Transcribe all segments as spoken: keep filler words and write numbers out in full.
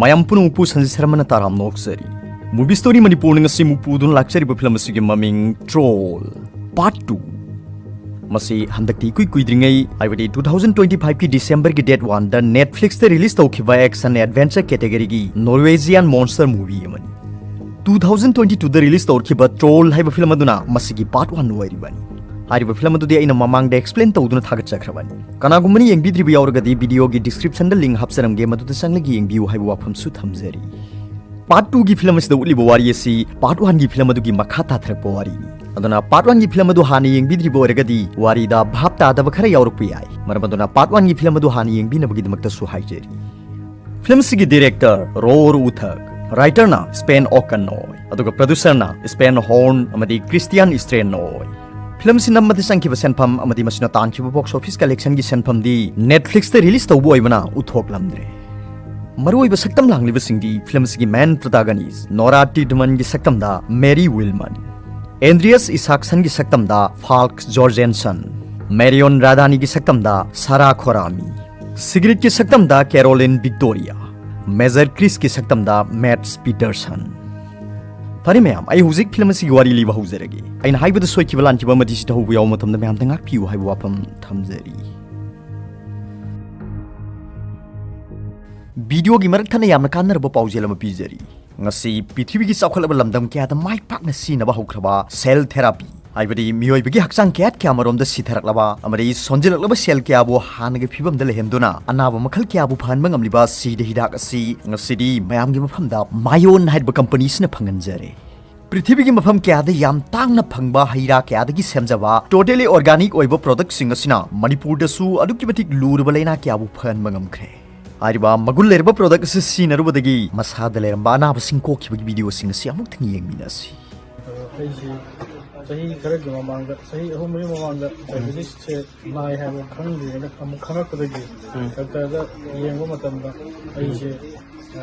ꯃꯌꯥꯝ ꯄꯨꯝꯅꯃꯛꯄꯨ ꯁꯟꯖꯤꯠ ꯁꯔꯃꯅ ꯇꯔꯥꯝꯅ ꯑꯣꯛꯆꯔꯤ꯫ Movie Story ꯃꯅꯤꯄꯨꯔꯅ ꯉꯁꯤ ꯑꯃꯨꯛ ꯄꯨꯗꯨꯅ ꯂꯥꯛꯆꯔꯤꯕ ꯐꯤꯂꯝ ꯑꯁꯤꯒꯤ ꯃꯃꯤꯡ Troll Part Two꯫ ꯃꯁꯤ ꯍꯟꯗꯛꯇꯤ ꯏꯀꯨꯏ ꯀꯨꯏꯗ꯭ꯔꯤꯉꯩ, ꯍꯥꯏꯕꯗꯤ two thousand twenty five ꯀꯤ December ꯒꯤ date one ꯗ Netflix ꯇ release ꯇꯧꯈꯤꯕ action adventure category ꯒꯤ Norwegian monster movie ꯑꯃꯅꯤ꯫ Two thousand twenty two ꯗ release ꯇꯧꯔꯛꯈꯤꯕ Troll ꯍꯥꯏꯕ ꯐꯤꯂꯝ ꯑꯗꯨꯅ ꯃꯁꯤꯒꯤ part one ꯑꯣꯏꯔꯤꯕꯅꯤ꯫ ꯍꯥꯏꯔꯤꯕ ꯐꯤꯂꯝ ꯑꯗꯨꯗꯤ ꯑꯩꯅ ꯃꯃꯥꯡꯗ explain ꯇꯧꯗꯨꯅ ꯊꯥꯒꯠꯆꯈ꯭ꯔꯕꯅꯤ꯫ ꯀꯅꯥꯒꯨꯝꯕꯅ ꯌꯦꯡꯕꯤꯗ꯭ꯔꯤꯕ ꯌꯥꯎꯔꯒꯗꯤ video ꯒꯤ description ꯗ link ꯍꯥꯞꯆꯔꯝꯒꯦ, ꯃꯗꯨꯗ ꯆꯪꯂꯒ ꯌꯦꯡꯕꯤꯌꯨ ꯍꯥꯏꯕ ꯋꯥꯐꯝꯁꯨ ꯊꯝꯖꯔꯤ꯫ Part two ꯒꯤ ꯐꯤꯂꯝ ꯑꯁꯤꯗ ꯎꯠꯂꯤꯕ ꯋꯥꯔꯤ ꯑꯁꯤ part one ꯒꯤ ꯐꯤꯂꯝ ꯑꯗꯨꯒꯤ ꯃꯈꯥ ꯇꯥꯊꯔꯛꯄ ꯋꯥꯔꯤꯅꯤ꯫ ꯑꯗꯨꯅ part one ꯒꯤ ꯐꯤꯂꯝ ꯑꯗꯨ ꯍꯥꯟꯅ ꯌꯦꯡꯕꯤꯗ꯭ꯔꯤꯕ ꯑꯣꯏꯔꯒꯗꯤ ꯋꯥꯔꯤꯗ ꯚꯥꯞ ꯇꯥꯗꯕ ꯈꯔ ꯌꯥꯎꯔꯛꯄ ꯌꯥꯏ꯫ ꯃꯔꯝ ꯑꯗꯨꯅ part one ꯒꯤ ꯐꯤꯂꯝ ꯑꯗꯨ ꯍꯥꯟꯅ ꯌꯦꯡꯕꯤꯅꯕꯒꯤꯗamꯛꯇꯁꯨ ꯍꯥꯏꯖꯔꯤ꯫ ꯐꯤꯂꯝ ꯑꯁꯤꯒꯤ director ꯔꯣꯔ ꯎꯊꯛ, writer ꯅ Sven Okon ꯑꯣꯏ, ꯑꯗꯨꯒ producer ꯅ Sven Horn ꯑꯃꯗꯤ Christian Strand ꯑꯣꯏ꯫ ꯐꯤꯂꯝ ꯑꯁꯤ ꯅꯝꯕꯗ ꯆꯪꯈꯤꯕ ꯁꯦꯟꯐꯝ ꯑꯃꯗꯤ ꯃꯁꯤꯅ ꯇꯥꯟꯈꯤꯕ box office collection ꯒꯤ ꯁꯦꯟꯐꯝꯗꯤ Netflix ꯇ release ꯇꯧꯕ ꯑꯣꯏꯕꯅ ꯎꯠꯊꯣꯛꯂꯝꯗ꯭ꯔꯦ꯫ ꯃꯔꯨꯑꯣꯏꯕ ꯁꯛꯇꯝ ꯂꯥꯡꯂꯤꯕꯁꯤꯡꯗꯤ ꯐꯤꯂꯝ ꯑꯁꯤꯒꯤ main protagonist ꯅꯣꯔꯥ ꯇꯤꯗꯃꯟꯒꯤ ꯁꯛꯇꯝꯗ ꯃꯦꯔꯤ ꯋꯤꯜꯃꯟ, ꯑꯦꯟꯗ꯭ꯔꯤꯌꯁ ꯏꯁꯥꯛꯁꯟꯒꯤ ꯁꯛꯇꯝꯗ ꯐꯥꯜꯛ ꯖꯣꯔꯖꯦꯟꯁꯟ, ꯃꯦꯔꯤꯌꯣꯟ ꯔꯥꯙꯥꯅꯤꯒꯤ ꯁꯛꯇꯝꯗ ꯁꯥꯔꯥ ꯈꯣꯔꯥꯃꯤ, ꯁꯤꯒ꯭ꯔꯤꯠꯀꯤ ꯁꯛꯇꯝꯗ ꯀꯦꯔꯣꯂꯤꯟ ꯚꯤꯛꯇꯣꯔꯤꯌꯥ, ꯃꯦꯖꯔ ꯀ꯭ꯔꯤꯁꯀꯤ ꯁꯛꯇꯝꯗ ꯃꯦꯠꯁ ꯄꯤꯇꯔꯁꯟ꯫ ꯐꯔꯦ ꯃꯌꯥꯝ, ꯑꯩ ꯍꯧꯖꯤꯛ ꯐꯤꯂꯝ ꯑꯁꯤꯒꯤ ꯋꯥꯔꯤ ꯂꯤꯕ ꯍꯧꯖꯔꯒꯦ꯫ ꯑꯩꯅ ꯍꯥꯏꯕꯗ ꯁꯣꯏꯈꯤꯕ ꯂꯥꯟꯈꯤꯕ ꯑꯃꯗꯤ ꯁꯤꯊꯍꯧꯕ ꯌꯥꯎꯕ ꯃꯇꯝꯗ ꯃꯌꯥꯝꯗ ꯉꯥꯛꯄꯤꯌꯨ ꯍꯥꯏꯕ ꯋꯥꯐꯝ ꯊꯝꯖꯔꯤ꯫ Video ꯒꯤ ꯃꯔꯛ ꯊꯠꯅ ꯌꯥꯝꯅ ꯀꯥꯟꯅꯔꯕ ꯄꯥꯎꯖꯦꯜ ꯑꯃ ꯄꯤꯖꯔꯤ꯫ ꯉꯁꯤ ꯄ꯭ꯔꯤꯊꯤꯕꯤꯒꯤ ꯆꯥꯎꯈꯠꯂꯕ ꯂꯝꯗꯝ ꯀꯌꯥꯗ ꯃꯥꯏ ꯄꯥꯛꯅ ꯁꯤꯖꯤꯟꯅꯕ ꯍꯧꯈ꯭ꯔꯕ cell therapy, ꯍꯥꯏꯕꯗꯤ ꯃꯤꯑꯣꯏꯕꯒꯤ ꯍꯛꯆꯥꯡ ꯀꯌꯥꯠ ꯀꯌꯥꯃꯔꯣꯝꯗ ꯁꯤꯊꯔꯛꯂꯕ ꯑꯃꯗꯤ ꯁꯣꯟꯖꯤꯜꯂꯛꯂꯕ cell ꯀꯌꯥꯕꯨ ꯍꯥꯟꯅꯒꯤ ꯐꯤꯕꯝꯗ ꯂꯩꯍꯟꯗꯨꯅ ꯑꯅꯥꯕ ꯃꯈꯜ ꯀꯌꯥꯕꯨ ꯐꯍꯟꯕ ꯉꯝꯂꯤꯕ ꯁꯤꯗ ꯍꯤꯗꯥꯛ ꯑꯁꯤ ꯉꯁꯤꯗꯤ ꯃꯌꯥꯝꯒꯤ ꯃꯐꯝꯗ ꯃꯥꯏꯑꯣꯟ ꯍꯥꯏꯔꯤꯕ company ꯁꯤꯅ ꯐꯪꯍꯟꯖꯔꯦ꯫ ꯄ꯭ꯔꯤꯊꯤꯕꯤꯒꯤ ꯃꯐꯝ ꯀꯌꯥꯗ ꯌꯥꯝ ꯇꯥꯡꯅ ꯐꯪꯕ ꯍꯩ ꯔꯥ ꯀꯌꯥꯗꯒꯤ ꯁꯦꯝꯖꯕ totally organic ꯑꯣꯏꯕ product ꯁꯤꯡ ꯑꯁꯤꯅ ꯃꯅꯤꯄꯨꯔꯗꯁꯨ ꯑꯗꯨꯛꯀꯤ ꯃꯇꯤꯛ ꯂꯨꯔꯕ ꯂꯩꯅꯥ ꯀꯌꯥꯕꯨ ꯐꯍꯟꯕ ꯉꯝꯈ꯭ꯔꯦ꯫ ꯍꯥꯏꯔꯤꯕ ꯃꯒꯨꯟ ꯂꯩꯔꯕ product ꯑꯁꯤ ꯁꯤꯖꯤꯟꯅꯔꯨꯕꯗꯒꯤ ꯃꯁꯥꯗ ꯂꯩꯔꯝꯕ ꯑꯅꯥꯕꯁꯤꯡ ꯀꯣꯛꯈꯤꯕꯒꯤ video ꯁꯤꯡ ꯑꯁꯤ ꯑꯃꯨꯛꯇꯪ ꯌꯦꯡꯃꯤꯟꯅꯁꯤ꯫ ꯑꯩꯁꯦ ꯆꯍꯤ ꯈꯔꯒꯤ ꯃꯃꯥꯡꯗ, ꯆꯍꯤ ꯑꯍꯨꯝ ꯃꯔꯤ ꯃꯃꯥꯡꯗ diabetes ꯁꯦ ꯅꯥꯏ ꯍꯥꯏꯕ ꯈꯪꯗ꯭ꯔꯤꯉꯩꯗ ꯑꯃꯨꯛ ꯈꯪꯉꯛꯄꯗꯒꯤ ꯎꯝ꯫ Doctor ꯗ ꯌꯦꯡꯕ ꯃꯇꯝꯗ ꯑꯩꯁꯦ, ꯑ,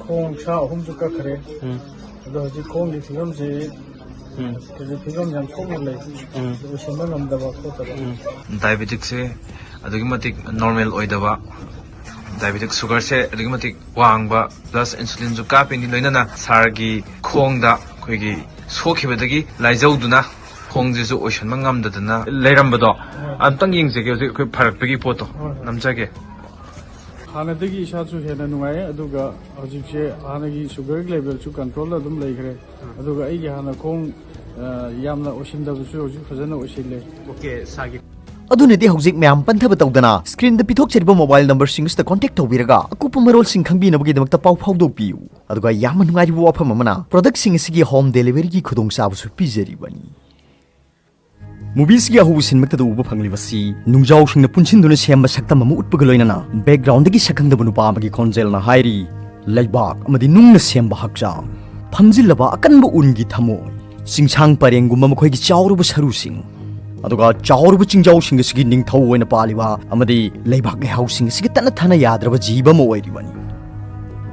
ꯈꯣꯡ ꯁꯥ ꯑꯍꯨꯝꯁꯨ ꯀꯛꯈ꯭ꯔꯦ꯫ ꯎꯝ꯫ ꯑꯗꯣ ꯍꯧꯖꯤꯛ ꯈꯣꯡꯒꯤ ꯐꯤꯕꯝꯁꯤ, ꯎꯝ꯫ ꯍꯧꯖꯤꯛ ꯐꯤꯕꯝ ꯌꯥꯝ ꯁꯣꯛꯅ ꯂꯩ꯫ ꯎꯝ꯫ ꯑꯗꯨ ꯁꯦꯝꯕ ꯉꯝꯗꯕ ꯈꯣꯠꯇꯕ꯫ ꯎꯝ꯫ Diabetic ꯁꯦ ꯑꯗꯨꯛꯀꯤ ꯃꯇꯤꯛ normal ꯑꯣꯏꯗꯕ, ꯗꯥꯏꯕꯦꯇꯤꯛ ꯁꯨꯒꯔꯁꯦ ꯑꯗꯨꯛꯀꯤ ꯃꯇꯤꯛ ꯋꯥꯡꯕ, ꯄ꯭ꯂꯁ ꯏꯟꯁꯨꯂꯤꯟꯁꯨ ꯀꯥꯞꯄꯤꯅꯤ, ꯂꯣꯏꯅꯅ ꯁꯥꯔꯒꯤ ꯈꯣꯡꯗ ꯑꯩꯈꯣꯏꯒꯤ ꯁꯣꯛꯈꯤꯕꯗꯒꯤ ꯂꯥꯏꯖꯧꯗꯨꯅ ꯈꯣꯡꯁꯤꯁꯨ ꯑꯣꯏꯁꯟꯕ ꯉꯝꯗꯗꯅ ꯂꯩꯔꯝꯕꯗꯣ ꯑꯝꯇꯪ ꯌꯦꯡꯖꯒꯦ꯫ ꯍꯧꯖꯤꯛ ꯑꯩꯈꯣꯏ ꯐꯔꯛꯄꯒꯤ ꯄꯣꯠꯇꯣ ꯍꯣꯏ, ꯍꯣꯏ꯫ ꯅꯝꯖꯒꯦ꯫ ꯍꯥꯟꯅꯗꯒꯤ ꯏꯁꯥꯁꯨ ꯍꯦꯟꯅ ꯅꯨꯡꯉꯥꯏꯌꯦ, ꯑꯗꯨꯒ ꯍꯧꯖꯤꯛꯁꯦ ꯍꯥꯟꯅꯒꯤ ꯁꯨꯒꯔꯒꯤ ꯂꯦꯚꯦꯜꯁꯨ ꯀꯟꯇ꯭ꯔꯣꯜꯗ ꯑꯗꯨꯝ ꯂꯩꯈ꯭ꯔꯦ꯫ ꯑꯗꯨꯒ ꯑꯩꯒꯤ ꯍꯥꯟꯅ ꯈꯣꯡ, ꯑ, ꯌꯥꯝꯅ ꯑꯣꯏꯁꯤꯟꯗꯕꯁꯨ ꯍꯧꯖꯤꯛ ꯐꯖꯅ ꯑꯣꯏꯁꯤꯜꯂꯦ꯫ ꯑꯣꯀꯦ, ꯁꯥꯔꯒꯤ ꯑꯗꯨꯅꯗꯤ ꯍꯧꯖꯤꯛ ꯃꯌꯥꯝ ꯄꯟꯊꯕ ꯇꯧꯗꯅ ꯁ꯭ꯀ꯭ꯔꯤꯟꯗ ꯄꯤꯊꯣꯛꯆꯔꯤꯕ ꯃꯣꯕꯥꯏꯜ ꯅꯝꯕꯔꯁꯤꯡ ꯑꯁꯤꯗ ꯀꯣꯟꯇꯦꯛ ꯇꯧꯕꯤꯔꯒ ꯑꯀꯨꯞꯄ ꯃꯔꯣꯜꯁꯤꯡ ꯈꯪꯕꯤꯅꯕꯒꯤꯗꯃꯛꯇ ꯄꯥꯎ ꯐꯥꯎꯗꯣꯛꯄꯤꯌꯨ꯫ ꯑꯗꯨꯒ ꯌꯥꯝꯅ ꯅꯨꯡꯉꯥꯏꯔꯤꯕ ꯋꯥꯐꯝ ꯑꯃꯅ, ꯄ꯭ꯔꯗꯛꯁꯤꯡ ꯑꯁꯤꯒꯤ ꯍꯣꯝ ꯗꯦꯂꯤꯚꯔꯤꯒꯤ ꯈꯨꯗꯣꯡꯆꯥꯕꯁꯨ ꯄꯤꯖꯔꯤꯕꯅꯤ꯫ ꯃꯨꯚꯤꯁꯀꯤ ꯑꯍꯧꯕ ꯁꯤꯟꯃꯛꯇꯗ ꯎꯕ ꯐꯪꯂꯤꯕꯁꯤ ꯅꯨꯡꯖꯥꯎꯁꯤꯡꯅ ꯄꯨꯟꯁꯤꯟꯗꯨꯅ ꯁꯦꯝꯕ ꯁꯛꯇꯝ ꯑꯃ ꯎꯠꯄꯒ ꯂꯣꯏꯅꯅ ꯕꯦꯛꯒ꯭ꯔꯥꯎꯟꯗꯒꯤ ꯁꯛꯈꯪꯗꯕ ꯅꯨꯄꯥ ꯑꯃꯒꯤ ꯈꯣꯟꯖꯦꯜꯅ ꯍꯥꯏꯔꯤ, "ꯂꯩꯕꯥꯛ ꯑꯃꯗꯤ ꯅꯨꯡꯅ ꯁꯦꯝꯕ ꯍꯛꯆꯥꯡ, ꯐꯝꯖꯤꯜꯂꯕ ꯑꯀꯟꯕ ꯎꯟꯒꯤ ꯊꯃꯣꯏ, ꯆꯤꯡꯁꯥꯡ ꯄꯔꯦꯡꯒꯨꯝꯕ ꯃꯈꯣꯏꯒꯤ ꯆꯥꯎꯔꯕ ꯁꯔꯨꯁꯤꯡ, ꯑꯗꯨꯒ ꯆꯥꯎꯔꯕ ꯆꯤꯡꯖꯥꯎꯁꯤꯡ ꯑꯁꯤꯒꯤ ꯅꯤꯡꯊꯧ ꯑꯣꯏꯅ ꯄꯥꯜꯂꯤꯕ ꯑꯃꯗꯤ ꯂꯩꯕꯥꯛ ꯂꯩꯍꯥꯎꯁꯤꯡ ꯑꯁꯤꯒꯤ ꯇꯠꯅ ꯊꯥꯅ ꯌꯥꯗ꯭ꯔꯕ ꯖꯤꯕ ꯑꯃ ꯑꯣꯏꯔꯤꯕꯅꯤ꯫"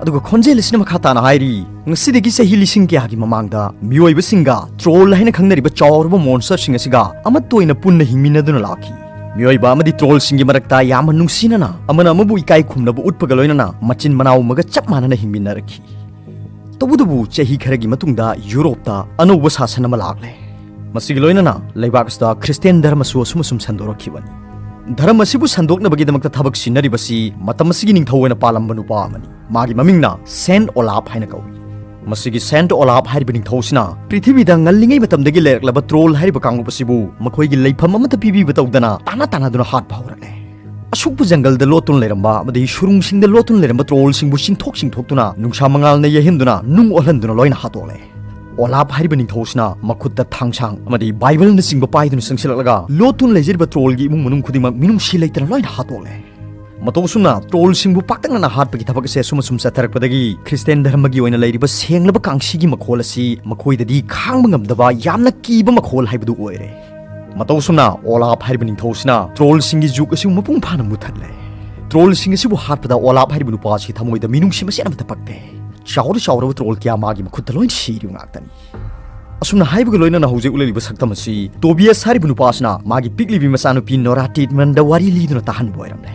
ꯑꯗꯨꯒ ꯈꯣꯟꯖꯦꯜ ꯑꯁꯤꯅ ꯃꯈꯥ ꯇꯥꯅ ꯍꯥꯏꯔꯤ, "ꯉꯁꯤꯗꯒꯤ ꯆꯍꯤ ꯂꯤꯁꯤꯡ ꯀꯌꯥꯒꯤ ꯃꯃꯥꯡꯗ ꯃꯤꯑꯣꯏꯕꯁꯤꯡꯒ ꯇ꯭ꯔꯣꯜ ꯍꯥꯏꯅ ꯈꯪꯅꯔꯤꯕ ꯆꯥꯎꯔꯕ ꯃꯣꯟꯁꯇꯔꯁꯤꯡ ꯑꯁꯤꯒ ꯑꯃꯠꯇ ꯑꯣꯏꯅ ꯄꯨꯟꯅ ꯍꯤꯡꯃꯤꯟꯅꯗꯨꯅ ꯂꯥꯛꯈꯤ꯫ ꯃꯤꯑꯣꯏꯕ ꯑꯃꯗꯤ ꯇ꯭ꯔꯣꯜꯁꯤꯡꯒꯤ ꯃꯔꯛꯇ ꯌꯥꯝꯅ ꯅꯨꯡꯁꯤꯅꯅ ꯑꯃꯅ ꯑꯃꯕꯨ ꯏꯀꯥꯏ ꯈꯨꯝꯅꯕ ꯎꯠꯄꯒ ꯂꯣꯏꯅꯅ ꯃꯆꯤꯟ ꯃꯅꯥꯎ ꯑꯃꯒ ꯆꯞ ꯃꯥꯟꯅꯅ ꯍꯤꯡꯃꯤꯟꯅꯔꯛꯈꯤ꯫ ꯇꯧꯕꯇꯕꯨ ꯆꯍꯤ ꯈꯔꯒꯤ ꯃꯇꯨꯡꯗ ꯌꯨꯔꯣꯞꯇ ꯑꯅꯧꯕ ꯁꯥꯁꯟ ꯑꯃ ꯂꯥꯛꯂꯦ꯫ ꯃꯁꯤꯒꯤ ꯂꯣꯏꯅꯅ ꯂꯩꯕꯥꯛ ꯑꯁꯤꯗ ꯈ꯭ꯔꯤꯁꯇꯤꯌꯥꯟ ꯙꯔꯃꯁꯨ ꯑꯁꯨꯝ ꯑꯁꯨꯝ ꯁꯟꯗꯣꯔꯛꯈꯤꯕꯅꯤ꯫ ꯙꯔꯃ ꯑꯁꯤꯕꯨ ꯁꯟꯗꯣꯛꯅꯕꯒꯤꯗꯃꯛꯇ ꯊꯕꯛ ꯁꯤꯟꯅꯔꯤꯕꯁꯤ ꯃꯇꯝ ꯑꯁꯤꯒꯤ ꯅꯤꯡꯊꯧ ꯑꯣꯏꯅ ꯄꯥꯜꯂꯝꯕ ꯅꯨꯄꯥ ꯑꯃꯅꯤ꯫ ꯃꯥꯒꯤ ꯃꯃꯤꯡꯅ ꯁꯦꯟꯠ ꯑꯣꯂꯥꯞ ꯍꯥꯏꯅ ꯀꯧꯏ꯫ ꯃꯁꯤꯒꯤ ꯁꯦꯟꯠ ꯑꯣꯂꯥꯞ ꯍꯥꯏꯔꯤꯕ ꯅꯤꯡꯊꯧꯁꯤꯅ ꯄ꯭ꯔꯤꯊꯤꯕꯤꯗ ꯉꯜꯂꯤꯉꯩ ꯃꯇꯝꯗꯒꯤ ꯂꯩꯔꯛꯂꯕ ꯇ꯭ꯔꯣꯜ ꯍꯥꯏꯔꯤꯕ ꯀꯥꯡꯂꯨꯞ ꯑꯁꯤꯕꯨ ꯃꯈꯣꯏꯒꯤ ꯂꯩꯐꯝ ꯑꯃꯠꯇ ꯄꯤꯕꯤꯕ ꯇꯧꯗꯅ ꯇꯥꯟꯅ ꯇꯥꯟꯅꯗꯨꯅ ꯍꯥꯠꯄ ꯍꯧꯔꯛꯂꯦ꯫ ꯑꯁꯨꯛꯄ ꯖꯪꯒꯜꯗ ꯂꯣꯠꯇꯨꯅ ꯂꯩꯔꯝꯕ ꯑꯃꯗꯤ ꯁꯨꯔꯨꯡꯁꯤꯡꯗ ꯂꯣꯠꯇꯨꯅ ꯂꯩꯔꯝꯕ ꯇ꯭ꯔꯣꯜꯁꯤꯡꯕꯨ ꯆꯤꯡꯊꯣꯛ ꯆꯤꯡꯊꯣꯛꯇꯨꯅ, ꯅꯨꯡꯁꯥ ꯃꯉꯥꯜꯅ ꯌꯩꯍꯟꯗꯨꯅ, ꯅꯨꯡ ꯑꯣꯜꯍꯟꯗꯨꯅ ꯂꯣꯏꯅ ꯍꯥꯠꯇꯣꯛꯂꯦ꯫ ꯑꯣꯂꯥꯞ ꯍꯥꯏꯔꯤꯕ ꯅꯤꯡꯊꯧꯁꯤꯅ ꯃꯈꯨꯠꯇ ꯊꯥꯡꯁꯥꯡ ꯑꯃꯗꯤ ꯕꯥꯏꯕꯜꯅꯆꯤꯡꯕ ꯄꯥꯏꯗꯨꯅ ꯆꯪꯁꯤꯜꯂꯛꯂꯒ ꯂꯣꯠꯇꯨꯅ ꯂꯩꯖꯔꯤꯕ ꯇ꯭ꯔꯣꯜꯒꯤ ꯏꯃꯨꯡ ꯃꯅꯨꯡ ꯈꯨꯗꯤꯡꯃꯛ ꯃꯤꯅꯨꯡꯁꯤ ꯂꯩꯇꯅ ꯂꯣꯏꯅ ꯍꯥꯠꯇꯣꯛꯂꯦ꯫ ꯃꯇꯧ ꯑꯁꯨꯝꯅ ꯇ꯭ꯔꯣꯜꯁꯤꯡꯕꯨ ꯄꯥꯛꯇꯛꯅꯅ ꯍꯥꯠꯄꯒꯤ ꯊꯕꯛ ꯑꯁꯦ ꯑꯁꯨꯝ ꯑꯁꯨꯝ ꯆꯠꯊꯔꯛꯄꯗꯒꯤ ꯈ꯭ꯔꯤꯁꯇꯤꯌꯥꯟ ꯙꯔꯃꯒꯤ ꯑꯣꯏꯅ ꯂꯩꯔꯤꯕ ꯁꯦꯡꯂꯕ ꯀꯥꯡꯁꯤꯒꯤ ꯃꯈꯣꯜ ꯑꯁꯤ ꯃꯈꯣꯏꯗꯗꯤ ꯈꯥꯡꯕ ꯉꯝꯗꯕ, ꯌꯥꯝꯅ ꯀꯤꯕ ꯃꯈꯣꯜ ꯍꯥꯏꯕꯗꯨ ꯑꯣꯏꯔꯦ꯫ ꯃꯇꯧ ꯑꯁꯨꯝꯅ ꯑꯣꯂꯥꯞ ꯍꯥꯏꯔꯤꯕ ꯅꯤꯡꯊꯧꯁꯤꯅ ꯇ꯭ꯔꯣꯜꯁꯤꯡꯒꯤ ꯖꯨꯛ ꯑꯁꯤꯕꯨ ꯃꯄꯨꯡ ꯐꯥꯅ ꯃꯨꯠꯊꯠꯂꯦ꯫ ꯇ꯭ꯔꯣꯜꯁꯤꯡ ꯑꯁꯤꯕꯨ ꯍꯥꯠꯄꯗ ꯑꯣꯂꯥꯞ ꯍꯥꯏꯔꯤꯕ ꯅꯨꯄꯥ ꯑꯁꯤꯒꯤ ꯊꯃꯣꯏꯗ ꯃꯤꯅꯨꯡꯁꯤ ꯃꯆꯦꯠ ꯑꯃꯠꯇ ꯄꯛꯇꯦ꯫ ꯆꯥꯎꯔ ꯆꯥꯎꯔꯕ ꯇ꯭ꯔꯣꯜ ꯀꯌꯥ ꯃꯥꯒꯤ ꯃꯈꯨꯠꯇ ꯂꯣꯏꯅ ꯁꯤꯔꯤꯕ ꯉꯥꯛꯇꯅꯤ꯫ ꯑꯁꯨꯝꯅ ꯍꯥꯏꯕꯒ ꯂꯣꯏꯅꯅ ꯍꯧꯖꯤꯛ ꯎꯠꯂꯛꯂꯤꯕ ꯁꯛꯇꯝ ꯑꯁꯤ ꯇꯣꯕꯤꯌꯁ ꯍꯥꯏꯔꯤꯕ ꯅꯨꯄꯥ ꯑꯁꯤꯅ ꯃꯥꯒꯤ ꯄꯤꯛꯂꯤꯕꯤ ꯃꯆꯥꯅꯨꯄꯤ ꯅꯣꯔꯥ ꯇꯤꯠꯃꯟꯗ ꯋꯥꯔꯤ ꯂꯤꯗꯨꯅ ꯇꯥꯍꯟꯕ ꯑꯣꯏꯔꯝꯂꯦ꯫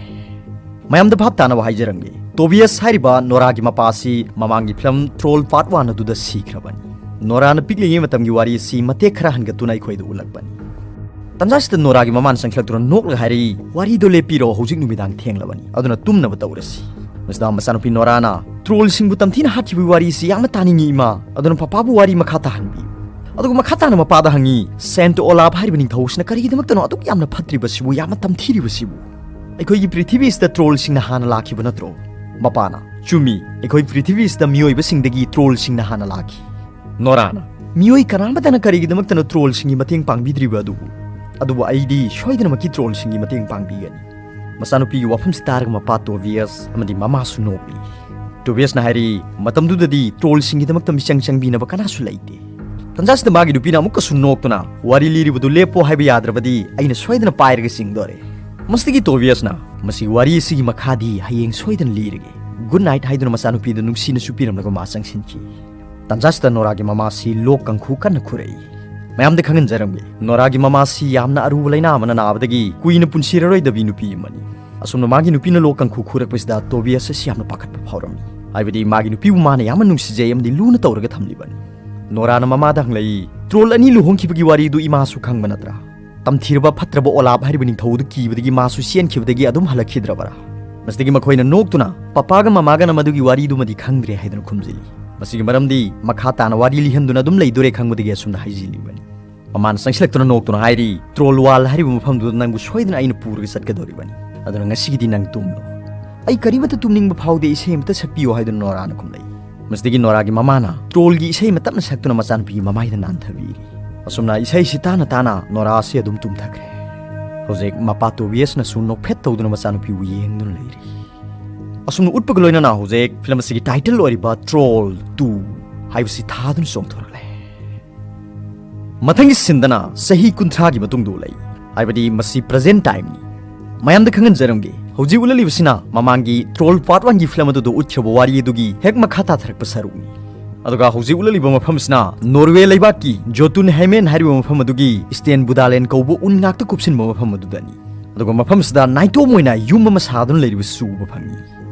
ꯃꯌꯥꯝꯗ ꯚꯥꯞ ꯇꯥꯅꯕ ꯍꯥꯏꯖꯔꯝꯒꯦ, ꯇꯣꯕꯤꯌꯁ ꯍꯥꯏꯔꯤꯕ ꯅꯣꯔꯥꯒꯤ ꯃꯄꯥ ꯑꯁꯤ ꯃꯃꯥꯡꯒꯤ ꯐꯤꯂꯝ ꯇ꯭ꯔꯣꯜ ꯄꯥꯔꯠ ꯋꯥꯟ ꯑꯗꯨꯗ ꯁꯤꯈ꯭ꯔꯕꯅꯤ꯫ ꯅꯣꯔꯥꯅ ꯄꯤꯛꯂꯤꯉꯩ ꯃꯇꯝꯒꯤ ꯋꯥꯔꯤ ꯑꯁꯤ ꯃꯇꯦꯛ ꯈꯔ ꯍꯟꯒꯠꯇꯨꯅ ꯑꯩꯈꯣꯏꯗ ꯎꯠꯂꯛꯄꯅꯤ꯫ ꯇꯟꯖꯥꯁꯤꯗ ꯅꯣꯔꯥꯒꯤ ꯃꯃꯥꯅ ꯆꯪꯁꯤꯜꯂꯛꯇꯨꯅ ꯅꯣꯛꯂꯒ ꯍꯥꯏꯔꯛꯏ, "ꯋꯥꯔꯤꯗꯣ ꯂꯦꯞꯄꯤꯔꯣ, ꯍꯧꯖꯤꯛ ꯅꯨꯃꯤꯗꯥꯡ ꯊꯦꯡꯂꯕꯅꯤ, ꯑꯗꯨꯅ ꯇꯨꯝꯅꯕ ꯇꯧꯔꯁꯤ꯫" ꯃꯁꯤꯗ ꯃꯆꯥꯅꯨꯄꯤ ꯅꯣꯔꯥꯅ, "ꯇ꯭ꯔꯣꯜꯁꯤꯡꯕꯨ ꯇꯝꯊꯤꯅ ꯍꯥꯠꯈꯤꯕꯒꯤ ꯋꯥꯔꯤ ꯑꯁꯤ ꯌꯥꯝꯅ ꯇꯥꯅꯤꯡꯉꯤ ꯏꯃꯥ, ꯑꯗꯨꯅ ꯄꯄꯥꯕꯨ ꯋꯥꯔꯤ ꯃꯈꯥ ꯇꯥꯍꯟꯕꯤꯌꯨ꯫" ꯑꯗꯨꯒ ꯃꯈꯥ ꯇꯥꯅ ꯃꯄꯥꯗ ꯍꯪꯉꯤ, "ꯁꯦꯟꯇ ꯑꯣꯂꯥꯐ ꯍꯥꯏꯔꯤꯕ ꯅꯤꯡꯊꯧ ꯑꯁꯤꯅ ꯀꯔꯤꯒꯤꯗꯃꯛꯇꯅꯣ ꯑꯗꯨꯛ ꯌꯥꯝꯅ ꯐꯠꯇ꯭ꯔꯤꯕꯁꯤꯕꯨ, ꯌꯥꯝꯅ ꯇꯝꯊꯤꯔꯤꯕꯁꯤꯕꯨ? ꯑꯩꯈꯣꯏꯒꯤ ꯄ꯭ꯔꯤꯊꯤꯕꯤꯁꯤꯗ ꯇ꯭ꯔꯣꯜꯁꯤꯡꯅ ꯍꯥꯟꯅ ꯂꯥꯛꯈꯤꯕ ꯅꯠꯇ꯭ꯔꯣ?" ꯃꯄꯥꯅ, "ꯆꯨꯝꯃꯤ, ꯑꯩꯈꯣꯏ ꯄ꯭ꯔꯤꯊꯤꯕꯤꯁꯤꯗ ꯃꯤꯑꯣꯏꯕꯁꯤꯡꯗꯒꯤ ꯇ꯭ꯔꯣꯜꯁꯤꯡꯅ ꯍꯥꯟꯅ ꯂꯥꯛꯈꯤ꯫" ꯅꯣꯔꯥꯅ, "ꯃꯤꯑꯣꯏ ꯀꯅꯥꯃꯠꯇꯅ ꯀꯔꯤꯒꯤꯗꯃꯛꯇꯅꯣ ꯇ꯭ꯔꯣꯜꯁꯤꯡꯒꯤ ꯃꯇꯦꯡ ꯄꯥꯡꯕꯤꯗ꯭ꯔꯤꯕ ꯑꯗꯨꯕꯨ? ꯑꯗꯨꯕꯨ ꯑꯩꯗꯤ ꯁꯣꯏꯗꯅꯃꯛꯀꯤ ꯇ꯭ꯔꯣꯜꯁꯤꯡꯒꯤ ꯃꯇꯦꯡ ꯄꯥꯡꯕꯤꯒꯅꯤ꯫" ꯃꯆꯥꯅꯨꯄꯤꯒꯤ ꯋꯥꯐꯝꯁꯤ ꯇꯥꯔꯒ ꯃꯄꯥ ꯇꯣꯕꯤꯌꯁ ꯑꯃꯗꯤ ꯃꯃꯥꯁꯨ ꯅꯣꯛꯂꯤ꯫ ꯇꯣꯕꯤꯌꯁꯅ ꯍꯥꯏꯔꯤ, "ꯃꯇꯝꯗꯨꯗꯗꯤ ꯇ꯭ꯔꯣꯜꯁꯤꯡꯒꯤꯗꯃꯛꯇ ꯃꯤꯆꯪ ꯆꯪꯕꯤꯅꯕ ꯀꯅꯥꯁꯨ ꯂꯩꯇꯦ꯫" ꯇꯟꯖꯥꯁꯤꯗ ꯃꯥꯒꯤ ꯅꯨꯄꯤꯅ ꯑꯃꯨꯛꯀꯁꯨ ꯅꯣꯛꯇꯨꯅ, "ꯋꯥꯔꯤ ꯂꯤꯔꯤꯕꯗꯨ ꯂꯦꯞꯄꯣ ꯍꯥꯏꯕ ꯌꯥꯗ꯭ꯔꯕꯗꯤ ꯑꯩꯅ ꯁꯣꯏꯗꯅ ꯄꯥꯏꯔꯒ ꯆꯤꯡꯗꯣꯔꯦ꯫" ꯃꯁꯤꯗꯒꯤ ꯇꯣꯕꯤꯌꯁꯅ, "ꯃꯁꯤ ꯋꯥꯔꯤ ꯑꯁꯤꯒꯤ ꯃꯈꯥꯗꯤ ꯍꯌꯦꯡ ꯁꯣꯏꯗꯅ ꯂꯤꯔꯒꯦ꯫ ꯒꯨꯗ ꯅꯥꯏꯠ" ꯍꯥꯏꯗꯨꯅ ꯃꯆꯥꯅꯨꯄꯤꯗ ꯅꯨꯡꯁꯤꯅꯁꯨ ꯄꯤꯔꯝꯂꯒ ꯃꯥ ꯆꯪꯁꯤꯟꯈꯤ꯫ ꯇꯟꯖꯥꯁꯤꯗ ꯅꯣꯔꯥꯒꯤ ꯃꯃꯥꯁꯤ ꯂꯣꯛ ꯀꯥꯡꯈꯨ ꯀꯟꯅ ꯈꯨꯔꯛꯏ꯫ ꯃꯌꯥꯝꯗ ꯈꯪꯍꯟꯖꯔꯝꯒꯦ, ꯅꯣꯔꯥꯒꯤ ꯃꯃꯥꯁꯤ ꯌꯥꯝꯅ ꯑꯔꯨꯕ ꯂꯩꯅꯥ ꯑꯃꯅ ꯅꯥꯕꯗꯒꯤ ꯀꯨꯏꯅ ꯄꯨꯟꯁꯤꯔꯔꯣꯏꯗꯕꯤ ꯅꯨꯄꯤ ꯑꯃꯅꯤ꯫ ꯑꯁꯨꯝꯅ ꯃꯥꯒꯤ ꯅꯨꯄꯤꯅ ꯂꯣꯛ ꯀꯥꯡꯈꯨ ꯈꯨꯔꯛꯄꯁꯤꯗ ꯇꯣꯕꯤꯌꯁ ꯑꯁꯤ ꯌꯥꯝꯅ ꯄꯥꯈꯠꯄ ꯐꯥꯎꯔꯝꯃꯤ꯫ ꯍꯥꯏꯕꯗꯤ ꯃꯥꯒꯤ ꯅꯨꯄꯤꯕꯨ ꯃꯥꯅ ꯌꯥꯝꯅ ꯅꯨꯡꯁꯤꯖꯩ ꯑꯃꯗꯤ ꯂꯨꯅ ꯇꯧꯔꯒ ꯊꯝꯂꯤꯕꯅꯤ꯫ ꯅꯣꯔꯥꯅ ꯃꯃꯥꯗ ꯍꯪꯂꯛꯏ, "ꯇ꯭ꯔꯣꯜ ꯑꯅꯤ ꯂꯨꯍꯣꯡꯈꯤꯕꯒꯤ ꯋꯥꯔꯤꯗꯨ ꯏꯃꯥꯁꯨ ꯈꯪꯕ ꯅꯠꯇ꯭ꯔꯥ? ꯇꯝꯊꯤꯔꯕ ꯐꯠꯇ꯭ꯔꯕ ꯑꯣꯂꯥꯞ ꯍꯥꯏꯔꯤꯕ ꯅꯤꯡꯊꯧ ꯑꯗꯨ ꯀꯤꯕꯗꯒꯤ ꯃꯥꯁꯨ ꯆꯦꯟꯈꯤꯕꯗꯒꯤ ꯑꯗꯨꯝ ꯍꯜꯂꯛꯈꯤꯗ꯭ꯔꯕꯔꯥ?" ꯃꯁꯤꯗꯒꯤ ꯃꯈꯣꯏꯅ ꯅꯣꯛꯇꯨꯅ, "ꯄꯄꯥꯒ ꯃꯃꯥꯒꯅ ꯃꯗꯨꯒꯤ ꯋꯥꯔꯤꯗꯨꯃꯗꯤ ꯈꯪꯗ꯭ꯔꯦ" ꯍꯥꯏꯗꯨꯅ ꯈꯨꯝꯖꯤꯜꯂꯤ꯫ ꯃꯁꯤꯒꯤ ꯃꯔꯝꯗꯤ ꯃꯈꯥ ꯇꯥꯅ ꯋꯥꯔꯤ ꯂꯤꯍꯟꯗꯨꯅ ꯑꯗꯨꯝ ꯂꯩꯗꯣꯔꯦ ꯈꯪꯕꯗꯒꯤ ꯑꯁꯨꯝꯅ ꯍꯥꯏꯖꯤꯜꯂꯤꯕꯅꯤ꯫ ꯃꯃꯥꯅ ꯆꯪꯁꯤꯜꯂꯛꯇꯨꯅ ꯅꯣꯛꯇꯨꯅ ꯍꯥꯏꯔꯤ, "ꯇ꯭ꯔꯣꯜ ꯋꯥꯜ ꯍꯥꯏꯔꯤꯕ ꯃꯐꯝꯗꯨꯗ ꯅꯪꯕꯨ ꯁꯣꯏꯗꯅ ꯑꯩꯅ ꯄꯨꯔꯒ ꯆꯠꯀꯗꯧꯔꯤꯕꯅꯤ꯫ ꯑꯗꯨꯅ ꯉꯁꯤꯒꯤꯗꯤ ꯅꯪ ꯇꯨꯝꯂꯣ꯫ ꯑꯩ ꯀꯔꯤꯃꯠꯇ ꯇꯨꯝꯅꯤꯡꯕ ꯐꯥꯎꯗꯦ, ꯏꯁꯩ ꯑꯃꯠꯇ ꯁꯛꯄꯤꯌꯣ" ꯍꯥꯏꯗꯨꯅ ꯅꯣꯔꯥꯅ ꯈꯨꯝꯂꯛꯏ꯫ ꯃꯁꯤꯗꯒꯤ ꯅꯣꯔꯥꯒꯤ ꯃꯃꯥꯅ ꯇ꯭ꯔꯣꯜꯒꯤ ꯏꯁꯩ ꯑꯃ ꯇꯞꯅ ꯁꯛꯇꯨꯅ ꯃꯆꯥꯅꯨꯄꯤꯒꯤ ꯃꯃꯥꯏꯗ ꯅꯥꯟꯊꯕꯤꯔꯤ꯫ ꯑꯁꯨꯝꯅ ꯏꯁꯩꯁꯤ ꯇꯥꯅ ꯇꯥꯅ ꯅꯣꯔꯥ ꯑꯁꯤ ꯑꯗꯨꯝ ꯇꯨꯝꯊꯈ꯭ꯔꯦ꯫ ꯍꯧꯖꯤꯛ ꯃꯄꯥ ꯇꯣꯕꯤꯌꯁꯅꯁꯨ ꯅꯣꯛꯐꯦꯠ ꯇꯧꯗꯨꯅ ꯃꯆꯥꯅꯨꯄꯤꯕꯨ ꯌꯦꯡꯗꯨꯅ ꯂꯩꯔꯤ꯫ ꯑꯁꯨꯝꯅ ꯎꯠꯄꯒ ꯂꯣꯏꯅꯅ ꯍꯧꯖꯤꯛ ꯐꯤꯂꯝ ꯑꯁꯤꯒꯤ ꯇꯥꯏꯇꯜ ꯑꯣꯏꯔꯤꯕ ꯇ꯭ꯔꯣꯜ ꯇꯨ ꯍꯥꯏꯕꯁꯤ ꯊꯥꯗꯨꯅ ꯆꯣꯡꯊꯣꯔꯛꯂꯦ꯫ ꯃꯊꯪꯒꯤ ꯁꯤꯟꯗꯅ ꯆꯍꯤ ꯀꯨꯟꯊ꯭ꯔꯥꯒꯤ ꯃꯇꯨꯡꯗ ꯎꯠꯂꯛꯏ, ꯍꯥꯏꯕꯗꯤ ꯃꯁꯤ ꯄ꯭ꯔꯖꯦꯟ ꯇꯥꯏꯝꯅꯤ꯫ ꯃꯌꯥꯝꯗ ꯈꯪꯍꯟꯖꯔꯝꯒꯦ, ꯍꯧꯖꯤꯛ ꯎꯠꯂꯛꯂꯤꯕꯁꯤꯅ ꯃꯃꯥꯡꯒꯤ ꯇ꯭ꯔꯣꯜ ꯄꯥꯔꯠ ꯋꯥꯟꯒꯤ ꯐꯤꯂꯝ ꯑꯗꯨꯗ ꯎꯠꯈꯤꯕ ꯋꯥꯔꯤ ꯑꯗꯨꯒꯤ ꯍꯦꯛ ꯃꯈꯥ ꯇꯥꯊꯔꯛꯄ ꯁꯔꯨꯛꯅꯤ꯫ ꯑꯗꯨꯒ ꯍꯧꯖꯤꯛ ꯎꯠꯂꯛꯂꯤꯕ ꯃꯐꯝꯁꯤꯅ ꯅꯣꯔꯋꯦ ꯂꯩꯕꯥꯛꯀꯤ ꯖꯣꯇꯨꯟ ꯍꯦꯃꯦꯟ ꯍꯥꯏꯔꯤꯕ ꯃꯐꯝ ꯑꯗꯨꯒꯤ ꯁ꯭ꯇꯦꯟ ꯕꯨꯗꯥꯂꯦꯟ ꯀꯧꯕ ꯎꯟ ꯉꯥꯛꯇ ꯀꯨꯞꯁꯤꯟꯕ ꯃꯐꯝ ꯑꯗꯨꯗꯅꯤ꯫ ꯑꯗꯨꯒ ꯃꯐꯝꯁꯤꯗ ꯅꯥꯏꯇꯣꯝ ꯑꯣꯏꯅ ꯌꯨꯝ ꯑꯃ ꯁꯥꯗꯨꯅ ꯂꯩꯔꯤꯕꯁꯨ ꯎꯕ ꯐꯪꯉꯤ꯫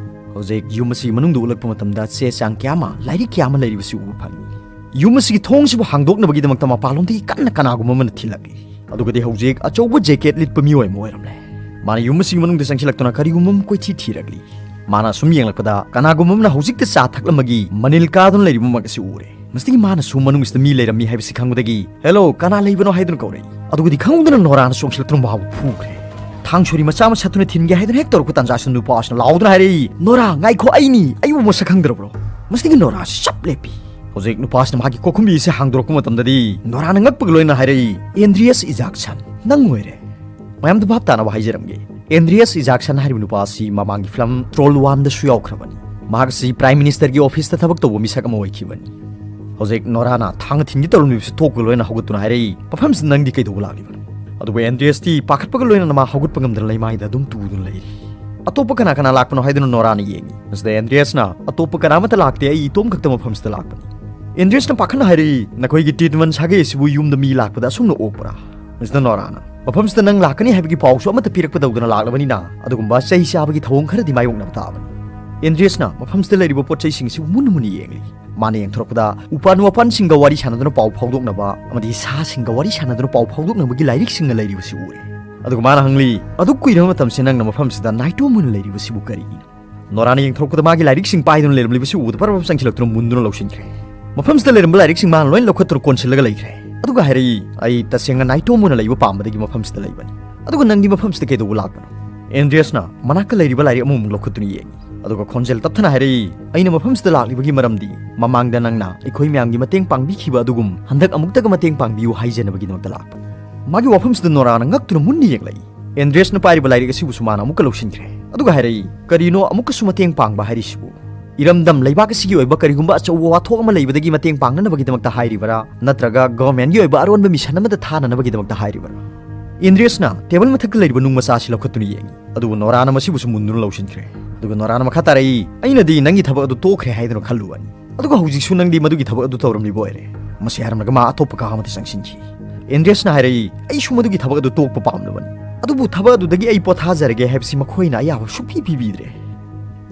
ꯍꯧꯖꯤꯛ ꯌꯨꯝ ꯑꯁꯤꯒꯤ ꯃꯅꯨꯡꯗ ꯎꯠꯂꯛꯄ ꯃꯇꯝꯗ ꯆꯦ ꯆꯥꯡ ꯀꯌꯥ ꯑꯃ, ꯂꯥꯏꯔꯤꯛ ꯀꯌꯥ ꯑꯃ ꯂꯩꯔꯤꯕꯁꯨ ꯎꯕ ꯐꯪꯉꯤ꯫ ꯌꯨꯝ ꯑꯁꯤꯒꯤ ꯊꯣꯡꯁꯤꯕꯨ ꯍꯥꯡꯗꯣꯛꯅꯕꯒꯤꯗꯃꯛꯇ ꯃꯄꯥꯟꯂꯣꯝꯗꯒꯤ ꯀꯟꯅ ꯀꯅꯥꯒꯨꯝꯕ ꯑꯃꯅ ꯊꯤꯜꯂꯛꯂꯤ꯫ ꯑꯗꯨꯒꯗꯤ ꯍꯧꯖꯤꯛ ꯑꯆꯧꯕ ꯖꯦꯀꯦꯠ ꯂꯤꯠꯄ ꯃꯤꯑꯣꯏ ꯑꯃ ꯑꯣꯏꯔꯝꯂꯦ꯫ ꯃꯥꯅ ꯌꯨꯝ ꯑꯁꯤꯒꯤ ꯃꯅꯨꯡꯗ ꯆꯪꯁꯤꯜꯂꯛꯇꯨꯅ ꯀꯔꯤꯒꯨꯝꯕ ꯑꯃ ꯀꯣꯏꯊꯤ ꯊꯤꯔꯛꯂꯤ꯫ ꯃꯥꯅ ꯑꯁꯨꯝ ꯌꯦꯡꯂꯛꯄꯗ ꯀꯅꯥꯒꯨꯝꯕ ꯑꯃꯅ ꯍꯧꯖꯤꯛꯇ ꯆꯥ ꯊꯛꯂꯝꯕꯒꯤ ꯃꯅꯤꯜ ꯀꯥꯗꯨꯅ ꯂꯩꯔꯤꯕꯃꯛ ꯑꯁꯤ ꯎꯔꯦ꯫ ꯃꯁꯤꯗꯒꯤ ꯃꯥꯅꯁꯨ ꯃꯅꯨꯡꯁꯤꯗ ꯃꯤ ꯂꯩꯔꯝꯃꯤ ꯍꯥꯏꯕꯁꯤ ꯈꯪꯕꯗꯒꯤ, "ꯍꯦꯜꯂꯣ, ꯀꯅꯥ ꯂꯩꯕꯅꯣ?" ꯍꯥꯏꯗꯨꯅ ꯀꯧꯔꯛꯏ꯫ ꯑꯗꯨꯒꯗꯤ ꯈꯪꯍꯧꯗꯅ ꯅꯣꯔꯥꯅ ꯆꯣꯡꯁꯤꯜꯂꯛꯇꯨꯅ ꯃꯥꯕꯨ ꯐꯨꯈ꯭ꯔꯦ꯫ ꯊꯥꯡ ꯁꯣꯔꯤ ꯃꯆꯥ ꯑꯃ ꯁꯠꯇꯨꯅ ꯊꯤꯟꯒꯦ ꯍꯥꯏꯗꯨꯅ ꯍꯦꯛ ꯇꯧꯔꯛꯄ ꯇꯥꯟꯖꯥꯁꯤꯗ ꯅꯨꯄꯥ ꯑꯁꯤꯅ ꯂꯥꯎꯗꯨꯅ ꯍꯥꯏꯔꯛꯏ, "ꯅꯣꯔꯥ, ꯉꯥꯏꯈꯣ, ꯑꯩꯅꯤ, ꯑꯩꯕꯨ ꯃꯁꯛ ꯈꯪꯗ꯭ꯔꯕ꯭ꯔꯣ?" ꯃꯁꯤꯗꯒꯤ ꯅꯣꯔꯥꯁꯤ ꯆꯞ ꯂꯦꯞꯄꯤ꯫ ꯍꯧꯖꯤꯛ ꯅꯨꯄꯥꯁꯤꯅ ꯃꯥꯒꯤ ꯀꯣꯛꯈꯨꯝꯕꯤ ꯑꯁꯤ ꯍꯥꯡꯗꯣꯔꯛꯄ ꯃꯇꯝꯗꯗꯤ ꯅꯣꯔꯥꯅ ꯉꯛꯄꯒ ꯂꯣꯏꯅꯅ ꯍꯥꯏꯔꯛꯏ, "ꯑꯦꯟꯗ꯭ꯔꯤꯌꯁ ꯏꯖꯥꯛꯁꯟ, ꯅꯪ ꯑꯣꯏꯔꯦ?" ꯃꯌꯥꯝꯗ ꯚꯥꯞ ꯇꯥꯅꯕ ꯍꯥꯏꯖꯔꯝꯒꯦ, ꯑꯦꯟꯗ꯭ꯔꯤꯌꯁ ꯏꯖꯥꯛꯁꯟ ꯍꯥꯏꯔꯤꯕ ꯅꯨꯄꯥ ꯑꯁꯤ ꯃꯃꯥꯡꯒꯤ ꯐꯤꯂꯝ ꯇ꯭ꯔꯣꯜ ꯋꯥꯟꯗꯁꯨ ꯌꯥꯎꯈ꯭ꯔꯕꯅꯤ꯫ ꯃꯍꯥꯛ ꯑꯁꯤ ꯄ꯭ꯔꯥꯏꯝ ꯃꯤꯅꯤꯁꯇꯔꯒꯤ ꯑꯣꯐꯤꯁꯇ ꯊꯕꯛ ꯇꯧꯕ ꯃꯤꯁꯛ ꯑꯃ ꯑꯣꯏꯈꯤꯕꯅꯤ꯫ ꯍꯧꯖꯤꯛ ꯅꯣꯔꯥꯅ ꯊꯥꯡꯅ ꯊꯤꯟꯒꯦ ꯇꯧꯔꯝꯂꯤꯕꯁꯤ ꯇꯣꯛꯄꯒ ꯂꯣꯏꯅ ꯍꯧꯒꯠꯇꯨꯅ ꯍꯥꯏꯔꯛꯏ, "ꯃꯐꯝꯁꯤꯗ ꯅꯪꯗꯤ ꯀꯩꯗꯧꯕ ꯂꯥꯛꯂꯤꯕꯅꯣ?" ꯑꯗꯨꯕꯨ ꯑꯦꯟꯗ꯭ꯔꯤꯌꯁꯇꯤ ꯄꯥꯈꯠꯄꯒ ꯂꯣꯏꯅꯅ ꯃꯥ ꯍꯧꯒꯠꯄ ꯉꯝꯗꯅ ꯂꯩꯃꯥꯏꯗ ꯑꯗꯨꯝ ꯇꯨꯗꯨꯅ ꯂꯩꯔꯤ꯫ "ꯑꯇꯣꯞꯄ ꯀꯅꯥ ꯀꯅꯥ ꯂꯥꯛꯄꯅꯣ?" ꯍꯥꯏꯗꯨꯅ ꯅꯣꯔꯥꯅ ꯌꯦꯡꯉꯤ꯫ ꯃꯁꯤꯗ ꯑꯦꯟꯗ꯭ꯔꯤꯌꯁꯅ, "ꯑꯇꯣꯞꯄ ꯀꯅꯥ ꯑꯃꯠꯇ ꯂꯥꯛꯇꯦ, ꯑꯩ ꯏꯇꯣꯝ ꯈꯛꯇ ꯃꯐꯝꯁꯤꯗ ꯂꯥꯛꯄꯅꯤ꯫" ꯑꯦꯟꯗ꯭ꯔꯤꯌꯁꯅ ꯄꯥꯈꯠꯅ ꯍꯥꯏꯔꯛꯏ, "ꯅꯈꯣꯏꯒꯤ ꯇꯤꯠꯃꯟ ꯁꯥꯒꯩ ꯑꯁꯤꯕꯨ ꯌꯨꯝꯗ ꯃꯤ ꯂꯥꯛꯄꯗ ꯑꯁꯨꯝꯅ ꯑꯣꯛꯄ꯭ꯔꯥ?" ꯃꯁꯤꯗ ꯅꯣꯔꯥꯅ, "ꯃꯐꯝꯁꯤꯗ ꯅꯪ ꯂꯥꯛꯀꯅꯤ ꯍꯥꯏꯕꯒꯤ ꯄꯥꯎꯁꯨ ꯑꯃꯠꯇ ꯄꯤꯔꯛꯄ ꯇꯧꯗꯅ ꯂꯥꯛꯂꯕꯅꯤꯅ, ꯑꯗꯨꯒꯨꯝꯕ ꯆꯩ ꯆꯥꯕꯒꯤ ꯊꯧꯑꯣꯡ ꯈꯔꯗꯤ ꯃꯥꯌꯣꯛꯅꯕ ꯇꯥꯕꯅꯤ꯫" ꯑꯦꯟꯗ꯭ꯔꯤꯌꯁꯅ, ꯃꯐꯝꯁꯤꯗ ꯂꯩꯔꯤꯕ ꯄꯣꯠ ꯆꯩꯁꯤꯡ ꯑꯁꯤꯕꯨ ꯃꯨꯟꯅ ꯃꯨꯟꯅ ꯌꯦꯡꯂꯤ꯫ ꯃꯥꯅ ꯌꯦꯡꯊꯣꯔꯛꯄꯗ ꯎꯄꯥꯟ ꯋꯥꯄꯥꯟꯁꯤꯡꯒ ꯋꯥꯔꯤ ꯁꯥꯟꯅꯗꯨꯅ ꯄꯥꯎ ꯐꯥꯎꯗꯣꯛꯅꯕ ꯑꯃꯗꯤ ꯁꯥꯁꯤꯡꯒ ꯋꯥꯔꯤ ꯁꯥꯟꯅꯗꯨꯅ ꯄꯥꯎ ꯐꯥꯎꯗꯣꯛꯅꯕꯒꯤ ꯂꯥꯏꯔꯤꯛꯁꯤꯡꯅ ꯂꯩꯔꯤꯕꯁꯤ ꯎꯔꯦ꯫ ꯑꯗꯨꯒ ꯃꯥꯅ ꯍꯪꯂꯤ, "ꯑꯗꯨꯛ ꯀꯨꯏꯔꯕ ꯃꯇꯝꯁꯦ ꯅꯪꯅ ꯃꯐꯝꯁꯤꯗ ꯅꯥꯏꯇꯣꯝ ꯑꯣꯏꯅ ꯂꯩꯔꯤꯕꯁꯤꯕꯨ ꯀꯔꯤꯒꯤꯅꯣ?" ꯅꯣꯔꯥꯅ ꯌꯦꯡꯊꯣꯔꯛꯄꯗ ꯃꯥꯒꯤ ꯂꯥꯏꯔꯤꯛꯁꯤꯡ ꯄꯥꯏꯗꯨꯅ ꯂꯩꯔꯝꯂꯤꯕꯁꯤ ꯎꯕꯗ ꯄꯔꯞ ꯄꯔꯞ ꯆꯪꯁꯤꯜꯂꯛꯇꯨꯅ ꯃꯨꯟꯗꯨꯅ ꯂꯧꯁꯤꯟꯈ꯭ꯔꯦ꯫ ꯃꯐꯝꯁꯤꯗ ꯂꯩꯔꯝꯕ ꯂꯥꯏꯔꯤꯛꯁꯤꯡ ꯃꯥꯅ ꯂꯣꯏꯅ ꯂꯧꯈꯠꯇꯨꯅ ꯀꯣꯟꯁꯤꯜꯂꯒ ꯂꯩꯈ꯭ꯔꯦ꯫ ꯑꯗꯨꯒ ꯍꯥꯏꯔꯛꯏ, "ꯑꯩ ꯇꯁꯦꯡꯅ ꯅꯥꯏꯇꯣꯝ ꯑꯣꯏꯅ ꯂꯩꯕ ꯄꯥꯝꯕꯗꯒꯤ ꯃꯐꯝꯁꯤꯗ ꯂꯩꯕꯅꯤ꯫ ꯑꯗꯨꯒ ꯅꯪꯗꯤ ꯃꯐꯝꯁꯤꯗ ꯀꯩꯗꯧꯕ ꯂꯥꯛꯄꯅꯣ?" ꯑꯦꯟꯗ꯭ꯔꯤꯌꯁꯅ ꯃꯅꯥꯛꯇ ꯂꯩꯔꯤꯕ ꯂꯥꯏꯔꯤꯛ ꯑꯃꯃꯨꯛ ꯂꯧꯈꯠꯇꯨꯅ ꯌꯦꯡꯉꯤ꯫ ꯑꯗꯨꯒ ꯈꯣꯟꯖꯦꯜ ꯇꯞꯊꯅ ꯍꯥꯏꯔꯛꯏ, "ꯑꯩꯅ ꯃꯐꯝꯁꯤꯗ ꯂꯥꯛꯂꯤꯕꯒꯤ ꯃꯔꯝꯗꯤ ꯃꯃꯥꯡꯗ ꯅꯪꯅ ꯑꯩꯈꯣꯏ ꯃꯌꯥꯝꯒꯤ ꯃꯇꯦꯡ ꯄꯥꯡꯕꯤꯈꯤꯕ ꯑꯗꯨꯒꯨꯝ ꯍꯟꯗꯛ ꯑꯃꯨꯛꯇꯒ ꯃꯇꯦꯡ ꯄꯥꯡꯕꯤꯌꯨ ꯍꯥꯏꯖꯅꯕꯒꯤꯗꯃꯛꯇ ꯂꯥꯛꯄꯅꯤ꯫" ꯃꯥꯒꯤ ꯋꯥꯐꯝꯁꯤꯗ ꯅꯣꯔꯥꯅ ꯉꯛꯇꯨꯅ ꯃꯨꯟꯅ ꯌꯦꯡꯂꯛꯏ꯫ ꯑꯦꯟꯗ꯭ꯔꯤꯌꯁꯅ ꯄꯥꯏꯔꯤꯕ ꯂꯥꯏꯔꯤꯛ ꯑꯁꯤꯕꯨꯁꯨ ꯃꯥꯅ ꯑꯃꯨꯛꯀ ꯂꯧꯁꯤꯟꯈ꯭ꯔꯦ꯫ ꯑꯗꯨꯒ ꯍꯥꯏꯔꯛꯏ, "ꯀꯔꯤꯅꯣ ꯑꯃꯨꯛꯀꯁꯨ ꯃꯇꯦꯡ ꯄꯥꯡꯕ ꯍꯥꯏꯔꯤꯁꯤꯕꯨ? ꯏꯔꯝꯗꯝ ꯂꯩꯕꯥꯛ ꯑꯁꯤꯒꯤ ꯑꯣꯏꯕ ꯀꯔꯤꯒꯨꯝꯕ ꯑꯆꯧꯕ ꯋꯥꯊꯣꯛ ꯑꯃ ꯂꯩꯕꯗꯒꯤ ꯃꯇꯦꯡ ꯄꯥꯡꯅꯅꯕꯒꯤꯗꯃꯛꯇ ꯍꯥꯏꯔꯤꯕꯔꯥ, ꯅꯠꯇ꯭ꯔꯒ ꯒꯚꯔꯟꯃꯦꯟꯒꯤ ꯑꯣꯏꯕ ꯑꯔꯣꯟꯕ ꯃꯤꯁꯟ ꯑꯃꯗ ꯊꯥꯅꯅꯕꯒꯤꯗꯃꯛꯇ ꯍꯥꯏꯔꯤꯕꯔꯥ?" ꯏꯟꯗ꯭ꯔꯤꯌꯁꯅ ꯇꯦꯕꯜ ꯃꯊꯛꯇ ꯂꯩꯔꯤꯕ ꯅꯨꯡ ꯃꯆꯥ ꯑꯁꯤ ꯂꯧꯈꯠꯇꯨꯅ ꯌꯦꯡꯉꯤ, ꯑꯗꯨꯕꯨ ꯅꯣꯔꯥꯅ ꯃꯁꯤꯕꯨꯁꯨ ꯃꯨꯟꯗꯨꯅ ꯂꯧꯁꯤꯟꯈ꯭ꯔꯦ꯫ ꯑꯗꯨꯒ ꯅꯣꯔꯥꯅ ꯃꯈꯥ ꯇꯥꯔꯛꯏ, "ꯑꯩꯅꯗꯤ ꯅꯪꯒꯤ ꯊꯕꯛ ꯑꯗꯨ ꯇꯣꯛꯈ꯭ꯔꯦ ꯍꯥꯏꯗꯨꯅ ꯈꯜꯂꯨꯕꯅꯤ, ꯑꯗꯨꯒ ꯍꯧꯖꯤꯛꯁꯨ ꯅꯪꯗꯤ ꯃꯗꯨꯒꯤ ꯊꯕꯛ ꯑꯗꯨ ꯇꯧꯔꯝꯂꯤꯕ ꯑꯣꯏꯔꯦ꯫" ꯃꯁꯤ ꯍꯥꯏꯔꯝꯂꯒ ꯃꯥ ꯑꯇꯣꯞꯄ ꯀꯥ ꯑꯃꯗ ꯆꯪꯁꯤꯟꯈꯤ꯫ ꯏꯟꯗ꯭ꯔꯤꯌꯁꯅ ꯍꯥꯏꯔꯛꯏ, "ꯑꯩꯁꯨ ꯃꯗꯨꯒꯤ ꯊꯕꯛ ꯑꯗꯨ ꯇꯣꯛꯄ ꯄꯥꯝꯂꯕꯅꯤ꯫ ꯑꯗꯨꯕꯨ ꯊꯕꯛ ꯑꯗꯨꯗꯒꯤ ꯑꯩ ꯄꯣꯊꯥꯖꯔꯒꯦ ꯍꯥꯏꯕꯁꯤ ꯃꯈꯣꯏꯅ ꯑꯌꯥꯕ ꯁꯨꯛꯄꯤ ꯄꯤꯕꯤꯗ꯭ꯔꯦ꯫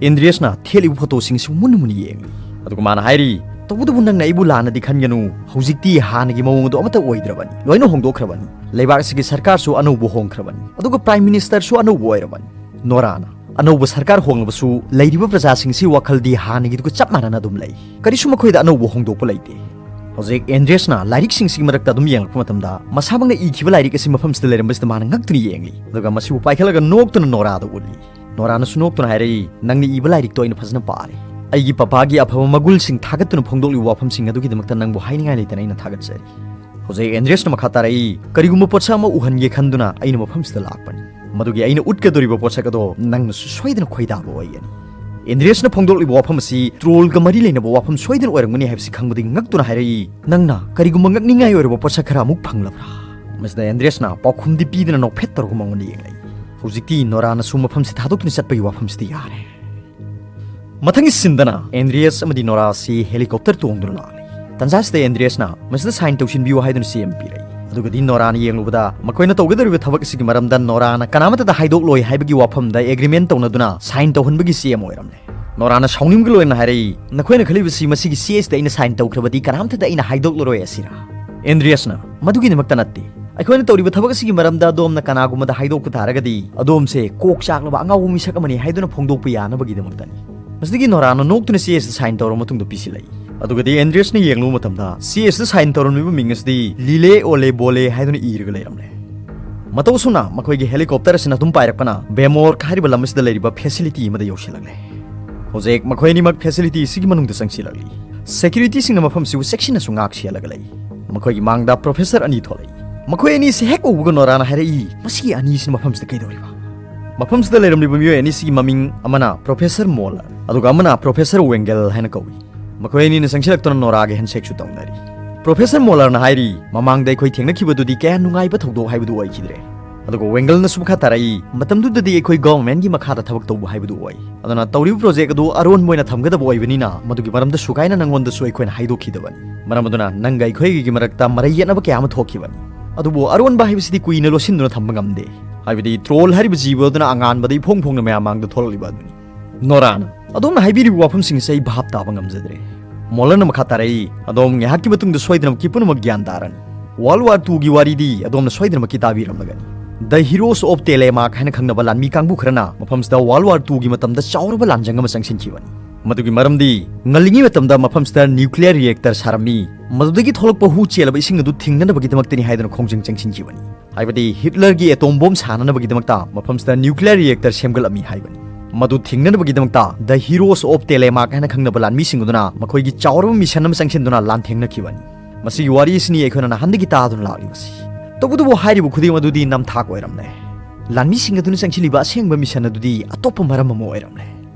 ꯑꯦꯟꯗ꯭ꯔꯤꯌꯁꯅ ꯊꯦꯠꯂꯤꯕ ꯐꯣꯇꯣꯁꯤꯡꯁꯨ ꯃꯨꯟꯅ ꯃꯨꯟꯅ ꯌꯦꯡꯂꯤ꯫ ꯑꯗꯨꯒ ꯃꯥꯅ ꯍꯥꯏꯔꯤ, "ꯇꯧꯕꯇꯕꯨ ꯅꯪꯅ ꯑꯩꯕꯨ ꯂꯥꯟꯅꯗꯤ ꯈꯟꯒꯅꯨ꯫ ꯍꯧꯖꯤꯛꯇꯤ ꯍꯥꯟꯅꯒꯤ ꯃꯑꯣꯡ ꯑꯗꯨ ꯑꯃꯠꯇ ꯑꯣꯏꯗ꯭ꯔꯕꯅꯤ꯫ ꯂꯣꯏꯅ ꯍꯣꯡꯗꯣꯛꯈ꯭ꯔꯕꯅꯤ꯫ ꯂꯩꯕꯥꯛ ꯑꯁꯤꯒꯤ ꯁꯔꯀꯥꯔꯁꯨ ꯑꯅꯧꯕ ꯍꯣꯡꯈ꯭ꯔꯕꯅꯤ꯫ ꯑꯗꯨꯒ ꯄ꯭ꯔꯥꯏꯝ ꯃꯤꯅꯤꯁꯇꯔꯁꯨ ꯑꯅꯧꯕ ꯑꯣꯏꯔꯕꯅꯤ꯫" ꯅꯣꯔꯥꯅ, "ꯑꯅꯧꯕ ꯁꯔꯀꯥꯔ ꯍꯣꯡꯂꯕꯁꯨ ꯂꯩꯔꯤꯕ ꯄ꯭ꯔꯖꯥꯁꯤꯡꯁꯤ ꯋꯥꯈꯜꯗꯤ ꯍꯥꯟꯅꯒꯤꯗꯨꯒ ꯆꯞ ꯃꯥꯟꯅꯅ ꯑꯗꯨꯝ ꯂꯩ꯫ ꯀꯔꯤꯁꯨ ꯃꯈꯣꯏꯗ ꯑꯅꯧꯕ ꯍꯣꯡꯗꯣꯛꯄ ꯂꯩꯇꯦ꯫" ꯍꯧꯖꯤꯛ ꯑꯦꯟꯗ꯭ꯔꯤꯌꯁꯅ ꯂꯥꯏꯔꯤꯛꯁꯤꯡꯁꯤꯒꯤ ꯃꯔꯛꯇ ꯑꯗꯨꯝ ꯌꯦꯡꯂꯛꯄ ꯃꯇꯝꯗ, ꯃꯁꯥꯃꯛꯅ ꯏꯈꯤꯕ ꯂꯥꯏꯔꯤꯛ ꯑꯁꯤ ꯃꯐꯝꯁꯤꯗ ꯂꯩꯔꯝꯕꯁꯤꯗ ꯃꯥꯅ ꯉꯛꯇꯨꯅ ꯌꯦꯡꯂꯤ꯫ ꯑꯗꯨꯒ ꯃꯁꯤꯕꯨ ꯄꯥꯏꯈꯠꯂꯒ ꯅꯣꯛꯇꯨꯅ ꯅꯣꯔꯥꯗ ꯎꯠꯂꯤ꯫ ꯅꯣꯔꯥꯅꯁꯨ ꯅꯣꯛꯇꯨꯅ ꯍꯥꯏꯔꯛꯏ, "ꯅꯪꯅ ꯏꯕ ꯂꯥꯏꯔꯤꯛꯇꯣ ꯑꯩꯅ ꯐꯖꯅ ꯄꯥꯔꯦ꯫ ꯑꯩꯒꯤ ꯄꯄꯥꯒꯤ ꯑꯐꯕ ꯃꯒꯨꯟꯁꯤꯡ ꯊꯥꯒꯠꯇꯨꯅ ꯐꯣꯡꯗꯣꯛꯂꯤꯕ ꯋꯥꯐꯝꯁꯤꯡ ꯑꯗꯨꯒꯤꯗꯃꯛꯇ ꯅꯪꯕꯨ ꯍꯥꯏꯅꯤꯡꯉꯥꯏ ꯂꯩꯇꯅ ꯑꯩꯅ ꯊꯥꯒꯠꯆꯔꯤ꯫" ꯍꯧꯖꯤꯛ ꯑꯦꯟꯗ꯭ꯔꯤꯌꯁꯅ ꯃꯈꯥ ꯇꯥꯔꯛꯏ, "ꯀꯔꯤꯒꯨꯝꯕ ꯄꯣꯠꯁꯛ ꯑꯃ ꯎꯍꯟꯒꯦ ꯈꯟꯗꯨꯅ ꯑꯩꯅ ꯃꯐꯝꯁꯤꯗ ꯂꯥꯛꯄꯅꯤ꯫ ꯃꯗꯨꯒꯤ ꯑꯩꯅ ꯎꯠꯀꯗꯧꯔꯤꯕ ꯄꯣꯠꯁꯛ ꯑꯗꯣ ꯅꯪꯅꯁꯨ ꯁꯣꯏꯗꯅ ꯈꯣꯏꯗꯥꯕ ꯑꯣꯏꯒꯅꯤ꯫" ꯑꯦꯟꯗ꯭ꯔꯤꯌꯁꯅ ꯐꯣꯡꯗꯣꯛꯂꯤꯕ ꯋꯥꯐꯝ ꯑꯁꯤ ꯇ꯭ꯔꯣꯜꯒ ꯃꯔꯤ ꯂꯩꯅꯕ ꯋꯥꯐꯝ ꯁꯣꯏꯗꯅ ꯑꯣꯏꯔꯝꯒꯅꯤ ꯍꯥꯏꯕꯁꯤ ꯈꯪꯕꯗꯒꯤ ꯉꯛꯇꯨꯅ ꯍꯥꯏꯔꯛꯏ, "ꯅꯪꯅ ꯀꯔꯤꯒꯨꯝꯕ ꯉꯛꯅꯤꯡꯉꯥꯏ ꯑꯣꯏꯔꯕ ꯄꯣꯠꯁꯛ ꯈꯔ ꯑꯃꯨꯛ ꯐꯪꯂꯕ꯭ꯔꯥ?" ꯃꯁꯤꯗ ꯑꯦꯟꯗ꯭ꯔꯤꯌꯁꯅ ꯄꯥꯎꯈꯨꯝꯗꯤ ꯄꯤꯗꯅ ꯅꯣꯛꯐꯦꯠ ꯇꯧꯔꯒ ꯃꯉꯣꯟꯗ ꯌꯦꯡꯂꯛꯏ꯫ ꯍꯧꯖꯤꯛꯇꯤ ꯅꯣꯔꯥꯅꯁꯨ ꯃꯐꯝꯁꯤ ꯊꯥꯗꯣꯛꯇꯨꯅ ꯆꯠꯄꯒꯤ ꯋꯥꯐꯝꯁꯤꯗ ꯌꯥꯔꯦ꯫ ꯃꯊꯪꯒꯤ ꯁꯤꯟꯗꯅ ꯑꯦꯟꯗ꯭ꯔꯤꯌꯁ ꯑꯃꯗꯤ ꯅꯣꯔꯥ ꯑꯁꯤ ꯍꯦꯂꯤꯀꯣꯞꯇꯔ ꯇꯣꯡꯗꯨꯅ ꯂꯥꯛꯂꯤ꯫ ꯇꯟꯖꯥꯁꯤꯗ ꯑꯦꯟꯗ꯭ꯔꯤꯌꯁꯅ ꯃꯁꯤꯗ ꯁꯥꯏꯟ ꯇꯧꯁꯤꯟꯕꯤꯌꯨ ꯍꯥꯏꯗꯨꯅ ꯆꯦ ꯑꯃ ꯄꯤꯔꯛꯏ꯫ ꯑꯗꯨꯒꯗꯤ ꯅꯣꯔꯥꯅ ꯌꯦꯡꯂꯨꯕꯗ ꯃꯈꯣꯏꯅ ꯇꯧꯒꯗꯧꯔꯤꯕ ꯊꯕꯛ ꯑꯁꯤꯒꯤ ꯃꯔꯝꯗ ꯅꯣꯔꯥꯅ ꯀꯅꯥꯃꯠꯇꯗ ꯍꯥꯏꯗꯣꯛꯂꯣꯏ ꯍꯥꯏꯕꯒꯤ ꯋꯥꯐꯝꯗ ꯑꯦꯒ꯭ꯔꯤꯃꯦꯟ ꯇꯧꯅꯗꯨꯅ ꯁꯥꯏꯟ ꯇꯧꯍꯟꯕꯒꯤ ꯆꯦ ꯑꯃ ꯑꯣꯏꯔꯝꯂꯦ꯫ ꯅꯣꯔꯥꯅ ꯁꯥꯎꯅꯤꯡꯕꯒ ꯂꯣꯏꯅꯅ ꯍꯥꯏꯔꯛꯏ, "ꯅꯈꯣꯏꯅ ꯈꯜꯂꯤꯕꯁꯤ ꯃꯁꯤꯒꯤ ꯆꯦ ꯑꯁꯤꯗ ꯑꯩꯅ ꯁꯥꯏꯟ ꯇꯧꯈ꯭ꯔꯕꯗꯤ ꯀꯅꯥꯝꯇꯗ ꯑꯩꯅ ꯍꯥꯏꯗꯣꯛꯂꯔꯣꯏ ꯑꯁꯤꯔꯥ?" ꯑꯦꯟꯗ꯭ꯔꯤꯌꯁꯅ, "ꯃꯗꯨꯒꯤꯗꯃꯛꯇ ꯅꯠꯇꯦ꯫ ꯑꯩꯈꯣꯏꯅ ꯇꯧꯔꯤꯕ ꯊꯕꯛ ꯑꯁꯤꯒꯤ ꯃꯔꯝꯗ ꯑꯗꯣꯝꯅ ꯀꯅꯥꯒꯨꯝꯕꯗ ꯍꯥꯏꯗꯣꯛꯄ ꯇꯥꯔꯒꯗꯤ ꯑꯗꯣꯝꯁꯦ ꯀꯣꯛ ꯆꯥꯛꯂꯕ ꯑꯉꯥꯎꯕ ꯃꯤꯁꯛ ꯑꯃꯅꯤ ꯍꯥꯏꯗꯨꯅ ꯐꯣꯡꯗꯣꯛꯄ ꯌꯥꯅꯕꯒꯤꯗꯃꯛꯇꯅꯤ꯫" ꯃꯁꯤꯗꯒꯤ ꯅꯣꯔꯥꯅ ꯅꯣꯛꯇꯨꯅ ꯆꯦ ꯑꯁꯤꯗ ꯁꯥꯏꯟ ꯇꯧꯔꯕ ꯃꯇꯨꯡꯗ ꯄꯤꯁꯤꯜꯂꯛꯏ꯫ ꯑꯗꯨꯒꯗꯤ ꯑꯦꯟꯗ꯭ꯔꯤꯌꯁꯅ ꯌꯦꯡꯂꯨꯕ ꯃꯇꯝꯗ ꯆꯦ ꯑꯁꯤꯗ ꯁꯥꯏꯟ ꯇꯧꯔꯝꯂꯤꯕ ꯃꯤꯡ ꯑꯁꯤꯗꯤ ꯂꯤꯂꯦ ꯑꯣꯂꯦ ꯕꯣꯂꯦ ꯍꯥꯏꯗꯨꯅ ꯏꯔꯒ ꯂꯩꯔꯝꯂꯦ꯫ ꯃꯇꯧ ꯑꯁꯨꯝꯅ ꯃꯈꯣꯏꯒꯤ ꯍꯦꯂꯤꯀꯣꯞꯇꯔ ꯑꯁꯤꯅ ꯑꯗꯨꯝ ꯄꯥꯏꯔꯛꯄꯅ ꯕꯦꯃꯣꯔꯛ ꯍꯥꯏꯔꯤꯕ ꯂꯝ ꯑꯁꯤꯗ ꯂꯩꯔꯤꯕ ꯐꯦꯁꯤꯂꯤꯇꯤ ꯑꯃꯗ ꯌꯧꯁꯤꯜꯂꯛꯂꯦ꯫ ꯍꯧꯖꯤꯛ ꯃꯈꯣꯏ ꯑꯅꯤꯃꯛ ꯐꯦꯁꯤꯂꯤꯇꯤ ꯑꯁꯤꯒꯤ ꯃꯅꯨꯡꯗ ꯆꯪꯁꯤꯜꯂꯛꯂꯤ꯫ ꯁꯦꯀ꯭ꯌꯨꯔꯤꯇꯤꯁꯤꯡꯅ ꯃꯐꯝꯁꯤꯕꯨ ꯆꯦꯛꯁꯤꯟꯅꯁꯨ ꯉꯥꯛ ꯁꯦꯜꯂꯒ ꯂꯩ꯫ ꯃꯈꯣꯏꯒꯤ ꯃꯥꯡꯗ ꯄ꯭ꯔꯣꯐꯦꯁꯔ ꯑꯅꯤ ꯊꯣꯛꯂꯛꯏ꯫ ꯃꯈꯣꯏ ꯑꯅꯤꯁꯤ ꯍꯦꯛ ꯎꯕꯒ ꯅꯣꯔꯥꯅ ꯍꯥꯏꯔꯛꯏ, "ꯃꯁꯤꯒꯤ ꯑꯅꯤꯁꯤꯅ ꯃꯐꯝꯁꯤꯗ ꯀꯩꯗꯧꯔꯤꯕ?" ꯃꯐꯝꯁꯤꯗ ꯂꯩꯔꯝꯂꯤꯕ ꯃꯤꯑꯣꯏ ꯑꯅꯤꯁꯤꯒꯤ ꯃꯃꯤꯡ ꯑꯃꯅ ꯄ꯭ꯔꯣꯐꯦꯁꯔ ꯃꯣꯂꯔ, ꯑꯗꯨꯒ ꯑꯃꯅ ꯄ꯭ꯔꯣꯐꯦꯁꯔ ꯋꯦꯡꯒꯦꯜ ꯍꯥꯏꯅ ꯀꯧꯏ꯫ ꯃꯈꯣꯏ ꯑꯅꯤꯅ ꯆꯪꯁꯤꯜꯂꯛꯇꯨꯅ ꯅꯣꯔꯥꯒꯤ ꯍꯦꯟꯁꯦꯛꯁꯨ ꯇꯧꯅꯔꯤ꯫ ꯄ꯭ꯔꯣꯐꯦꯁꯔ ꯃꯣꯂꯔꯅ ꯍꯥꯏꯔꯤ, "ꯃꯃꯥꯡꯗ ꯑꯩꯈꯣꯏ ꯊꯦꯡꯅꯈꯤꯕꯗꯨꯗꯤ ꯀꯌꯥ ꯅꯨꯡꯉꯥꯏꯕ ꯊꯧꯗꯣꯛ ꯍꯥꯏꯕꯗꯨ ꯑꯣꯏꯈꯤꯗ꯭ꯔꯦ꯫" ꯑꯗꯨꯒ ꯋꯦꯡꯒꯜꯅꯁꯨ ꯃꯈꯥ ꯇꯥꯔꯛꯏ, "ꯃꯇꯝꯗꯨꯗꯗꯤ ꯑꯩꯈꯣꯏ ꯒꯚꯔꯟꯃꯦꯟꯠꯀꯤ ꯃꯈꯥꯗ ꯊꯕꯛ ꯇꯧꯕ ꯍꯥꯏꯕꯗꯨ ꯑꯣꯏ꯫ ꯑꯗꯨꯅ ꯇꯧꯔꯤꯕ ꯄ꯭ꯔꯣꯖꯦꯛ ꯑꯗꯨ ꯑꯔꯣꯟꯕ ꯑꯣꯏꯅ ꯊꯝꯒꯗꯕ ꯑꯣꯏꯕꯅꯤꯅ ꯃꯗꯨꯒꯤ ꯃꯔꯝꯗ ꯁꯨꯒꯥꯏꯅ ꯅꯪꯉꯣꯟꯗꯁꯨ ꯑꯩꯈꯣꯏꯅ ꯍꯥꯏꯗꯣꯛꯈꯤꯗꯕꯅꯤ꯫ ꯃꯔꯝ ꯑꯗꯨꯅ ꯅꯪꯒ ꯑꯩꯈꯣꯏꯒꯤ ꯃꯔꯛꯇ ꯃꯔꯩ ꯌꯦꯠꯅꯕ ꯀꯌꯥ ꯑꯃ ꯊꯣꯛꯈꯤꯕꯅꯤ꯫ ꯑꯗꯨꯕꯨ ꯑꯔꯣꯟꯕ ꯍꯥꯏꯕꯁꯤꯗꯤ ꯀꯨꯏꯅ ꯂꯣꯠꯁꯤꯟꯗꯨꯅ ꯊꯝꯕ ꯉꯝꯗꯦ꯫ ꯍꯥꯏꯕꯗꯤ ꯇ꯭ꯔꯣꯜ ꯍꯥꯏꯔꯤꯕ ꯖꯤꯕ ꯑꯗꯨꯅ ꯑꯉꯥꯟꯕꯗ ꯏꯐꯣꯡ ꯐꯣꯡꯅ ꯃꯌꯥꯝ ꯃꯥꯡꯗ ꯊꯣꯛꯂꯛꯂꯤꯕ ꯑꯗꯨꯅꯤ꯫ ꯅꯣꯔꯥꯅ, "ꯑꯗꯣꯝꯅ ꯍꯥꯏꯕꯤꯔꯤꯕ ꯋꯥꯐꯝꯁꯤꯡ ꯑꯁꯤ ꯑꯩ ꯚꯥꯞ ꯇꯥꯕ ꯉꯝꯖꯗ꯭ꯔꯦ꯫" ꯃꯣꯂꯔꯅ ꯃꯈꯥ ꯇꯥꯔꯛꯏ, "ꯑꯗꯣꯝ ꯉꯥꯏꯍꯥꯛꯀꯤ ꯃꯇꯨꯡꯗ ꯁꯣꯏꯗꯅꯃꯛꯀꯤ ꯄꯨꯝꯅꯃꯛ ꯒ꯭ꯌꯥꯟ ꯇꯥꯔꯅꯤ꯫ World War Two ꯒꯤ ꯋꯥꯔꯤꯗꯤ ꯑꯗꯣꯝꯅ ꯁꯣꯏꯗꯅꯃꯛꯀꯤ ꯇꯥꯕꯤꯔꯝꯂꯒꯅꯤ꯫ The Heroes of Telemark ꯍꯥꯏꯅ ꯈꯪꯅꯕ ꯂꯥꯟꯃꯤ ꯀꯥꯡꯕꯨ ꯈꯔꯅ ꯃꯐꯝꯁꯤꯗ World War Two ꯒꯤ ꯃꯇꯝꯗ ꯆꯥꯎꯔꯕ ꯂꯥꯟꯖꯪ ꯑꯃ ꯆꯪꯁꯤꯟꯈꯤꯕꯅꯤ꯫ ꯃꯗꯨꯒꯤ ꯃꯔꯝꯗꯤ ꯉꯜꯂꯤꯉꯩ ꯃꯇꯝꯗ ꯃꯐꯝꯁꯤꯗ nuclear reactor ꯁꯥꯔꯝꯃꯤ꯫ ꯃꯗꯨꯗꯒꯤ ꯊꯣꯛꯂꯛꯄ ꯍꯨ ꯆꯦꯜꯂꯕ ꯏꯁꯤꯡ ꯑꯗꯨ ꯊꯤꯡꯅꯅꯕꯒꯤꯗꯃꯛꯇꯅꯤ ꯍꯥꯏꯗꯨꯅ ꯈꯣꯡꯖꯪ ꯆꯪꯁꯤꯟꯈꯤꯕꯅꯤ꯫ ꯍꯥꯏꯕꯗꯤ ꯍꯤꯠꯂꯔꯒꯤ atom bomb ꯁꯥꯅꯅꯕꯒꯤꯗꯃꯛꯇ ꯃꯐꯝꯁꯤꯗ nuclear reactor ꯁꯦꯝꯒꯠꯂꯝꯃꯤ ꯍꯥꯏꯕꯅꯤ꯫ ꯃꯗꯨ ꯊꯤꯡꯅꯅꯕꯒꯤꯗꯃꯛꯇ The Heroes of Telemark ꯍꯥꯏꯅ ꯈꯪꯅꯕ ꯂꯥꯟꯃꯤꯁꯤꯡ ꯑꯗꯨꯅ ꯃꯈꯣꯏꯒꯤ ꯆꯥꯎꯔꯕ mission ꯑꯃ ꯆꯪꯁꯤꯟꯗꯨꯅ ꯂꯥꯟꯊꯦꯡꯅꯈꯤꯕꯅꯤ꯫ ꯃꯁꯤꯒꯤ ꯋꯥꯔꯤ ꯑꯁꯤꯅꯤ ꯑꯩꯈꯣꯏꯅ ꯅꯍꯥꯟꯗꯒꯤ ꯇꯥꯗꯨꯅ ꯂꯥꯛꯂꯤꯕꯁꯤ꯫ ꯇꯧꯕꯇꯕꯨ ꯍꯥꯏꯔꯤꯕ ꯈꯨꯗꯤꯡ ꯑꯗꯨꯗꯤ ꯅꯝꯊꯥꯛ ꯑꯣꯏꯔꯝꯂꯦ꯫ ꯂꯥꯟꯃꯤꯁꯤꯡ ꯑꯗꯨꯅ ꯆꯪꯁꯤꯜꯂꯤꯕ ꯑꯁꯦꯡꯕ mission ꯑꯗꯨꯗꯤ ꯑꯇꯣꯞꯄ ꯃꯔꯝ ꯑꯃ ꯑꯣꯏꯔꯝꯂꯦ꯫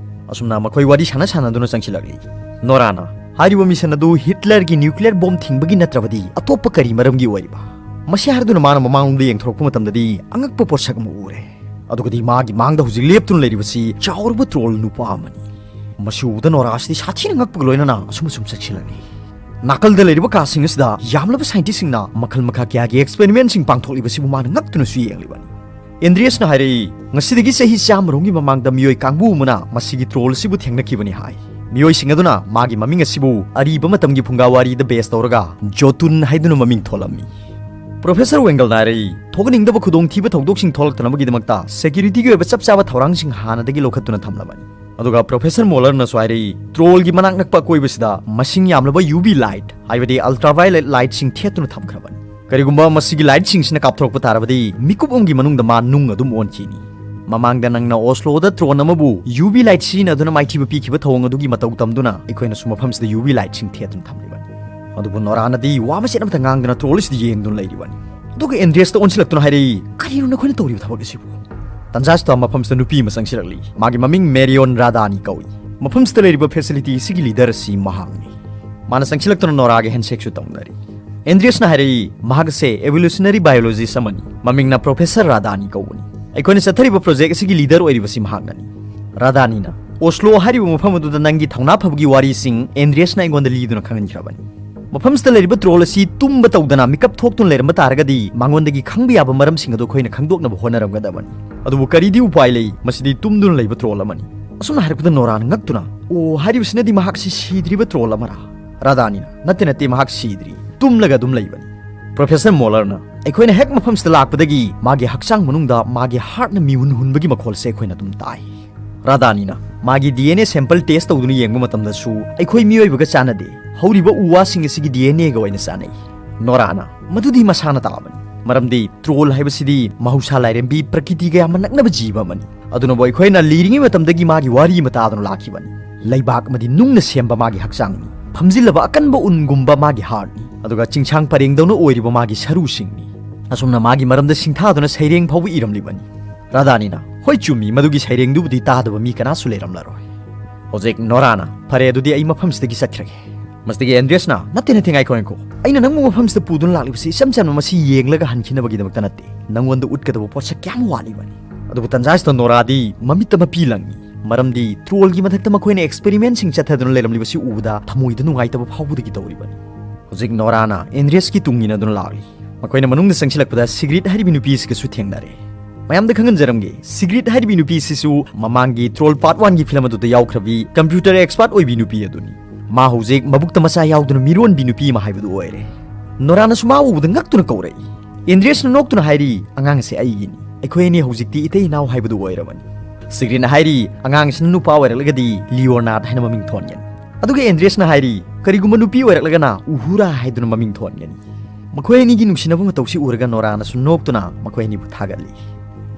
ꯑꯁꯨꯝꯅ ꯃꯈꯣꯏ ꯋꯥꯔꯤ ꯁꯥꯟꯅ ꯁꯥꯟꯅꯗꯨꯅ ꯆꯪꯁꯤꯜꯂꯛꯂꯤ꯫ ꯅꯣꯔꯥꯅ, "ꯍꯥꯏꯔꯤꯕ mission ꯑꯗꯨ ꯍꯤꯠꯂꯔꯒꯤ nuclear bomb ꯊꯤꯡꯕꯒꯤ ꯅꯠꯇ꯭ꯔꯕꯗꯤ ꯑꯇꯣꯞꯄ ꯀꯔꯤ ꯃꯔꯝꯒꯤ ꯑꯣꯏꯔꯤꯕ?" ꯃꯁꯤ ꯍꯥꯏꯔꯗꯨꯅ ꯃꯥꯅ ꯃꯃꯥꯡꯂꯣꯝꯗ ꯌꯦꯡꯊꯣꯔꯛꯄ ꯃꯇꯝꯗꯗꯤ ꯑꯉꯛꯄ ꯄꯣꯠꯁꯛ ꯑꯃ ꯎꯔꯦ꯫ ꯑꯗꯨꯒꯗꯤ ꯃꯥꯒꯤ ꯃꯥꯡꯗ ꯍꯧꯖꯤꯛ ꯂꯦꯞꯇꯨꯅ ꯂꯩꯔꯤꯕꯁꯤ ꯆꯥꯎꯔꯕ ꯇ꯭ꯔꯣꯜ ꯅꯨꯄꯥ ꯑꯃꯅꯤ꯫ ꯃꯁꯤ ꯎꯕꯗ ꯅꯣꯔꯥꯁꯤꯗꯤ ꯁꯥꯊꯤꯅ ꯉꯛꯄꯒ ꯂꯣꯏꯅꯅ ꯑꯁꯨꯝ ꯑꯁꯨꯝ ꯆꯪꯁꯤꯜꯂꯛꯂꯤ꯫ ꯅꯥꯀꯜꯗ ꯂꯩꯔꯤꯕ ꯀꯥꯁꯤꯡ ꯑꯁꯤꯗ ꯌꯥꯝꯂꯕ scientistꯁꯤꯡꯅ ꯃꯈꯜ ꯃꯈꯥ ꯀꯌꯥꯒꯤ experimentꯁꯤꯡ ꯄꯥꯡꯊꯣꯛꯂꯤꯕꯁꯤꯕꯨ ꯃꯥꯅ ꯉꯛꯇꯨꯅꯁꯨ ꯌꯦꯡꯂꯤꯕꯅꯤ꯫ ꯑꯦꯟꯗ꯭ꯔꯤꯌꯁꯅ ꯍꯥꯏꯔꯛꯏ, "ꯉꯁꯤꯗꯒꯤ ꯆꯍꯤ ꯆꯥꯝꯃꯔꯣꯝꯒꯤ ꯃꯃꯥꯡꯗ ꯃꯤꯑꯣꯏ ꯀꯥꯡꯕꯨ ꯑꯃꯅ ꯃꯁꯤꯒꯤ ꯇ꯭ꯔꯣꯜ ꯑꯁꯤꯕꯨ ꯊꯦꯡꯅꯈꯤꯕꯅꯤ" ꯍꯥꯏ꯫ ꯃꯤꯑꯣꯏꯁꯤꯡ ꯑꯗꯨꯅ ꯃꯥꯒꯤ ꯃꯃꯤꯡ ꯑꯁꯤꯕꯨ ꯑꯔꯤꯕ ꯃꯇꯝꯒꯤ ꯐꯨꯡꯒꯥ ꯋꯥꯔꯤꯗ base ꯇꯧꯔꯒ ꯖꯣꯇꯨꯟ ꯍꯥꯏꯗꯨꯅ ꯃꯃꯤꯡ ꯊꯣꯜꯂꯝꯃꯤ꯫ ꯄ꯭ꯔꯣꯐꯦꯁꯔ ꯋꯦꯡꯒꯜꯅ ꯍꯥꯏꯔꯛꯏ, "ꯊꯣꯛꯍꯟꯅꯤꯡꯗꯕ ꯈꯨꯗꯣꯡꯊꯤꯕ ꯊꯧꯗꯣꯛꯁꯤꯡ ꯊꯣꯛꯂꯛꯇꯅꯕꯒꯤꯗꯃꯛꯇ securityꯒꯤ ꯑꯣꯏꯕ ꯆꯞ ꯆꯥꯕ ꯊꯧꯔꯥꯡꯁꯤꯡ ꯍꯥꯟꯅꯗꯒꯤ ꯂꯧꯈꯠꯇꯨꯅ ꯊꯝꯂꯕꯅꯤ꯫" ꯑꯗꯨꯒ ꯄ꯭ꯔꯣꯐꯦꯁꯔ ꯃꯣꯂꯔꯅꯁꯨ ꯍꯥꯏꯔꯛꯏ, "ꯇ꯭ꯔꯣꯜꯒꯤ ꯃꯅꯥꯛ ꯅꯛꯄ ꯑꯀꯣꯏꯕꯁꯤꯗ ꯃꯁꯤꯡ ꯌꯥꯝꯂꯕ UV light, ꯍꯥꯏꯕꯗꯤ ultraviolet lightꯁꯤꯡ ꯊꯦꯠꯇꯨꯅ ꯊꯝꯈ꯭ꯔꯕꯅꯤ꯫ ꯀꯔꯤꯒꯨꯝꯕ ꯃꯁꯤꯒꯤ lightꯁꯤꯡꯁꯤꯅ ꯀꯥꯞꯊꯣꯔꯛꯄ ꯇꯥꯔꯕꯗꯤ ꯃꯤꯀꯨꯞ ꯑꯃꯒꯤ ꯃꯅꯨꯡꯗ ꯃꯥ ꯅꯨꯡ ꯑꯗꯨꯝ ꯑꯣꯟꯈꯤꯅꯤ꯫ ꯃꯃꯥꯡꯗ ꯅꯪꯅ ꯑꯣꯁꯂꯣꯗ ꯇ꯭ꯔꯣꯟ ꯑꯃꯕꯨ UV light ꯁꯤꯖꯤꯟꯅꯗꯨꯅ ꯃꯥꯏꯊꯤꯕ ꯄꯤꯈꯤꯕ ꯊꯧꯑꯣꯡ ꯑꯗꯨꯒꯤ ꯃꯇꯧ ꯇꯝꯗꯨꯅ ꯑꯩꯈꯣꯏꯅꯁꯨ ꯃꯐꯝꯁꯤꯗ UV lightꯁꯤꯡ ꯊꯦꯠꯇꯨꯅ ꯊꯝꯂꯤꯕꯅꯤ꯫" ꯑꯗꯨꯕꯨ ꯅꯣꯔꯥꯅꯗꯤ ꯋꯥ ꯃꯆꯦꯠ ꯑꯃꯠꯇ ꯉꯥꯡꯗꯅ ꯇ꯭ꯔꯣꯜ ꯑꯁꯤꯗ ꯌꯦꯡꯗꯨꯅ ꯂꯩꯔꯤꯕꯅꯤ꯫ ꯑꯗꯨꯒ ꯑꯦꯟꯗ꯭ꯔꯤꯌꯁꯇ ꯑꯣꯟꯁꯤꯜꯂꯛꯇꯨꯅ ꯍꯥꯏꯔꯛꯏ, "ꯀꯔꯤꯅꯣ ꯅꯈꯣꯏꯅ ꯇꯧꯔꯤꯕ ꯊꯕꯛ ꯑꯁꯤꯕꯨ?" ꯇꯟꯖꯥꯁꯤꯗ ꯃꯐꯝꯁꯤꯗ ꯅꯨꯄꯤ ꯑꯃ ꯆꯪꯁꯤꯜꯂꯛꯂꯤ꯫ ꯃꯥꯒꯤ ꯃꯃꯤꯡ ꯃꯦꯔꯤꯌꯣꯟ ꯔꯥꯗꯥꯅꯤ ꯀꯧꯏ꯫ ꯃꯐꯝꯁꯤꯗ ꯂꯩꯔꯤꯕ facility ꯑꯁꯤꯒꯤ leader ꯑꯁꯤ ꯃꯍꯥꯛꯅꯤ꯫ ꯃꯥꯅ ꯆꯪꯁꯤꯜꯂꯛꯇꯨꯅ ꯅꯣꯔꯥꯒ handshake ꯁꯨ ꯇꯧꯅꯔꯤ꯫ ꯑꯦꯟꯗ꯭ꯔꯤꯌꯁꯅ ꯍꯥꯏꯔꯛꯏ, ꯃꯍꯥꯛ ꯑꯁꯦ evolutionary biologist ꯑꯃꯅꯤ꯫ ꯃꯃꯤꯡꯅ ꯄ꯭ꯔꯣꯐꯦꯁꯔ ꯔꯥꯗꯥꯅꯤ ꯀꯧꯕꯅꯤ꯫ ꯑꯩꯈꯣꯏꯅ ꯆꯠꯊꯔꯤꯕ project ꯑꯁꯤꯒꯤ leader ꯑꯣꯏꯔꯤꯕꯁꯤ ꯃꯍꯥꯛꯅꯅꯤ꯫ ꯔꯥꯗꯥꯅꯤꯅ ꯑꯣꯁꯂꯣ ꯍꯥꯏꯔꯤꯕ ꯃꯐꯝ ꯑꯗꯨꯗ ꯅꯪꯒꯤ ꯊꯧꯅꯥ ꯐꯕꯒꯤ ꯋꯥꯔꯤꯁꯤꯡ ꯑꯦꯟꯗ꯭ꯔꯤꯌꯁꯅ ꯑꯩꯉꯣꯟꯗ ꯂꯤꯗꯨꯅ ꯈꯪꯍꯟꯈ꯭ꯔꯕꯅꯤ꯫ ꯃꯐꯝꯁꯤꯗ ꯂꯩꯔꯤꯕ ꯇ꯭ꯔꯣꯜ ꯑꯁꯤ ꯇꯨꯝꯕ ꯇꯧꯗꯅ ꯃꯤꯀꯞ ꯊꯣꯛꯇꯨꯅ ꯂꯩꯔꯝꯕ ꯇꯥꯔꯒꯗꯤ, ꯃꯉꯣꯟꯗꯒꯤ ꯈꯪꯕ ꯌꯥꯕ ꯃꯔꯝꯁꯤꯡ ꯑꯗꯨ ꯑꯩꯈꯣꯏꯅ ꯈꯪꯗꯣꯛꯅꯕ ꯍꯣꯠꯅꯔꯝꯒꯗꯕꯅꯤ꯫ ꯑꯗꯨꯕꯨ ꯀꯔꯤꯗꯤ ꯎꯄꯥꯏ ꯂꯩ, ꯃꯁꯤꯗꯤ ꯇꯨꯝꯗꯨꯅ ꯂꯩꯕ ꯇ꯭ꯔꯣꯜ ꯑꯃꯅꯤ꯫ ꯑꯁꯨꯝꯅ ꯍꯥꯏꯔꯛꯄꯗ ꯅꯣꯔꯥꯅ ꯉꯛꯇꯨꯅ, "ꯑꯣ, ꯍꯥꯏꯔꯤꯕꯁꯤꯅꯗꯤ ꯃꯍꯥꯛꯁꯤ ꯁꯤꯗ꯭ꯔꯤꯕ ꯇ꯭ꯔꯣꯜ ꯑꯃꯔꯥ?" ꯔꯥꯙꯥꯅꯤꯅ, "ꯅꯠꯇꯦ, ꯅꯠꯇꯦ, ꯃꯍꯥꯛ ꯁꯤꯗ꯭ꯔꯤ, ꯇꯨꯝꯂꯒ ꯑꯗꯨꯝ ꯂꯩꯕꯅꯤ꯫ ꯄ꯭ꯔꯣꯐꯦꯁꯔ ꯃꯣꯂꯔꯅ ꯑꯩꯈꯣꯏꯅ ꯍꯦꯛ ꯃꯐꯝꯁꯤꯗ ꯂꯥꯛꯄꯗꯒꯤ ꯃꯥꯒꯤ ꯍꯛꯆꯥꯡ ꯃꯅꯨꯡꯗ ꯃꯥꯒꯤ ꯍꯥꯔꯠꯅ ꯃꯤꯍꯨꯟ ꯍꯨꯟꯕꯒꯤ ꯃꯈꯣꯜꯁꯦ ꯑꯩꯈꯣꯏꯅ ꯑꯗꯨꯝ ꯇꯥꯏ꯫ ꯔꯥꯙꯥꯅꯤꯅ ꯃꯥꯒꯤ D N A sample test ꯇꯧꯗꯨꯅ ꯌꯦꯡꯕ ꯃꯇꯝꯗꯁꯨ ꯑꯩꯈꯣꯏ ꯃꯤꯑꯣꯏꯕꯒ ꯆꯥꯟꯅꯗꯦ꯫ ꯍꯧꯔꯤꯕ ꯎ ꯋꯥꯁꯤꯡ ꯑꯁꯤꯒꯤ ꯗꯤ ꯑꯦꯟ ꯑꯦꯒ ꯑꯣꯏꯅ ꯆꯥꯟꯅꯩ꯫" ꯅꯣꯔꯥꯅ, "ꯃꯗꯨꯗꯤ ꯃꯁꯥꯅ ꯇꯥꯕꯅꯤ, ꯃꯔꯝꯗꯤ ꯇ꯭ꯔꯣꯜ ꯍꯥꯏꯕꯁꯤꯗꯤ ꯃꯍꯧꯁꯥ ꯂꯥꯏꯔꯦꯝꯕꯤ ꯄ꯭ꯔꯀꯤꯇꯤꯒ ꯌꯥꯝꯅ ꯅꯛꯅꯕ ꯖꯤꯕ ꯑꯃꯅꯤ꯫ ꯑꯗꯨꯅꯕꯨ ꯑꯩꯈꯣꯏꯅ ꯂꯤꯔꯤꯉꯩ ꯃꯇꯝꯗꯒꯤ ꯃꯥꯒꯤ ꯋꯥꯔꯤ ꯑꯃ ꯇꯥꯗꯨꯅ ꯂꯥꯛꯈꯤꯕꯅꯤ꯫ ꯂꯩꯕꯥꯛ ꯑꯃꯗꯤ ꯅꯨꯡꯅ ꯁꯦꯝꯕ ꯃꯥꯒꯤ ꯍꯛꯆꯥꯡꯅꯤ, ꯐꯝꯖꯤꯜꯂꯕ ꯑꯀꯟꯕ ꯎꯟꯒꯨꯝꯕ ꯃꯥꯒꯤ ꯍꯥꯔꯠꯅꯤ, ꯑꯗꯨꯒ ꯆꯤꯡꯁꯥꯡ ꯄꯔꯦꯡꯗꯧꯅ ꯑꯣꯏꯔꯤꯕ ꯃꯥꯒꯤ ꯁꯔꯨꯁꯤꯡꯅꯤ꯫ ꯑꯁꯨꯝꯅ ꯃꯥꯒꯤ ꯃꯔꯝꯗ ꯁꯤꯡꯊꯥꯗꯨꯅ ꯁꯩꯔꯦꯡ ꯐꯥꯎꯕ ꯏꯔꯝꯂꯤꯕꯅꯤ꯫" ꯔꯥꯙꯥꯅꯤꯅ, "ꯍꯣꯏ, ꯆꯨꯝꯃꯤ, ꯃꯗꯨꯒꯤ ꯁꯩꯔꯦꯡꯗꯨꯕꯨꯗꯤ ꯇꯥꯗꯕ ꯃꯤ ꯀꯅꯥꯁꯨ ꯂꯩꯔꯝꯂꯔꯣꯏ꯫" ꯍꯧꯖꯤꯛ ꯅꯣꯔꯥꯅ, "ꯐꯔꯦ, ꯑꯗꯨꯗꯤ ꯑꯩ ꯃꯐꯝꯁꯤꯗꯒꯤ ꯆꯠꯈ꯭ꯔꯒꯦ꯫" ꯃꯁꯤꯗꯒꯤ ꯑꯦꯟꯗ꯭ꯔꯦꯁꯅ, "ꯅꯠꯇꯦ, ꯅꯠꯇꯦ, ꯉꯥꯏꯈꯣ, ꯉꯥꯏꯈꯣ꯫ ꯑꯩꯅ ꯅꯪꯕꯨ ꯃꯐꯝꯁꯤꯗ ꯄꯨꯗꯨꯅ ꯂꯥꯛꯂꯤꯕꯁꯤ ꯏꯆꯝ ꯆꯝꯅ ꯃꯁꯤ ꯌꯦꯡꯂꯒ ꯍꯟꯈꯤꯅꯕꯒꯤꯗꯃꯛꯇ ꯅꯠꯇꯦ꯫ ꯅꯪꯉꯣꯟꯗ ꯎꯠꯀꯗꯕ ꯄꯣꯠꯁꯛ ꯀꯌꯥꯝ ꯋꯥꯠꯂꯤꯕꯅꯤ꯫" ꯑꯗꯨꯕꯨ ꯇꯟꯖꯥꯁꯤꯗ ꯅꯣꯔꯥꯗꯤ ꯃꯃꯤꯠꯇ ꯃꯄꯤ ꯂꯪꯉꯤ꯫ ꯃꯔꯝꯗꯤ ꯇ꯭ꯔꯣꯜꯒꯤ ꯃꯊꯛꯇ ꯃꯈꯣꯏꯅ ꯑꯦꯛꯁꯄꯦꯔꯤꯃꯦꯟꯁꯤꯡ ꯆꯠꯊꯗꯨꯅ ꯂꯩꯔꯝꯂꯤꯕꯁꯤ ꯎꯕꯗ ꯊꯃꯣꯏꯗ ꯅꯨꯡꯉꯥꯏꯇꯕ ꯐꯥꯎꯕꯗꯒꯤ ꯇꯧꯔꯤꯕꯅꯤ꯫ ꯍꯧꯖꯤꯛ ꯅꯣꯔꯥꯅ ꯑꯦꯟꯗ꯭ꯔꯦꯁꯀꯤ ꯇꯨꯡ ꯏꯟꯅꯗꯨꯅ ꯂꯥꯛꯂꯤ꯫ ꯃꯈꯣꯏꯅ ꯃꯅꯨꯡꯗ ꯆꯪꯁꯤꯜꯂꯛꯄꯗ ꯁꯤꯒ꯭ꯔꯤꯠ ꯍꯥꯏꯔꯤꯕꯤ ꯅꯨꯄꯤ ꯑꯁꯤꯒꯁꯨ ꯊꯦꯡꯅꯔꯦ꯫ ꯃꯌꯥꯝꯗ ꯈꯪꯍꯟꯖꯔꯝꯒꯦ, ꯁꯤꯒ꯭ꯔꯤꯠ ꯍꯥꯏꯔꯤꯕꯤ ꯅꯨꯄꯤ ꯑꯁꯤꯁꯨ ꯃꯃꯥꯡꯒꯤ ꯇ꯭ꯔꯣꯜ ꯄꯥꯔꯠ ꯋꯥꯟꯒꯤ ꯐꯤꯂꯝ ꯑꯗꯨꯗ ꯌꯥꯎꯈ꯭ꯔꯕꯤ ꯀꯝꯄ꯭ꯌꯨꯇꯔ ꯑꯦꯛꯁꯄꯥꯔꯠ ꯑꯣꯏꯕꯤ ꯅꯨꯄꯤ ꯑꯗꯨꯅꯤ꯫ ꯃꯥ ꯍꯧꯖꯤꯛ ꯃꯕꯨꯛꯇ ꯃꯆꯥ ꯌꯥꯎꯗꯨꯅ ꯃꯤꯔꯣꯟꯕꯤ ꯅꯨꯄꯤ ꯑꯃ ꯍꯥꯏꯕꯗꯨ ꯑꯣꯏꯔꯦ꯫ ꯅꯣꯔꯥꯅꯁꯨ ꯃꯥ ꯎꯕꯗ ꯉꯛꯇꯨꯅ ꯀꯧꯔꯛꯏ꯫ ꯑꯦꯟꯗ꯭ꯔꯦꯁꯅ ꯅꯣꯛꯇꯨꯅ ꯍꯥꯏꯔꯤ, "ꯑꯉꯥꯡꯁꯦ ꯑꯩꯒꯤꯅꯤ꯫ ꯑꯩꯈꯣꯏ ꯑꯅꯤ ꯍꯧꯖꯤꯛꯇꯤ ꯏꯇꯩ ꯏꯅꯥꯎ ꯍꯥꯏꯕꯗꯨ ꯑꯣꯏꯔꯕꯅꯤ꯫" ꯁꯤꯒ꯭ꯔꯤꯠꯅ ꯍꯥꯏꯔꯤ, "ꯑꯉꯥꯡꯁꯤꯅ ꯅꯨꯄꯥ ꯑꯣꯏꯔꯛꯂꯒꯗꯤ ꯂꯤꯑꯣꯅꯥꯔꯗ ꯍꯥꯏꯅ ꯃꯃꯤꯡ ꯊꯣꯟꯒꯅꯤ꯫ ꯑꯗꯨꯒ ꯑꯦꯟꯗ꯭ꯔꯦꯁꯅ ꯍꯥꯏꯔꯤ, ꯀꯔꯤꯒꯨꯝꯕ ꯅꯨꯄꯤ ꯑꯣꯏꯔꯛꯂꯒꯅ ꯎꯍꯨꯔꯥ ꯍꯥꯏꯗꯨꯅ ꯃꯃꯤꯡ ꯊꯣꯟꯒꯅꯤ꯫" ꯃꯈꯣꯏ ꯑꯅꯤꯒꯤ ꯅꯨꯡꯁꯤꯅꯕ ꯃꯇꯧꯁꯤ ꯎꯔꯒ ꯅꯣꯔꯥꯅꯁꯨ ꯅꯣꯛꯇꯨꯅ ꯃꯈꯣꯏ ꯑꯅꯤꯕꯨ ꯊꯥꯒꯠꯂꯤ꯫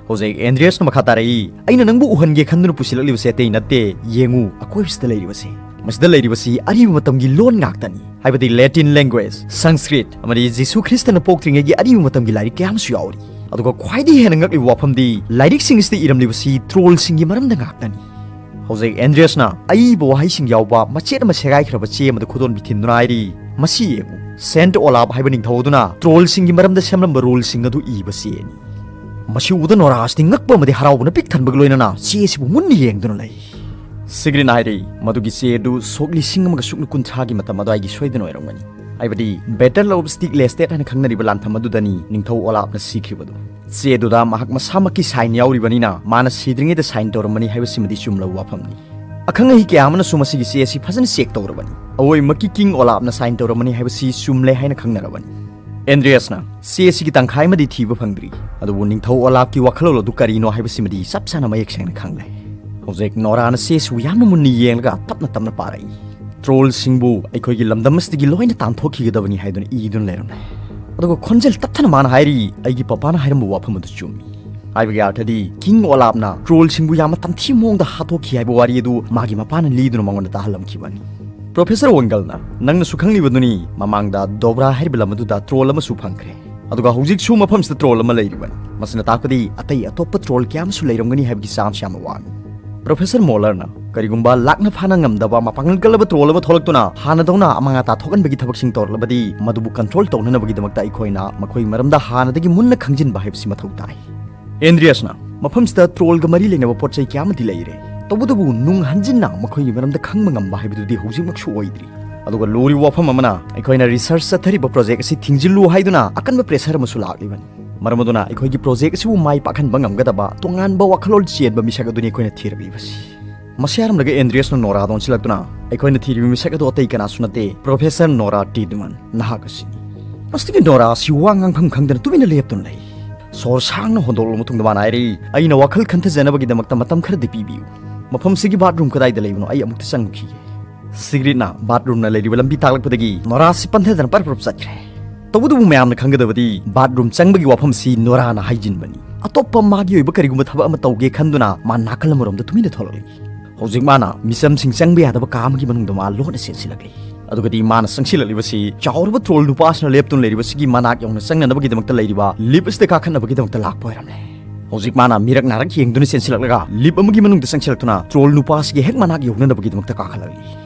ꯍꯧꯖꯤꯛ ꯑꯦꯟꯗ꯭ꯔꯤꯌꯁꯅ ꯃꯈꯥ ꯇꯥꯔꯛꯏ, "ꯑꯩꯅ ꯅꯪꯕꯨ ꯎꯍꯟꯒꯦ ꯈꯟꯗꯨꯅ ꯄꯨꯁꯤꯜꯂꯛꯂꯤꯕꯁꯦ ꯑꯇꯩ ꯅꯠꯇꯦ, ꯌꯦꯡꯉꯨ, ꯑꯀꯣꯏꯕꯁꯤꯗ ꯂꯩꯔꯤꯕꯁꯦ꯫ ꯃꯁꯤꯗ ꯂꯩꯔꯤꯕꯁꯤ ꯑꯔꯤꯕ ꯃꯇꯝꯒꯤ ꯂꯣꯟ ꯉꯥꯛꯇꯅꯤ, ꯍꯥꯏꯕꯗꯤ ꯂꯦꯇꯤꯟ ꯂꯦꯡꯒ꯭ꯋꯦꯖ, ꯁꯪꯁꯀ꯭ꯔꯤꯠ, ꯑꯃꯗꯤ ꯖꯤꯁꯨ ꯈ꯭ꯔꯤꯁꯇꯅ ꯄꯣꯛꯇ꯭ꯔꯤꯉꯩꯒꯤ ꯑꯔꯤꯕ ꯃꯇꯝꯒꯤ ꯂꯥꯏꯔꯤꯛ ꯀꯌꯥ ꯑꯃꯁꯨ ꯌꯥꯎꯔꯤ꯫ ꯑꯗꯨꯒ ꯈ꯭ꯋꯥꯏꯗꯒꯤ ꯍꯦꯟꯅ ꯉꯛꯂꯤꯕ ꯋꯥꯐꯝꯗꯤ ꯂꯥꯏꯔꯤꯛꯁꯤꯡ ꯑꯁꯤꯗ ꯏꯔꯝꯂꯤꯕꯁꯤ ꯇ꯭ꯔꯣꯜꯁꯤꯡꯒꯤ ꯃꯔꯝꯗ ꯉꯥꯛꯇꯅꯤ꯫" ꯍꯧꯖꯤꯛ ꯑꯦꯟꯗ꯭ꯔꯤꯌꯁꯅ ꯑꯏꯕ ꯋꯥꯍꯩꯁꯤꯡ ꯌꯥꯎꯕ ꯃꯆꯦꯠ ꯑꯃ ꯁꯦꯒꯥꯏꯈ꯭ꯔꯕ ꯆꯦ ꯑꯃꯗ ꯈꯨꯗꯣꯟꯕꯤ ꯊꯤꯟꯗꯨꯅ ꯍꯥꯏꯔꯤ, "ꯃꯁꯤ ꯌꯦꯡꯉꯨ, ꯁꯦꯟꯠ ꯑꯣꯂꯥꯞ ꯍꯥꯏꯕ ꯅꯤꯡꯊꯧ ꯑꯗꯨꯅ ꯇ꯭ꯔꯣꯜꯁꯤꯡꯒꯤ ꯃꯔꯝꯗ ꯁꯦꯝꯂꯝꯕ ꯔꯨꯜꯁꯤꯡ ꯑꯗꯨ ꯏꯕ ꯆꯦꯅꯤ꯫" ꯃꯁꯤ ꯎꯕꯗ ꯅꯣꯔꯥꯁꯤꯗꯤ ꯉꯛꯄ ꯑꯃꯗꯤ ꯍꯔꯥꯎꯕꯅ ꯄꯤꯛ ꯊꯟꯕꯒ ꯂꯣꯏꯅꯅ ꯆꯦ ꯑꯁꯤꯕꯨ ꯃꯨꯟꯅ ꯌꯦꯡꯗꯨꯅ ꯂꯩ꯫ ꯁꯤꯒ꯭ꯔꯤꯠꯅ ꯍꯥꯏꯔꯛꯏ, "ꯃꯗꯨꯒꯤ ꯆꯦ ꯑꯗꯨ ꯁꯣꯛ ꯂꯤꯁꯤꯡ ꯑꯃꯒ ꯁꯨꯞꯅ ꯀꯨꯟꯊ꯭ꯔꯥꯒꯤ ꯃꯇꯝ ꯑꯗꯨꯋꯥꯏꯒꯤ ꯁꯣꯏꯗꯅ ꯑꯣꯏꯔꯝꯒꯅꯤ꯫ ꯍꯥꯏꯕꯗꯤ Battle of Stigleset ꯍꯥꯏꯅ ꯈꯪꯅꯔꯤꯕ ꯂꯥꯟꯐꯝ ꯑꯗꯨꯗꯅꯤ ꯅꯤꯡꯊꯧ ꯑꯣꯂꯥꯞꯅ ꯁꯤꯈ꯭ꯔꯤꯕꯗꯨ꯫ ꯆꯦ ꯑꯗꯨꯗ ꯃꯍꯥꯛ ꯃꯁꯥꯃꯛꯀꯤ ꯁꯥꯏꯟ ꯌꯥꯎꯔꯤꯕꯅꯤꯅ ꯃꯥꯅ ꯁꯤꯗ꯭ꯔꯤꯉꯩꯗ ꯁꯥꯏꯟ ꯇꯧꯔꯝꯃꯅꯤ ꯍꯥꯏꯕꯁꯤꯃꯗꯤ ꯆꯨꯝꯂꯕ ꯋꯥꯐꯝꯅꯤ꯫ ꯑꯈꯪ ꯑꯍꯩ ꯀꯌꯥ ꯑꯃꯅꯁꯨ ꯃꯁꯤꯒꯤ ꯆꯦ ꯑꯁꯤ ꯐꯖꯅ ꯆꯦꯛ ꯇꯧꯔꯕꯅꯤ꯫ ꯑꯋꯣꯏꯃꯛꯀꯤ ꯀꯤꯡ ꯑꯣꯂꯥꯞꯅ ꯁꯥꯏꯟ ꯇꯧꯔꯝꯃꯅꯤ ꯍꯥꯏꯕꯁꯤ ꯆꯨꯝꯂꯦ ꯍꯥꯏꯅ ꯈꯪꯅꯔꯕꯅꯤ꯫ ꯑꯦꯟꯗ꯭ꯔꯤꯌꯁꯅ ꯆꯦ ꯑꯁꯤꯒꯤ ꯇꯪꯈꯥꯏ ꯑꯃꯗꯤ ꯊꯤꯕ ꯐꯪꯗ꯭ꯔꯤ, ꯑꯗꯨꯕꯨ ꯅꯤꯡꯊꯧ ꯑꯣꯂꯥꯞꯀꯤ ꯋꯥꯈꯜꯂꯣꯟ ꯑꯗꯨ ꯀꯔꯤꯅꯣ ꯍꯥꯏꯕꯁꯤꯃꯗꯤ ꯆꯞ ꯆꯥꯅ ꯃꯌꯦꯛ ꯁꯦꯡꯅ ꯈꯪꯂꯦ꯫ ꯍꯧꯖꯤꯛ ꯅꯣꯔꯥꯅ ꯆꯦ ꯑꯁꯤꯕꯨ ꯌꯥꯝꯅ ꯃꯨꯟꯅ ꯌꯦꯡꯂꯒ ꯇꯞꯅ ꯇꯞꯅ ꯄꯥꯔꯛꯏ꯫ ꯇ꯭ꯔꯣꯜꯁꯤꯡꯕꯨ ꯑꯩꯈꯣꯏꯒꯤ ꯂꯝꯗꯝ ꯑꯁꯤꯗꯒꯤ ꯂꯣꯏꯅ ꯇꯥꯟꯊꯣꯛꯈꯤꯒꯗꯕꯅꯤ ꯍꯥꯏꯗꯨꯅ ꯏꯗꯨꯅ ꯂꯩꯔꯝꯂꯦ꯫ ꯑꯗꯨꯒ ꯈꯣꯟꯖꯦꯜ ꯇꯞꯊꯅ ꯃꯥꯅ ꯍꯥꯏꯔꯤ, "ꯑꯩꯒꯤ ꯄꯄꯥꯅ ꯍꯥꯏꯔꯝꯕ ꯋꯥꯐꯝ ꯑꯗꯨ ꯆꯨꯝꯃꯤ"꯫ ꯍꯥꯏꯕꯒꯤ ꯑꯥꯔꯊꯗꯤ ꯀꯤꯡ ꯑꯣꯂꯥꯞꯅ ꯇ꯭ꯔꯣꯜꯁꯤꯡꯕꯨ ꯌꯥꯝꯅ ꯇꯝꯊꯤ ꯃꯑꯣꯡꯗ ꯍꯥꯠꯇꯣꯛꯈꯤ ꯍꯥꯏꯕ ꯋꯥꯔꯤ ꯑꯗꯨ ꯃꯥꯒꯤ ꯃꯄꯥꯅ ꯂꯤꯗꯨꯅ ꯃꯉꯣꯟꯗ ꯇꯥꯍꯜꯂꯝꯈꯤꯕꯅꯤ꯫ ꯄ꯭ꯔꯣꯐꯦꯁꯔ ꯋꯪꯒꯜꯅ, "ꯅꯪꯅꯁꯨ ꯈꯪꯂꯤꯕꯗꯨꯅꯤ, ꯃꯃꯥꯡꯗ ꯗꯣꯕ꯭ꯔꯥ ꯍꯥꯏꯔꯤꯕ ꯂꯝ ꯑꯗꯨꯗ ꯇ꯭ꯔꯣꯜ ꯑꯃꯁꯨ ꯐꯪꯈ꯭ꯔꯦ꯫ ꯑꯗꯨꯒ ꯍꯧꯖꯤꯛꯁꯨ ꯃꯐꯝꯁꯤꯗ ꯇ꯭ꯔꯣꯜ ꯑꯃ ꯂꯩꯔꯤꯕꯅꯤ꯫ ꯃꯁꯤꯅ ꯇꯥꯛꯄꯗꯤ ꯑꯇꯩ ꯑꯇꯣꯞꯄ ꯇ꯭ꯔꯣꯜ ꯀꯌꯥ ꯑꯃꯁꯨ ꯂꯩꯔꯝꯒꯅꯤ ꯍꯥꯏꯕꯒꯤ ꯆꯥꯟꯁ ꯌꯥꯝꯅ ꯋꯥꯡꯏ"꯫ ꯄ꯭ꯔꯣꯐꯦꯁꯔ ꯃꯣꯂꯔꯅ, "ꯀꯔꯤꯒꯨꯝꯕ ꯂꯥꯛꯅ ꯐꯥꯅ ꯉꯝꯗꯕ ꯃꯄꯥꯡꯒꯜ ꯀꯜꯂꯕ ꯇ꯭ꯔꯣꯜ ꯑꯃ ꯊꯣꯛꯂꯛꯇꯨꯅ ꯍꯥꯟꯅꯗꯧꯅ ꯑꯃꯥꯡ ꯑꯇꯥ ꯊꯣꯛꯍꯟꯕꯒꯤ ꯊꯕꯛꯁꯤꯡ ꯇꯧꯔꯛꯂꯕꯗꯤ, ꯃꯗꯨꯕꯨ ꯀꯟꯇ꯭ꯔꯣꯜ ꯇꯧꯅꯅꯕꯒꯤꯗꯃꯛꯇ ꯑꯩꯈꯣꯏꯅ ꯃꯈꯣꯏꯒꯤ ꯃꯔꯝꯗ ꯍꯥꯟꯅꯗꯒꯤ ꯃꯨꯟꯅ ꯈꯪꯖꯤꯟꯕ ꯍꯥꯏꯕꯁꯤ ꯃꯊꯧ ꯇꯥꯏ"꯫ ꯑꯦꯟꯗ꯭ꯔꯤꯌꯁꯅ, "ꯃꯐꯝꯁꯤꯗ ꯇ꯭ꯔꯣꯜꯒ ꯃꯔꯤ ꯂꯩꯅꯕ ꯄꯣꯠ ꯆꯩ ꯀꯌꯥ ꯑꯃꯗꯤ ꯂꯩꯔꯦ꯫ ꯇꯧꯕꯇꯕꯨ ꯅꯨꯡ ꯍꯟꯖꯤꯟꯅ ꯃꯈꯣꯏꯒꯤ ꯃꯔꯝꯗ ꯈꯪꯕ ꯉꯝꯕ ꯍꯥꯏꯕꯗꯨꯗꯤ ꯍꯧꯖꯤꯛꯃꯛꯁꯨ ꯑꯣꯏꯗ꯭ꯔꯤ꯫ ꯑꯗꯨꯒ ꯂꯨꯔꯤꯕ ꯋꯥꯐꯝ ꯑꯃꯅ, ꯑꯩꯈꯣꯏꯅ ꯔꯤꯁꯔꯆ ꯆꯠꯊꯔꯤꯕ ꯄ꯭ꯔꯣꯖꯦꯛ ꯑꯁꯤ ꯊꯤꯡꯖꯤꯜꯂꯨ ꯍꯥꯏꯗꯨꯅ ꯑꯀꯟꯕ ꯄ꯭ꯔꯦꯁꯔ ꯑꯃꯁꯨ ꯂꯥꯛꯂꯤꯕꯅꯤ꯫ ꯃꯔꯝ ꯑꯗꯨꯅ ꯑꯩꯈꯣꯏꯒꯤ ꯄ꯭ꯔꯣꯖꯦꯛ ꯑꯁꯤꯕꯨ ꯃꯥꯏ ꯄꯥꯛꯍꯟꯕ ꯉꯝꯒꯗꯕ ꯇꯣꯉꯥꯟꯕ ꯋꯥꯈꯜꯂꯣꯟ ꯆꯦꯟꯕ ꯃꯤꯁꯛ ꯑꯗꯨꯅꯤ ꯑꯩꯈꯣꯏꯅ ꯊꯤꯔꯛꯂꯤꯕꯁꯤ"꯫ ꯃꯁꯤ ꯍꯥꯏꯔꯝꯂꯒ ꯑꯦꯟꯗ꯭ꯔꯤꯌꯁꯅ ꯅꯣꯔꯥꯗ ꯑꯣꯟꯁꯤꯜꯂꯛꯇꯨꯅ, "ꯑꯩꯈꯣꯏꯅ ꯊꯤꯔꯤꯕ ꯃꯤꯁꯛ ꯑꯗꯨ ꯑꯇꯩ ꯀꯅꯥꯁꯨ ꯅꯠꯇꯦ, ꯄ꯭ꯔꯣꯐꯦꯁꯔ ꯅꯣꯔꯥ ꯇꯤꯗꯃꯟ, ꯅꯍꯥꯛ ꯑꯁꯤꯅꯤ"꯫ ꯃꯁꯤꯗꯒꯤ ꯅꯣꯔꯥ ꯑꯁꯤ ꯋꯥ ꯉꯥꯡꯐꯝ ꯈꯪꯗꯅ ꯇꯨꯃꯤꯟꯅ ꯂꯦꯞꯇꯨꯅ ꯂꯩ꯫ ꯁꯣꯔ ꯁꯥꯡꯅ ꯍꯣꯟꯗꯣꯛꯂꯕ ꯃꯇꯨꯡꯗ ꯃꯥꯅ ꯍꯥꯏꯔꯤ, "ꯑꯩꯅ ꯋꯥꯈꯜ ꯈꯟꯊꯖꯅꯕꯒꯤꯗꯃꯛꯇ ꯃꯇꯝ ꯈꯔꯗꯤ ꯄꯤꯕꯤꯌꯨ꯫ ꯃꯐꯝꯁꯤꯒꯤ ꯕꯥꯠꯔꯨꯝ ꯀꯗꯥꯏꯗ ꯂꯩꯕꯅꯣ? ꯑꯩ ꯑꯃꯨꯛꯇ ꯆꯪꯉꯨꯈꯤꯒꯦ"꯫ ꯁꯤꯒꯔꯤꯠꯅ ꯕꯥꯠꯔꯨꯝꯅ ꯂꯩꯔꯤꯕ ꯂꯝꯕꯤ ꯇꯥꯛꯂꯛꯄꯗꯒꯤ ꯅꯣꯔꯥꯁꯤ ꯄꯟꯊꯗꯅ ꯄꯔꯞ ꯄꯔꯞ ꯆꯠꯈ꯭ꯔꯦ꯫ ꯇꯧꯕꯇꯕꯨ ꯃꯌꯥꯝꯅ ꯈꯪꯒꯗꯕꯗꯤ ꯕꯥꯠꯔꯨꯝ ꯆꯪꯕꯒꯤ ꯋꯥꯐꯝꯁꯤ ꯅꯣꯔꯥꯅ ꯍꯥꯏꯖꯤꯟꯕꯅꯤ꯫ ꯑꯇꯣꯞꯄ ꯃꯥꯒꯤ ꯑꯣꯏꯕ ꯀꯔꯤꯒꯨꯝꯕ ꯊꯕꯛ ꯑꯃ ꯇꯧꯒꯦ ꯈꯟꯗꯨꯅ ꯃꯥ ꯅꯥꯀꯜ ꯑꯃꯔꯣꯝꯗ ꯇꯨꯃꯤꯟꯅ ꯊꯣꯛꯂꯛꯂꯤ꯫ ꯍꯧꯖꯤꯛ ꯃꯥꯅ ꯃꯤꯆꯝꯁꯤꯡ ꯆꯪꯕ ꯌꯥꯗꯕ ꯀꯥ ꯑꯃꯒꯤ ꯃꯅꯨꯡꯗ ꯃꯥ ꯂꯣꯟꯅ ꯆꯦꯟꯁꯤꯜꯂꯛꯂꯤ꯫ ꯑꯗꯨꯒꯗꯤ ꯃꯥꯅ ꯆꯪꯁꯤꯜꯂꯛꯂꯤꯕꯁꯤ ꯆꯥꯎꯔꯕ ꯇ꯭ꯔꯣꯜ ꯅꯨꯄꯥ ꯑꯁꯤꯅ ꯂꯦꯞꯇꯨꯅ ꯂꯩꯔꯤꯕꯁꯤꯒꯤ ꯃꯅꯥꯛ ꯌꯧꯅ ꯆꯪꯅꯅꯕꯒꯤꯗꯃꯛꯇ ꯂꯩꯔꯤꯕ ꯂꯤꯞ ꯑꯁꯤꯗ ꯀꯥꯈꯠꯅꯕꯒꯤꯗꯃꯛꯇ ꯂꯥꯛꯄ ꯑꯣꯏꯔꯝꯂꯦ꯫ ꯍꯧꯖꯤꯛ ꯃꯥꯅ ꯃꯤꯔꯛ ꯅꯥꯔꯛ ꯌꯦꯡꯗꯨꯅ ꯆꯦꯟꯁꯤꯜꯂꯛꯂꯒ ꯂꯤꯞ ꯑꯃꯒꯤ ꯃꯅꯨꯡꯗ ꯆꯪꯁꯤꯜꯂꯛꯇꯨꯅ ꯇ꯭ꯔꯣꯜ ꯅꯨꯄꯥ ꯑꯁꯤꯒꯤ ꯍꯦꯛ ꯃꯅꯥꯛ ꯌꯧꯅꯅꯕꯒꯤꯗꯃꯛꯇ ꯀꯥꯈꯠꯂꯛꯂꯤ꯫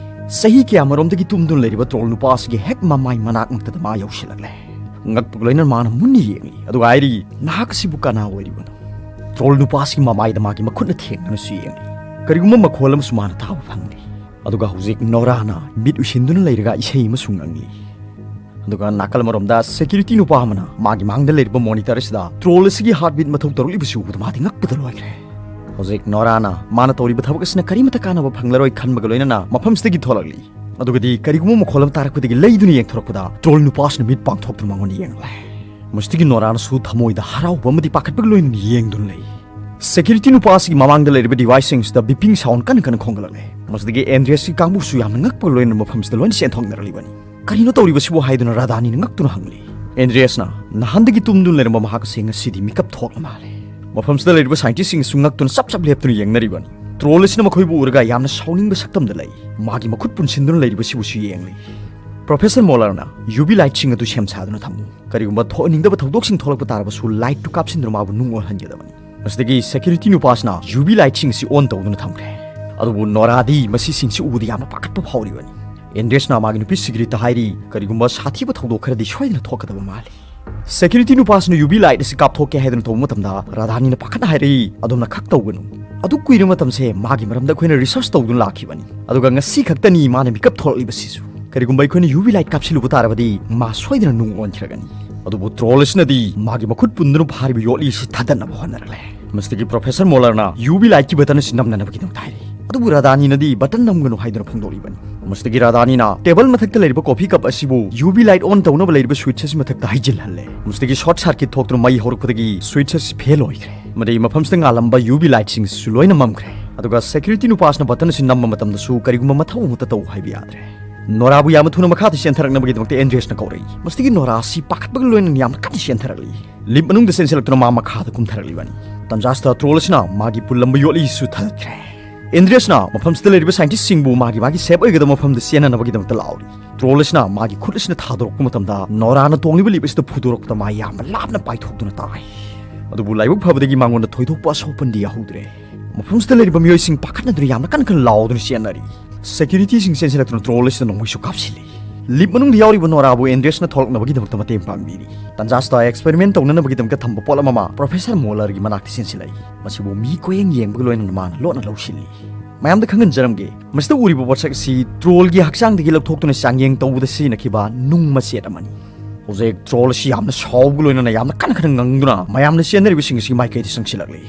ꯆꯍꯤ ꯀꯌꯥ ꯑꯃꯔꯣꯝꯗꯒꯤ ꯇꯨꯝꯗꯨꯅ ꯂꯩꯔꯤꯕ ꯇ꯭ꯔꯣꯜ ꯅꯨꯄꯥ ꯑꯁꯤꯒꯤ ꯍꯦꯛ ꯃꯃꯥꯏ ꯃꯅꯥꯛꯃꯛꯇꯗ ꯃꯥ ꯌꯧꯁꯤꯜꯂꯛꯂꯦ꯫ ꯉꯛꯄꯒ ꯂꯣꯏꯅꯅ ꯃꯥꯅ ꯃꯨꯟꯅ ꯌꯦꯡꯂꯤ, ꯑꯗꯨꯒ ꯍꯥꯏꯔꯤ, "ꯅꯍꯥꯛ ꯑꯁꯤꯕꯨ ꯀꯅꯥ ꯑꯣꯏꯔꯤꯕꯅꯣ?" ꯇ꯭ꯔꯣꯜ ꯅꯨꯄꯥ ꯑꯁꯤꯒꯤ ꯃꯃꯥꯏꯗ ꯃꯥꯒꯤ ꯃꯈꯨꯠꯅ ꯊꯦꯡꯗꯨꯅꯁꯨ ꯌꯦꯡꯂꯤ꯫ ꯀꯔꯤꯒꯨꯝꯕ ꯃꯈꯣꯜ ꯑꯃꯁꯨ ꯃꯥꯅ ꯇꯥꯕ ꯐꯪꯂꯤ꯫ ꯑꯗꯨꯒ ꯍꯧꯖꯤꯛ ꯅꯣꯔꯥꯅ ꯃꯤꯠ ꯎꯏꯁꯤꯟꯗꯨꯅ ꯂꯩꯔꯒ ꯏꯁꯩ ꯑꯃꯁꯨ ꯉꯪꯂꯤ꯫ ꯑꯗꯨꯒ ꯅꯥꯀꯜ ꯑꯃꯔꯣꯝꯗ ꯁꯦꯀ꯭ꯌꯨꯔꯤꯇꯤ ꯅꯨꯄꯥ ꯑꯃꯅ ꯃꯥꯒꯤ ꯃꯥꯡꯗ ꯂꯩꯔꯤꯕ ꯃꯣꯅꯤꯇꯔ ꯑꯁꯤꯗ ꯇ꯭ꯔꯣꯜ ꯑꯁꯤꯒꯤ ꯍꯥꯔꯠ ꯕꯤꯠ ꯃꯊꯧ ꯇꯧꯔꯛꯂꯤꯕꯁꯤ ꯎꯕꯗ ꯃꯥꯗꯤ ꯉꯛꯄꯗ ꯂꯣꯏꯈ꯭ꯔꯦ꯫ ꯍꯧꯖꯤꯛ ꯅꯣꯔꯥꯅ ꯃꯥꯅ ꯇꯧꯔꯤꯕ ꯊꯕꯛ ꯑꯁꯤꯅ ꯀꯔꯤꯃꯠꯇ ꯀꯥꯟꯅꯕ ꯐꯪꯂꯔꯣꯏ ꯈꯟꯕꯒ ꯂꯣꯏꯅꯅ ꯃꯐꯝꯁꯤꯗꯒꯤ ꯊꯣꯛꯂꯛꯂꯤ꯫ ꯑꯗꯨꯒꯗꯤ ꯀꯔꯤꯒꯨꯝꯕ ꯃꯈꯣꯜ ꯑꯃ ꯇꯥꯔꯛꯄꯗꯒꯤ ꯂꯩꯗꯨꯅ ꯌꯦꯡꯊꯣꯔꯛꯄꯗ ꯇ꯭ꯔꯣꯜ ꯅꯨꯄꯥꯁꯤꯅ ꯃꯤꯠ ꯄꯥꯡꯊꯣꯛꯇꯨꯅ ꯃꯉꯣꯟꯗ ꯌꯦꯡꯂꯦ꯫ ꯃꯁꯤꯗꯒꯤ ꯅꯣꯔꯥꯅꯁꯨ ꯊꯃꯣꯏꯗ ꯍꯔꯥꯎꯕ ꯑꯃꯗꯤ ꯄꯥꯈꯠꯄꯒ ꯂꯣꯏꯅꯅ ꯌꯦꯡꯗꯨꯅ ꯂꯩ꯫ ꯁꯦꯀ꯭ꯌꯨꯔꯤꯇꯤ ꯅꯨꯄꯥ ꯑꯁꯤꯒꯤ ꯃꯃꯥꯡꯗ ꯂꯩꯔꯤꯕ ꯗꯤꯚꯥꯏꯁꯁꯤꯡꯁꯤꯗ ꯕꯤꯄꯤꯡ ꯁꯥꯎꯟ ꯀꯟꯅ ꯀꯟꯅ ꯈꯣꯡꯒꯠꯂꯛꯂꯦ꯫ ꯃꯁꯤꯗꯒꯤ ꯑꯦꯟꯗ꯭ꯔꯤꯌꯁꯀꯤ ꯀꯥꯡꯕꯨꯁꯨ ꯌꯥꯝꯅ ꯉꯛꯄꯒ ꯂꯣꯏꯅꯅ ꯃꯐꯝꯁꯤꯗ ꯂꯣꯏꯅ ꯆꯦꯟꯊꯣꯛꯅꯔꯛꯂꯤꯕꯅꯤ꯫ "ꯀꯔꯤꯅꯣ ꯇꯧꯔꯤꯕꯁꯤꯕꯨ?" ꯍꯥꯏꯗꯨꯅ ꯔꯥꯙꯥꯅꯤꯅ ꯉꯛꯇꯨꯅ ꯍꯪꯂꯤ꯫ ꯑꯦꯟꯗ꯭ꯔꯤꯌꯁꯅ, "ꯅꯍꯥꯟꯗꯒꯤ ꯇꯨꯝꯗꯨꯅ ꯂꯩꯔꯝꯕ ꯃꯍꯥꯛ ꯑꯁꯤ ꯉꯁꯤꯗꯤ ꯃꯤꯀꯞ ꯊꯣꯛꯂ ꯃꯥꯜꯂꯦ"꯫ ꯃꯐꯝꯁꯤꯗ ꯂꯩꯔꯤꯕ ꯁꯥꯏꯟꯇꯤꯁꯁꯤꯡꯁꯨ ꯉꯛꯇꯨꯅ ꯆꯞ ꯆꯞ ꯂꯦꯞꯇꯨꯅ ꯌꯦꯡꯅꯔꯤꯕꯅꯤ꯫ ꯇ꯭ꯔꯣꯜ ꯑꯁꯤꯅ ꯃꯈꯣꯏꯕꯨ ꯎꯔꯒ ꯌꯥꯝꯅ ꯁꯥꯎꯅꯤꯡꯕ ꯁꯛꯇꯝꯗ ꯂꯩ꯫ ꯃꯥꯒꯤ ꯃꯈꯨꯠ ꯄꯨꯟꯁꯤꯟꯗꯨꯅ ꯂꯩꯔꯤꯕꯁꯤꯕꯨꯁꯨ ꯌꯦꯡꯂꯤ꯫ "ꯄ꯭ꯔꯣꯐꯦꯁꯔ ꯃꯣꯂꯔꯅ ꯌꯨ ꯚꯤ ꯂꯥꯏꯠꯁꯤꯡ ꯑꯗꯨ ꯁꯦꯝ ꯁꯥꯗꯨꯅ ꯊꯝꯃꯨ꯫ ꯀꯔꯤꯒꯨꯝꯕ ꯊꯣꯛꯍꯟꯅꯤꯡꯗꯕ ꯊꯧꯗꯣꯛꯁꯤꯡ ꯊꯣꯛꯂꯛꯄ ꯇꯥꯔꯕꯁꯨ ꯂꯥꯏꯠꯇꯨ ꯀꯥꯞꯁꯤꯟꯗꯨꯅ ꯃꯥꯕꯨ ꯅꯨꯡ ꯑꯣꯜꯍꯟꯒꯗꯕꯅꯤ"꯫ ꯃꯁꯤꯗꯒꯤ ꯁꯦꯀ꯭ꯌꯨꯔꯤꯇꯤ ꯅꯨꯄꯥꯁꯤꯅ ꯌꯨ ꯚꯤ ꯂꯥꯏꯠꯁꯤꯡ ꯑꯁꯤ ꯑꯣꯟ ꯇꯧꯗꯨꯅ ꯊꯝꯈ꯭ꯔꯦ꯫ ꯑꯗꯨꯕꯨ ꯅꯣꯔꯥꯗꯤ ꯃꯁꯤꯁꯤꯡꯁꯤ ꯎꯕꯗ ꯌꯥꯝꯅ ꯄꯥꯈꯠꯄ ꯐꯥꯎꯔꯤꯕꯅꯤ꯫ ꯑꯦꯟꯗ꯭ꯔꯦꯁꯅ ꯃꯥꯒꯤ ꯅꯨꯄꯤ ꯁꯤꯒ꯭ꯔꯤꯠꯇ ꯍꯥꯏꯔꯤ, "ꯀꯔꯤꯒꯨꯝꯕ ꯁꯥꯊꯤꯕ ꯊꯧꯗꯣꯛ ꯈꯔꯗꯤ ꯁꯣꯏꯗꯅ ꯊꯣꯛꯀꯗꯕ ꯃꯥꯜꯂꯤ"꯫ ꯁꯦꯀ꯭ꯌꯨꯔꯤꯇꯤ ꯅꯨꯄꯥꯁꯤꯅ ꯌꯨ ꯚꯤ ꯂꯥꯏꯠ ꯑꯁꯤ ꯀꯥꯞꯊꯣꯛꯀꯦ ꯍꯥꯏꯗꯨꯅ ꯇꯧꯕ ꯃꯇꯝꯗ ꯔꯥꯙꯥꯅꯤꯅ ꯄꯥꯈꯠꯅ ꯍꯥꯏꯔꯛꯏ, "ꯑꯗꯣꯝꯅ ꯈꯛ ꯇꯧꯒꯅꯨ꯫ ꯑꯗꯨꯛ ꯀꯨꯏꯔꯕ ꯃꯇꯝꯁꯦ ꯃꯥꯒꯤ ꯃꯔꯝꯗ ꯑꯩꯈꯣꯏꯅ ꯔꯤꯁꯔꯆ ꯇꯧꯗꯨꯅ ꯂꯥꯛꯈꯤꯕꯅꯤ꯫ ꯑꯗꯨꯒ ꯉꯁꯤ ꯈꯛꯇꯅꯤ ꯃꯥꯅ ꯃꯤꯀꯞ ꯊꯣꯛꯂꯛꯂꯤꯕꯁꯤꯁꯨ꯫ ꯀꯔꯤꯒꯨꯝꯕ ꯑꯩꯈꯣꯏꯅ ꯌꯨ ꯚꯤ ꯂꯥꯏꯠ ꯀꯥꯞꯁꯤꯜꯂꯨꯕ ꯇꯥꯔꯕꯗꯤ ꯃꯥ ꯁꯣꯏꯗꯅ ꯅꯨꯡ ꯑꯣꯟꯈꯤꯔꯒꯅꯤ"꯫ ꯑꯗꯨꯕꯨ ꯇ꯭ꯔꯣꯜ ꯑꯁꯤꯅꯗꯤ ꯃꯥꯒꯤ ꯃꯈꯨꯠ ꯄꯨꯟꯗꯨꯅ ꯐꯥꯔꯤꯕ ꯌꯣꯠꯂꯤ ꯑꯁꯤ ꯊꯥꯗꯠꯅꯕ ꯍꯣꯠꯅꯔꯛꯂꯦ꯫ ꯃꯁꯤꯗꯒꯤ ꯄ꯭ꯔꯣꯐꯦꯁꯔ ꯃꯣꯂꯔꯅ ꯌꯨ ꯚꯤ ꯂꯥꯏꯠꯀꯤ ꯕꯇꯟ ꯑꯁꯤ ꯅꯝꯅꯅꯕꯒꯤꯗꯃꯛꯇ ꯍꯥꯏꯔꯤ꯫ ꯑꯗꯨꯕꯨ ꯔꯥꯙꯥꯅꯤꯅꯗꯤ ꯕꯇꯟ ꯅꯝꯒꯅꯨ ꯍꯥꯏꯗꯨꯅ ꯐꯣꯡꯗꯣꯛꯂꯤꯕꯅꯤ꯫ ꯃꯁꯤꯗꯒꯤ ꯔꯥꯙꯥꯅꯤꯅ ꯇꯦꯕꯜ ꯃꯊꯛꯇ ꯂꯩꯔꯤꯕ ꯀꯣꯐꯤ ꯀꯞ ꯑꯁꯤꯕꯨ ꯌꯨ ꯚꯤ ꯂꯥꯏꯠ ꯑꯣꯟ ꯇꯧꯅꯕ ꯂꯩꯔꯤꯕ ꯁ꯭ꯋꯤꯠꯆ ꯑꯁꯤ ꯃꯊꯛꯇ ꯍꯩꯖꯤꯜꯍꯜꯂꯦ꯫ ꯃꯁꯤꯗꯒꯤ ꯁꯣꯔꯠ ꯁꯥꯔꯀꯤꯠ ꯊꯣꯛꯇꯨꯅ ꯃꯩ ꯍꯧꯔꯛꯄꯗꯒꯤ ꯁ꯭ꯋꯤꯠꯆ ꯑꯁꯤ ꯐꯦꯜ ꯑꯣꯏꯈ꯭ꯔꯦ꯫ ꯃꯗꯩ ꯃꯐꯝꯁꯤꯗ ꯉꯥꯜꯂꯝꯕ ꯌꯨ ꯚꯤ ꯂꯥꯏꯠꯁꯤꯡꯁꯤꯁꯨ ꯂꯣꯏꯅ ꯃꯝꯈ꯭ꯔꯦ꯫ ꯑꯗꯨꯒ ꯁꯦꯀ꯭ꯌꯨꯔꯤꯇꯤ ꯅꯨꯄꯥꯁꯤꯅ ꯕꯇꯟ ꯑꯁꯤ ꯅꯝꯕ ꯃꯇꯝꯗꯁꯨ ꯀꯔꯤꯒꯨꯝꯕ ꯃꯊꯧ ꯑꯃꯠꯇ ꯇꯧ ꯍꯥꯏꯕ ꯌꯥꯗ꯭ꯔꯦ꯫ ꯅꯣꯔꯥꯕꯨ ꯌꯥꯝꯅ ꯊꯨꯅ ꯃꯈꯥꯗ ꯆꯦꯟꯊꯔꯛꯅꯕꯒꯤꯗꯃꯛꯇ ꯑꯦꯟꯗ꯭ꯔꯦꯁꯅ ꯀꯧꯔꯛꯏ꯫ ꯃꯁꯤꯗꯒꯤ ꯅꯣꯔꯥ ꯑꯁꯤ ꯄꯥꯈꯠꯄꯒ ꯂꯣꯏꯅꯅ ꯌꯥꯝꯅ ꯀꯟꯅ ꯆꯦꯟꯊꯔꯛꯂꯤ꯫ ꯂꯤꯞ ꯃꯅꯨꯡꯗ ꯆꯦꯟꯁꯤꯜꯂꯛꯇꯨꯅ ꯃꯥ ꯃꯈꯥꯗ ꯀꯨꯝꯊꯔꯛꯂꯤꯕꯅꯤ꯫ ꯇꯟꯖꯥꯁꯤꯗ ꯇ꯭ꯔꯣꯜ ꯑꯁꯤꯅ ꯃꯥꯒꯤ ꯄꯨꯜꯂꯝꯕ ꯌꯣꯠꯂꯤꯁꯨ ꯊꯥꯗꯠꯈ꯭ꯔꯦ꯫ ꯑꯦꯟꯗ꯭ꯔꯦꯁꯅ ꯃꯐꯝꯁꯤꯗ ꯂꯩꯔꯤꯕ ꯁꯥꯏꯟꯇꯤꯁꯁꯤꯡꯕꯨ ꯃꯥꯒꯤ ꯃꯥꯒꯤ ꯁꯦꯐ ꯑꯣꯏꯒꯗꯕ ꯃꯐꯝꯗ ꯆꯦꯟꯅꯅꯕꯒꯤꯗꯃꯛꯇ ꯂꯥꯎꯔꯤ꯫ ꯇ꯭ꯔꯣꯜ ꯑꯁꯤꯅ ꯃꯥꯒꯤ ꯈꯨꯠ ꯑꯁꯤꯅ ꯊꯥꯗꯣꯔꯛꯄ ꯃꯇꯝꯗ ꯅꯣꯔꯥꯅ ꯇꯣꯡꯂꯤꯕ ꯂꯤꯞ ꯑꯁꯤꯗ ꯐꯨꯗꯣꯔꯛꯄꯗ ꯃꯥ ꯌꯥꯝꯅ ꯂꯥꯞꯅ ꯄꯥꯏꯊꯣꯛꯇꯨꯅ ꯇꯥꯏ꯫ ꯑꯗꯨꯕꯨ ꯂꯥꯏꯕꯛ ꯐꯕꯗꯒꯤ ꯃꯉꯣꯟꯗ ꯊꯣꯏꯗꯣꯛꯄ ꯑꯁꯣꯛ ꯑꯄꯟꯗꯤ ꯌꯥꯎꯍꯧꯗ꯭ꯔꯦ꯫ ꯃꯐꯝꯁꯤꯗ ꯂꯩꯔꯤꯕ ꯃꯤꯑꯣꯏꯁꯤꯡ ꯄꯥꯈꯠꯅꯗꯨꯅ ꯌꯥꯝꯅ ꯀꯟꯅ ꯀꯟꯅ ꯂꯥꯎꯗꯨꯅ ꯆꯦꯟꯅꯔꯤ꯫ ꯁꯦꯀ꯭ꯌꯨꯔꯤꯇꯤꯁꯤꯡ ꯆꯦꯟꯁꯤꯜꯂꯛꯇꯨꯅ ꯇ꯭ꯔꯣꯜ ꯑꯁꯤꯗ ꯅꯣꯡꯃꯩꯁꯨ ꯀꯥꯞꯁꯤꯜꯂꯤ꯫ ꯂꯤꯞ ꯃꯅꯨꯡꯗ ꯌꯥꯎꯔꯤꯕ ꯅꯣꯔꯥꯕꯨ ꯑꯦꯟꯗ꯭ꯔꯦꯁꯅ ꯊꯣꯛꯂꯛꯅꯕꯒꯤꯗꯃꯛꯇ ꯃꯇꯦꯡ ꯄꯥꯡꯕꯤꯔꯤ꯫ ꯇꯟꯖꯥꯁꯤꯗ ꯑꯦꯛꯁꯄꯦꯔꯤꯃꯦꯟ ꯇꯧꯅꯅꯕꯒꯤꯗꯃꯛꯇ ꯊꯝꯕ ꯄꯣꯠꯂꯝ ꯑꯃ ꯄ꯭ꯔꯣꯐꯦꯁꯔ ꯃꯣꯂꯔꯒꯤ ꯃꯅꯥꯛꯇ ꯆꯦꯟꯁꯤꯜꯂꯛꯏ꯫ ꯃꯁꯤꯕꯨ ꯃꯤ ꯀꯣꯌꯦꯡ ꯌꯦꯡꯕꯒ ꯂꯣꯏꯅꯅ ꯃꯥꯅ ꯂꯣꯠꯅ ꯂꯧꯁꯤꯜꯂꯤ꯫ ꯃꯌꯥꯝꯗ ꯈꯪꯍꯟꯖꯔꯝꯒꯦ, ꯃꯁꯤꯗ ꯎꯔꯤꯕ ꯄꯣꯠꯁꯛ ꯑꯁꯤ ꯇ꯭ꯔꯣꯜꯒꯤ ꯍꯛꯆꯥꯡꯗꯒꯤ ꯂꯧꯊꯣꯛꯇꯨꯅ ꯆꯥꯡꯌꯦꯡ ꯇꯧꯕꯗ ꯁꯤꯖꯤꯟꯅꯈꯤꯕ ꯅꯨꯡ ꯃꯆꯦꯠ ꯑꯃꯅꯤ꯫ ꯍꯧꯖꯤꯛ ꯇ꯭ꯔꯣꯜ ꯑꯁꯤ ꯌꯥꯝꯅ ꯁꯥꯎꯕꯒ ꯂꯣꯏꯅꯅ ꯌꯥꯝꯅ ꯀꯟꯅ ꯀꯟꯅ ꯉꯪꯗꯨꯅ ꯃꯌꯥꯝꯅ ꯆꯦꯟꯅꯔꯤꯕꯁꯤꯡ ꯑꯁꯤꯒꯤ ꯃꯥꯏꯀꯩꯗ ꯆꯪꯁꯤꯜꯂꯛꯂꯤ꯫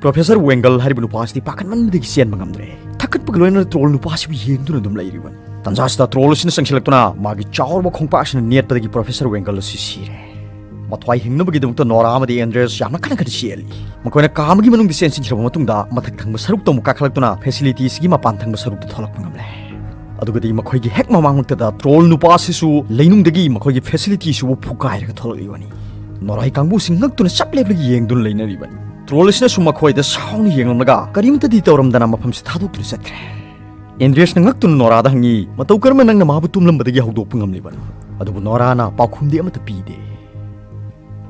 ꯄ꯭ꯔꯣꯐꯦꯁꯔ ꯋꯦꯡꯒꯜ ꯍꯥꯏꯔꯤꯕ ꯅꯨꯄꯥ ꯑꯁꯤꯗꯤ ꯄꯥꯈꯠꯃꯟꯕꯗꯒꯤ ꯆꯦꯟꯕ ꯉꯝꯗ꯭ꯔꯦ꯫ ꯊꯛꯀꯠꯄꯒ ꯂꯣꯏꯅꯅ ꯇ꯭ꯔꯣꯜ ꯅꯨꯄꯥ ꯑꯁꯤꯕꯨ ꯌꯦꯡꯗꯨꯅ ꯑꯗꯨꯝ ꯂꯩꯔꯤꯕꯅꯤ꯫ ꯇꯟꯖꯥ ꯑꯁꯤꯗ ꯇ꯭ꯔꯣꯜ ꯑꯁꯤꯅ ꯆꯪꯁꯤꯜꯂꯛꯇꯨꯅ ꯃꯥꯒꯤ ꯆꯥꯎꯔꯕ ꯈꯣꯡꯄꯥꯛ ꯑꯁꯤꯅ ꯅꯦꯠꯄꯗꯒꯤ ꯄ꯭ꯔꯣꯐꯦꯁꯔ ꯋꯦꯡꯒꯜ ꯑꯁꯤ ꯁꯤꯔꯦ꯫ ꯃꯊ꯭ꯋꯥꯏ ꯍꯤꯡꯅꯕꯒꯤꯗꯃꯛꯇ ꯅꯣꯔꯥ ꯑꯃꯗꯤ ꯑꯦꯟꯗ꯭ꯔꯦꯁ ꯌꯥꯝꯅ ꯀꯟꯅ ꯀꯟꯅ ꯆꯦꯜꯂꯤ꯫ ꯃꯈꯣꯏꯅ ꯀꯥ ꯑꯃꯒꯤ ꯃꯅꯨꯡꯗ ꯆꯦꯟꯁꯤꯟꯈ꯭ꯔꯕ ꯃꯇꯨꯡꯗ ꯃꯊꯛ ꯊꯪꯕ ꯁꯔꯨꯛꯇ ꯑꯃꯨꯛ ꯀꯥꯈꯠꯂꯛꯇꯨꯅ ꯐꯦꯁꯤꯂꯤꯇꯤ ꯑꯁꯤꯒꯤ ꯃꯄꯥꯟ ꯊꯪꯕ ꯁꯔꯨꯛꯇ ꯊꯣꯛꯂꯛꯄ ꯉꯝꯂꯦ꯫ ꯑꯗꯨꯒꯗꯤ ꯃꯈꯣꯏꯒꯤ ꯍꯦꯛ ꯃꯃꯥꯡꯃꯛꯇꯗ ꯇ꯭ꯔꯣꯜ ꯅꯨꯄꯥ ꯑꯁꯤꯁꯨ ꯂꯩꯅꯨꯡꯗꯒꯤ ꯃꯈꯣꯏꯒꯤ ꯐꯦꯁꯤꯂꯤꯇꯤ ꯑꯁꯤꯕꯨ ꯐꯨꯒꯥꯏꯔꯒ ꯊꯣꯛꯂꯛꯂꯤꯕꯅꯤ꯫ ꯅꯣꯔꯥꯒꯤ ꯀꯥꯡꯕꯨꯁꯤꯡ ꯉꯛꯇꯨꯅ ꯆꯞ ꯂꯦꯞꯂꯒ ꯌꯦꯡꯗꯨꯅ ꯂꯩꯅꯔꯤꯕꯅꯤ꯫ ꯇ꯭ꯔꯣꯜ ꯑꯁꯤꯅꯁꯨ ꯃꯈꯣꯏꯗ ꯁꯥꯎꯅ ꯌꯦꯡꯂꯝꯂꯒ ꯀꯔꯤꯃꯇꯗꯤ ꯇꯧꯔꯝꯗꯅ ꯃꯐꯝꯁꯤ ꯊꯥꯗꯣꯛꯇꯨꯅ ꯆꯠꯈ꯭ꯔꯦ꯫ ꯑꯦꯟꯗ꯭ꯔꯦꯁꯅ ꯉꯛꯇꯨꯅ ꯅꯣꯔꯥꯗ ꯍꯪꯉꯤ, "ꯃꯇꯧ ꯀꯔꯝꯅ ꯅꯪꯅ ꯃꯥꯕꯨ ꯇꯨꯝꯂꯝꯕꯗꯒꯤ ꯍꯧꯗꯣꯛꯄ ꯉꯝꯂꯤꯕꯅꯣ?" ꯑꯗꯨꯕꯨ ꯅꯣꯔꯥꯅ ꯄꯥꯎꯈꯨꯝꯗꯤ ꯑꯃꯠꯇ ꯄꯤꯗꯦ꯫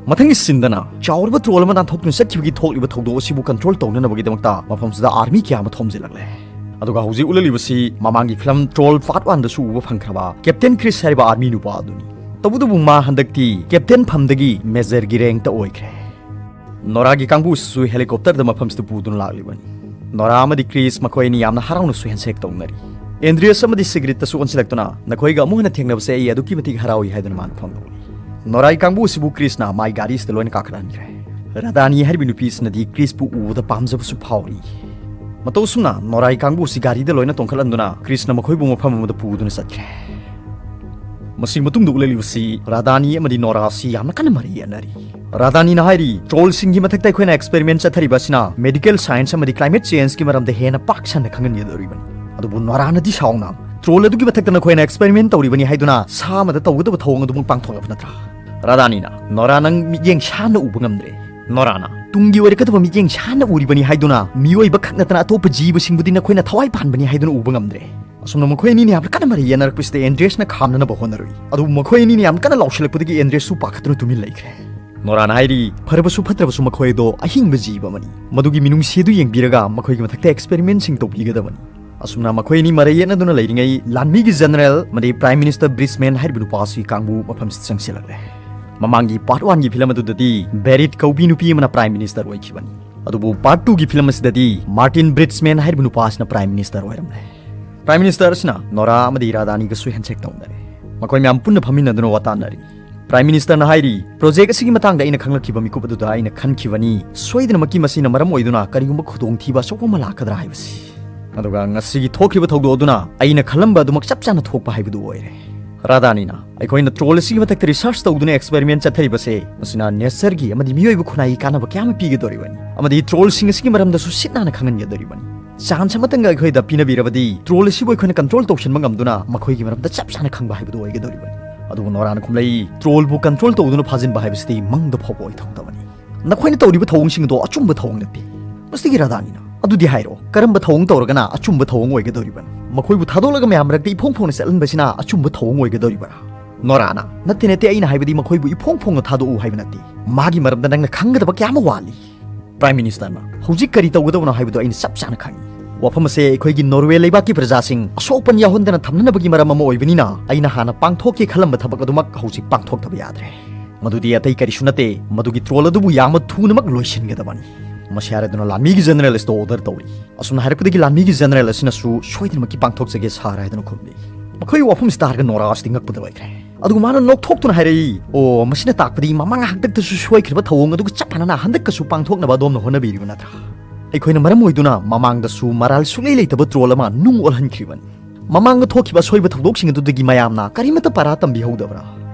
ꯃꯊꯪꯒꯤ ꯁꯤꯟꯗꯅ ꯆꯥꯎꯔꯕ ꯇ꯭ꯔꯣꯜ ꯑꯃ ꯅꯥꯟꯊꯣꯛꯇꯨꯅ ꯆꯠꯈꯤꯕꯒꯤ ꯊꯣꯛꯂꯤꯕ ꯊꯧꯗꯣꯛ ꯑꯁꯤꯕꯨ ꯀꯟꯇ꯭ꯔꯣꯜ ꯇꯧꯅꯅꯕꯒꯤꯗꯃꯛꯇ ꯃꯐꯝꯁꯤꯗ ꯑꯥꯔꯃꯤ ꯀꯌꯥ ꯑꯃ ꯊꯣꯝꯖꯤꯜꯂꯛꯂꯦ꯫ ꯑꯗꯨꯒ ꯍꯧꯖꯤꯛ ꯎꯠꯂꯛꯂꯤꯕꯁꯤ ꯃꯃꯥꯡꯒꯤ ꯐꯤꯂꯝ ꯇ꯭ꯔꯣꯜ ꯄꯥꯔꯠ ꯋꯥꯟꯗꯁꯨ ꯎꯕ ꯐꯪꯈ꯭ꯔꯕ ꯀꯦꯞꯇꯦꯟ ꯀ꯭ꯔꯤꯁ ꯍꯥꯏꯔꯤꯕ ꯑꯥꯔꯃꯤ ꯅꯨꯄꯥ ꯑꯗꯨꯅꯤ꯫ ꯇꯧꯕꯇꯕꯨ ꯃꯥ ꯍꯟꯗꯛꯇꯤ ꯀꯦꯞꯇꯦꯟ ꯐꯝꯗꯒꯤ ꯃꯦꯖꯔꯒꯤ ꯔꯦꯡꯛꯇ ꯑꯣꯏꯈ꯭ꯔꯦ꯫ ꯅꯣꯔꯥꯒꯤ ꯀꯥꯡꯕꯨꯁꯤꯁꯨ ꯍꯦꯂꯤꯀꯣꯞꯇꯔꯗ ꯃꯐꯝꯁꯤꯗ ꯄꯨꯗꯨꯅ ꯂꯥꯛꯂꯤꯕꯅꯤ꯫ ꯅꯣꯔꯥ ꯑꯃꯗꯤ ꯀ꯭ꯔꯤꯁ ꯃꯈꯣꯏ ꯑꯅꯤ ꯌꯥꯝꯅ ꯍꯔꯥꯎꯅꯁꯨ ꯍꯦꯟꯁꯦꯛ ꯇꯧꯅꯔꯤ꯫ ꯑꯦꯟꯗ꯭ꯔꯤꯌꯁ ꯑꯃꯗꯤ ꯁꯤꯒ꯭ꯔꯤꯠꯇꯁꯨ ꯑꯣꯟꯁꯤꯜꯂꯛꯇꯨꯅ, "ꯅꯈꯣꯏꯒ ꯑꯃꯨꯛ ꯍꯟꯅ ꯊꯦꯡꯅꯕꯁꯦ ꯑꯩ ꯑꯗꯨꯛꯀꯤ ꯃꯇꯤꯛ ꯍꯔꯥꯎꯏ" ꯍꯥꯏꯗꯨꯅ ꯃꯥꯅ ꯐꯣꯡꯗꯣꯛꯂꯤ꯫ ꯅꯣꯔꯥꯒꯤ ꯀꯥꯡꯕꯨ ꯑꯁꯤꯕꯨ ꯀ꯭ꯔꯤꯁꯅ ꯃꯥꯏ ꯒꯥꯔꯤꯁꯤꯗ ꯂꯣꯏꯅ ꯀꯥꯈꯠꯍꯟꯈ꯭ꯔꯦ꯫ ꯔꯥꯙꯥꯅꯤ ꯍꯥꯏꯔꯤꯕ ꯅꯨꯄꯤ ꯑꯁꯤꯅꯗꯤ ꯀ꯭ꯔꯤꯁꯄꯨ ꯎꯕꯗ ꯄꯥꯝꯖꯕꯁꯨ ꯐꯥꯎꯔꯤ꯫ ꯃꯇꯧ ꯑꯁꯨꯝꯅ ꯅꯣꯔꯥꯒꯤ ꯀꯥꯡꯕꯨ ꯑꯁꯤ ꯒꯥꯔꯤꯗ ꯂꯣꯏꯅ ꯇꯣꯡꯈꯠꯍꯟꯗꯨꯅ ꯀ꯭ꯔꯤꯁꯅ ꯃꯈꯣꯏꯕꯨ ꯃꯐꯝ ꯑꯃꯗ ꯄꯨꯗꯨꯅ ꯆꯠꯈ꯭ꯔꯦ꯫ ꯃꯁꯤꯒꯤ ꯃꯇꯨꯡꯗ ꯎꯠꯂꯛꯂꯤꯕꯁꯤ ꯔꯥꯙꯥꯅꯤ ꯑꯃꯗꯤ ꯅꯣꯔꯥ ꯑꯁꯤ ꯌꯥꯝꯅ ꯀꯟꯅ ꯃꯔꯩ ꯌꯦꯠꯅꯔꯤ꯫ ꯔꯥꯙꯥꯅꯤꯅ ꯍꯥꯏꯔꯤ, "ꯇ꯭ꯔꯣꯜꯁꯤꯡꯒꯤ ꯃꯊꯛꯇ ꯑꯩꯈꯣꯏꯅ ꯑꯦꯛꯁꯄꯦꯔꯤꯃꯦꯟ ꯆꯠꯊꯔꯤꯕ ꯑꯁꯤꯅ ꯃꯦꯗꯤꯀꯦꯜ ꯁꯥꯏꯟꯁ ꯑꯃꯗꯤ ꯀ꯭ꯂꯥꯏꯃꯦꯠ ꯆꯦꯟꯖꯀꯤ ꯃꯔꯝꯗ ꯍꯦꯟꯅ ꯄꯥꯛ ꯁꯟꯅ ꯈꯪꯍꯟꯒꯗꯧꯔꯤꯕꯅꯤ"꯫ ꯑꯗꯨꯕꯨ ꯅꯣꯔꯥꯅꯗꯤ ꯁꯥꯎꯅ, "ꯇ꯭ꯔꯣꯜ ꯑꯗꯨꯒꯤ ꯃꯊꯛꯇ ꯅꯈꯣꯏꯅ ꯑꯦꯛꯁꯄꯦꯔꯤꯃꯦꯟ ꯇꯧꯔꯤꯕꯅꯤ ꯍꯥꯏꯗꯨꯅ ꯁꯥ ꯑꯃꯗ ꯇꯧꯒꯗꯕ ꯊꯧꯑꯣꯡ ꯑꯗꯨꯃꯛ ꯄꯥꯡꯊꯣꯛꯂꯕ ꯅꯠꯇ꯭ꯔꯥ?" ꯔꯥꯙꯥꯅꯤꯅ, "ꯅꯣꯔꯥ, ꯅꯪ ꯃꯤꯠꯌꯦꯡ ꯁꯥꯟꯅ ꯎꯕ ꯉꯝꯗ꯭ꯔꯦ꯫ ꯅꯣꯔꯥꯅ ꯇꯨꯡꯒꯤ ꯑꯣꯏꯔꯛꯀꯗꯕ ꯃꯤꯠꯌꯦꯡ ꯁꯥꯟꯅ ꯎꯔꯤꯕꯅꯤ ꯍꯥꯏꯗꯨꯅ ꯃꯤꯑꯣꯏꯕ ꯈꯛ ꯅꯠꯇꯅ ꯑꯇꯣꯞꯄ ꯖꯤꯕꯁꯤꯡꯕꯨꯗꯤ ꯅꯈꯣꯏꯅ ꯊꯋꯥꯏ ꯄꯥꯟꯕꯅꯤ ꯍꯥꯏꯗꯨꯅ ꯎꯕ ꯉꯝꯗ꯭ꯔꯦ"꯫ ꯑꯁꯨꯝꯅ ꯃꯈꯣꯏ ꯑꯅꯤꯅ ꯌꯥꯝꯅ ꯀꯟꯅ ꯃꯔꯩ ꯌꯦꯠꯅꯔꯛꯄꯁꯤꯗ ꯑꯦꯟꯗ꯭ꯔꯦꯁꯅ ꯈꯥꯝꯅꯅꯕ ꯍꯣꯠꯅꯔꯨꯏ꯫ ꯑꯗꯨꯕꯨ ꯃꯈꯣꯏ ꯑꯅꯤꯅ ꯌꯥꯝ ꯀꯟꯅ ꯂꯥꯎꯁꯤꯜꯂꯛꯄꯗꯒꯤ ꯑꯦꯟꯗ꯭ꯔꯦꯁꯁꯨ ꯄꯥꯈꯠꯇꯨꯅ ꯇꯨꯃꯤꯟ ꯂꯩꯈ꯭ꯔꯦ꯫ ꯅꯣꯔꯥꯅ ꯍꯥꯏꯔꯤ, "ꯐꯔꯕꯁꯨ ꯐꯠꯇ꯭ꯔꯕꯁꯨ ꯃꯈꯣꯏ ꯑꯗꯣ ꯑꯍꯤꯡꯕ ꯖꯤꯕ ꯑꯃꯅꯤ꯫ ꯃꯗꯨꯒꯤ ꯃꯤꯅꯨꯡꯁꯤ ꯑꯗꯨ ꯌꯦꯡꯕꯤꯔꯒ ꯃꯈꯣꯏꯒꯤ ꯃꯊꯛꯇ ꯑꯦꯛꯁꯄꯦꯔꯤꯃꯦꯟꯁꯤꯡ ꯇꯧꯕꯤꯒꯗꯕꯅꯤ"꯫ ꯑꯁꯨꯝꯅ ꯃꯈꯣꯏ ꯑꯅꯤ ꯃꯔꯩ ꯌꯦꯠꯅꯗꯨꯅ ꯂꯩꯔꯤꯉꯩ ꯂꯥꯟꯃꯤꯒꯤ ꯖꯦꯅꯔꯦꯜ ꯑꯃꯗꯤ ꯄ꯭ꯔꯥꯏꯝ ꯃꯤꯅꯤꯁꯇꯔ ꯕ꯭ꯔꯤꯁꯃꯦꯟ ꯍꯥꯏꯔꯤꯕ ꯅꯨꯄꯥ ꯑꯁꯤ ꯀꯥꯡꯕꯨ ꯃꯐꯝꯁꯤꯗ ꯆꯪꯁꯤꯜꯂꯛꯂꯦ꯫ ꯃꯃꯥꯡꯒꯤ ꯄꯥꯔꯠ ꯋꯥꯟꯒꯤ ꯐꯤꯂꯝ ꯑꯗꯨꯗꯗꯤ ꯕꯦꯔꯤꯠ ꯀꯧꯕꯤ ꯅꯨꯄꯤ ꯑꯃꯅ ꯄ꯭ꯔꯥꯏꯝ ꯃꯤꯅꯤꯁꯇꯔ ꯑꯣꯏꯈꯤꯕꯅꯤ꯫ ꯑꯗꯨꯕꯨ ꯄꯥꯔꯠ ꯇꯨꯒꯤ ꯐꯤꯂꯝ ꯑꯁꯤꯗꯗꯤ ꯃꯥꯔꯇꯤꯟ ꯕ꯭ꯔꯤꯠꯁꯃꯦꯟ ꯍꯥꯏꯔꯤꯕ ꯅꯨꯄꯥ ꯑꯁꯤꯅ ꯄ꯭ꯔꯥꯏꯝ ꯃꯤꯅꯤꯁꯇꯔ ꯑꯣꯏꯔꯝꯂꯦ꯫ ꯄ꯭ꯔꯥꯏꯝ ꯃꯤꯅꯤꯁꯇꯔ ꯑꯁꯤꯅ ꯅꯣꯔꯥ ꯑꯃꯗꯤ ꯔꯥꯙꯥꯅꯤꯒꯁꯨ ꯍꯦꯟꯁꯦꯛ ꯇꯧꯅꯔꯦ꯫ ꯃꯈꯣꯏ ꯃꯌꯥꯝ ꯄꯨꯟꯅ ꯐꯝꯃꯤꯟꯅꯗꯨꯅ ꯋꯥ ꯇꯥꯅꯔꯤ꯫ ꯄ꯭ꯔꯥꯏꯝ ꯃꯤꯅꯤꯁꯇꯔꯅ ꯍꯥꯏꯔꯤ, "ꯄ꯭ꯔꯣꯖꯦꯛ ꯑꯁꯤꯒꯤ ꯃꯇꯥꯡꯗ ꯑꯩꯅ ꯈꯪꯂꯛꯈꯤꯕ ꯃꯤꯀꯨꯞ ꯑꯗꯨꯗ ꯑꯩꯅ ꯈꯟꯈꯤꯕꯅꯤ, ꯁꯣꯏꯗꯅꯃꯛꯀꯤ ꯃꯁꯤꯅ ꯃꯔꯝ ꯑꯣꯏꯗꯨꯅ ꯀꯔꯤꯒꯨꯝꯕ ꯈꯨꯗꯣꯡꯊꯤꯕ ꯑꯆꯧꯕ ꯑꯃ ꯂꯥꯛꯀꯗ꯭ꯔꯥ ꯍꯥꯏꯕꯁꯤ꯫ ꯑꯗꯨꯒ ꯉꯁꯤꯒꯤ ꯊꯣꯛꯈ꯭ꯔꯤꯕ ꯊꯧꯗꯣꯛ ꯑꯗꯨꯅ ꯑꯩꯅ ꯈꯜꯂꯝꯕ ꯑꯗꯨꯃꯛ ꯆꯞ ꯆꯥꯅ ꯊꯣꯛꯄ ꯍꯥꯏꯕꯗꯨ ꯑꯣꯏꯔꯦ"꯫ ꯔꯥꯙꯥꯅꯤꯅ, "ꯑꯩꯈꯣꯏꯅ ꯇ꯭ꯔꯣꯜ ꯑꯁꯤꯒꯤ ꯃꯊꯛꯇ ꯔꯤꯁꯔꯆ ꯇꯧꯗꯨꯅ ꯑꯦꯛꯁꯄꯦꯔꯤꯃꯦꯟ ꯆꯠꯊꯔꯤꯕꯁꯦ, ꯃꯁꯤꯅ ꯅꯦꯆꯔꯒꯤ ꯑꯃꯗꯤ ꯃꯤꯑꯣꯏꯕ ꯈꯨꯟꯅꯥꯏꯒꯤ ꯀꯥꯟꯅꯕ ꯀꯌꯥ ꯑꯃ ꯄꯤꯒꯗꯧꯔꯤꯕꯅꯤ ꯑꯃꯗꯤ ꯇ꯭ꯔꯣꯜꯁꯤꯡ ꯑꯁꯤꯒꯤ ꯃꯔꯝꯗꯁꯨ ꯁꯤꯠ ꯅꯥꯟꯅ ꯈꯪꯍꯟꯒꯗꯧꯔꯤꯕꯅꯤ꯫ ꯆꯥꯟꯁ ꯑꯃꯇꯪꯒ ꯑꯩꯈꯣꯏꯗ ꯄꯤꯅꯕꯤꯔꯕꯗꯤ ꯇ꯭ꯔꯣꯜ ꯑꯁꯤꯕꯨ ꯑꯩꯈꯣꯏꯅ ꯀꯟꯇ꯭ꯔꯣꯜ ꯇꯧꯁꯤꯟꯕ ꯉꯝꯗꯨꯅ ꯃꯈꯣꯏꯒꯤ ꯃꯔꯝꯗ ꯆꯞ ꯆꯥꯅ ꯈꯪꯕ ꯍꯥꯏꯕꯗꯨ ꯑꯣꯏꯒꯗꯧꯔꯤꯕꯅꯤ"꯫ ꯑꯗꯨꯕꯨ ꯅꯣꯔꯥꯅ ꯈꯨꯝꯂꯛꯏ, "ꯇ꯭ꯔꯣꯜꯕꯨ ꯀꯟꯇ꯭ꯔꯣꯜ ꯇꯧꯗꯨꯅ ꯐꯥꯖꯤꯟꯕ ꯍꯥꯏꯕꯁꯤꯗꯤ ꯃꯪꯗ ꯐꯥꯎꯕ ꯑꯣꯏꯊꯣꯛꯇꯕꯅꯤ꯫ ꯅꯈꯣꯏꯅ ꯇꯧꯔꯤꯕ ꯊꯧꯑꯣꯡꯁꯤꯡ ꯑꯗꯣ ꯑꯆꯨꯝꯕ ꯊꯧꯑꯣꯡ ꯅꯠꯇꯦ"꯫ ꯃꯁꯤꯒꯤ ꯔꯥꯙꯥꯅꯤꯅ, "ꯑꯗꯨꯗꯤ ꯍꯥꯏꯔꯣ, ꯀꯔꯝꯕ ꯊꯧꯑꯣꯡ ꯇꯧꯔꯒꯅ ꯑꯆꯨꯝꯕ ꯊꯧꯑꯣꯡ ꯑꯣꯏꯒꯗꯧꯔꯤꯕꯅꯣ? ꯃꯈꯣꯏꯕꯨ ꯊꯥꯗꯣꯛꯂꯒ ꯃꯌꯥꯝ ꯃꯔꯛꯇ ꯏꯐꯣꯡ ꯐꯣꯡꯅ ꯆꯠꯍꯟꯕꯁꯤꯅ ꯑꯆꯨꯝꯕ ꯊꯧꯑꯣꯡ ꯑꯣꯏꯒꯗꯧꯔꯤꯕ꯭ꯔꯥ?" ꯅꯣꯔꯥꯅ, "ꯅꯠꯇꯦ, ꯅꯠꯇꯦ, ꯑꯩꯅ ꯍꯥꯏꯕꯗꯤ ꯃꯈꯣꯏꯕꯨ ꯏꯐꯣꯡ ꯐꯣꯡꯅ ꯊꯥꯗꯣꯛꯎ ꯍꯥꯏꯕ ꯅꯠꯇꯦ꯫ ꯃꯥꯒꯤ ꯃꯔꯝꯗ ꯅꯪꯅ ꯈꯪꯒꯗꯕ ꯀꯌꯥ ꯑꯃ ꯋꯥꯠꯂꯤ"꯫ ꯄ꯭ꯔꯥꯏꯝ ꯃꯤꯅꯤꯁꯇꯔꯅ, "ꯍꯧꯖꯤꯛ ꯀꯔꯤ ꯇꯧꯒꯗꯕꯅꯣ ꯍꯥꯏꯕꯗꯨ ꯑꯩꯅ ꯆꯞ ꯆꯥꯅ ꯈꯪꯏ꯫ ꯋꯥꯐꯝ ꯑꯁꯦ ꯑꯩꯈꯣꯏꯒꯤ ꯅꯣꯔꯋꯦ ꯂꯩꯕꯥꯛꯀꯤ ꯄ꯭ꯔꯖꯥꯁꯤꯡ ꯑꯁꯣꯛ ꯑꯄꯟ ꯌꯥꯎꯍꯟꯗꯅ ꯊꯝꯅꯅꯕꯒꯤ ꯃꯔꯝ ꯑꯃ ꯑꯣꯏꯕꯅꯤꯅ, ꯑꯩꯅ ꯍꯥꯟꯅ ꯄꯥꯡꯊꯣꯛꯀꯦ ꯈꯜꯂꯝꯕ ꯊꯕꯛ ꯑꯗꯨꯃꯛ ꯍꯧꯖꯤꯛ ꯄꯥꯡꯊꯣꯛꯇꯕ ꯌꯥꯗ꯭ꯔꯦ꯫ ꯃꯗꯨꯗꯤ ꯑꯇꯩ ꯀꯔꯤꯁꯨ ꯅꯠꯇꯦ, ꯃꯗꯨꯒꯤ ꯇ꯭ꯔꯣꯜ ꯑꯗꯨꯕꯨ ꯌꯥꯝꯅ ꯊꯨꯅꯃꯛ ꯂꯣꯏꯁꯤꯟꯒꯗꯕꯅꯤ"꯫ ꯃꯁꯤ ꯍꯥꯏꯔꯗꯨꯅ ꯂꯥꯟꯃꯤꯒꯤ ꯖꯦꯅꯔꯦꯜ ꯑꯁꯤꯗ ꯑꯣꯔꯗꯔ ꯇꯧꯔꯤ꯫ ꯑꯁꯨꯝꯅ ꯍꯥꯏꯔꯛꯄꯗꯒꯤ ꯂꯥꯟꯃꯤꯒꯤ ꯖꯦꯅꯔꯦꯜ ꯑꯁꯤꯅꯁꯨ "ꯁꯣꯏꯗꯅꯃꯛꯀꯤ ꯄꯥꯡꯊꯣꯛꯆꯒꯦ ꯁꯥꯔ" ꯍꯥꯏꯗꯨꯅ ꯈꯨꯝꯂꯤ꯫ ꯃꯈꯣꯏꯒꯤ ꯋꯥꯐꯝꯁꯤ ꯇꯥꯔꯒ ꯅꯣꯔꯥ ꯑꯁꯤꯗꯤ ꯉꯛꯄꯗ ꯂꯣꯏꯈ꯭ꯔꯦ꯫ ꯑꯗꯨꯒ ꯃꯥꯅ ꯅꯣꯛꯊꯣꯛꯇꯨꯅ ꯍꯥꯏꯔꯛꯏ, "ꯑꯣ, ꯃꯁꯤꯅ ꯇꯥꯛꯄꯗꯤ ꯃꯃꯥꯡ ꯍꯥꯛꯇꯛꯇꯁꯨ ꯁꯣꯏꯈ꯭ꯔꯕ ꯊꯧꯑꯣꯡ ꯑꯗꯨꯒ ꯆꯞ ꯃꯥꯟꯅꯅ ꯍꯟꯗꯛꯀꯁꯨ ꯄꯥꯡꯊꯣꯛꯅꯕ ꯑꯗꯣꯝꯅ ꯍꯣꯠꯅꯕꯤꯔꯤꯕ ꯅꯠꯇ꯭ꯔꯥ? ꯑꯩꯈꯣꯏꯅ ꯃꯔꯝ ꯑꯣꯏꯗꯨꯅ ꯃꯃꯥꯡꯗꯁꯨ ꯃꯔꯥꯜ ꯁꯨꯛꯂꯩ ꯂꯩꯇꯕ ꯇ꯭ꯔꯣꯜ ꯑꯃ ꯅꯨꯡ ꯑꯣꯜꯍꯟꯈ꯭ꯔꯤꯕꯅꯤ꯫ ꯃꯃꯥꯡꯗ ꯊꯣꯛꯈꯤꯕ ꯑꯁꯣꯏꯕ ꯊꯧꯗꯣꯛꯁꯤꯡ ꯑꯗꯨꯗꯒꯤ ꯃꯌꯥꯝꯅ ꯀꯔꯤꯃꯠꯇ ꯄꯔꯥ ꯇꯝꯕꯤꯍꯧꯗꯕ꯭ꯔꯥ?"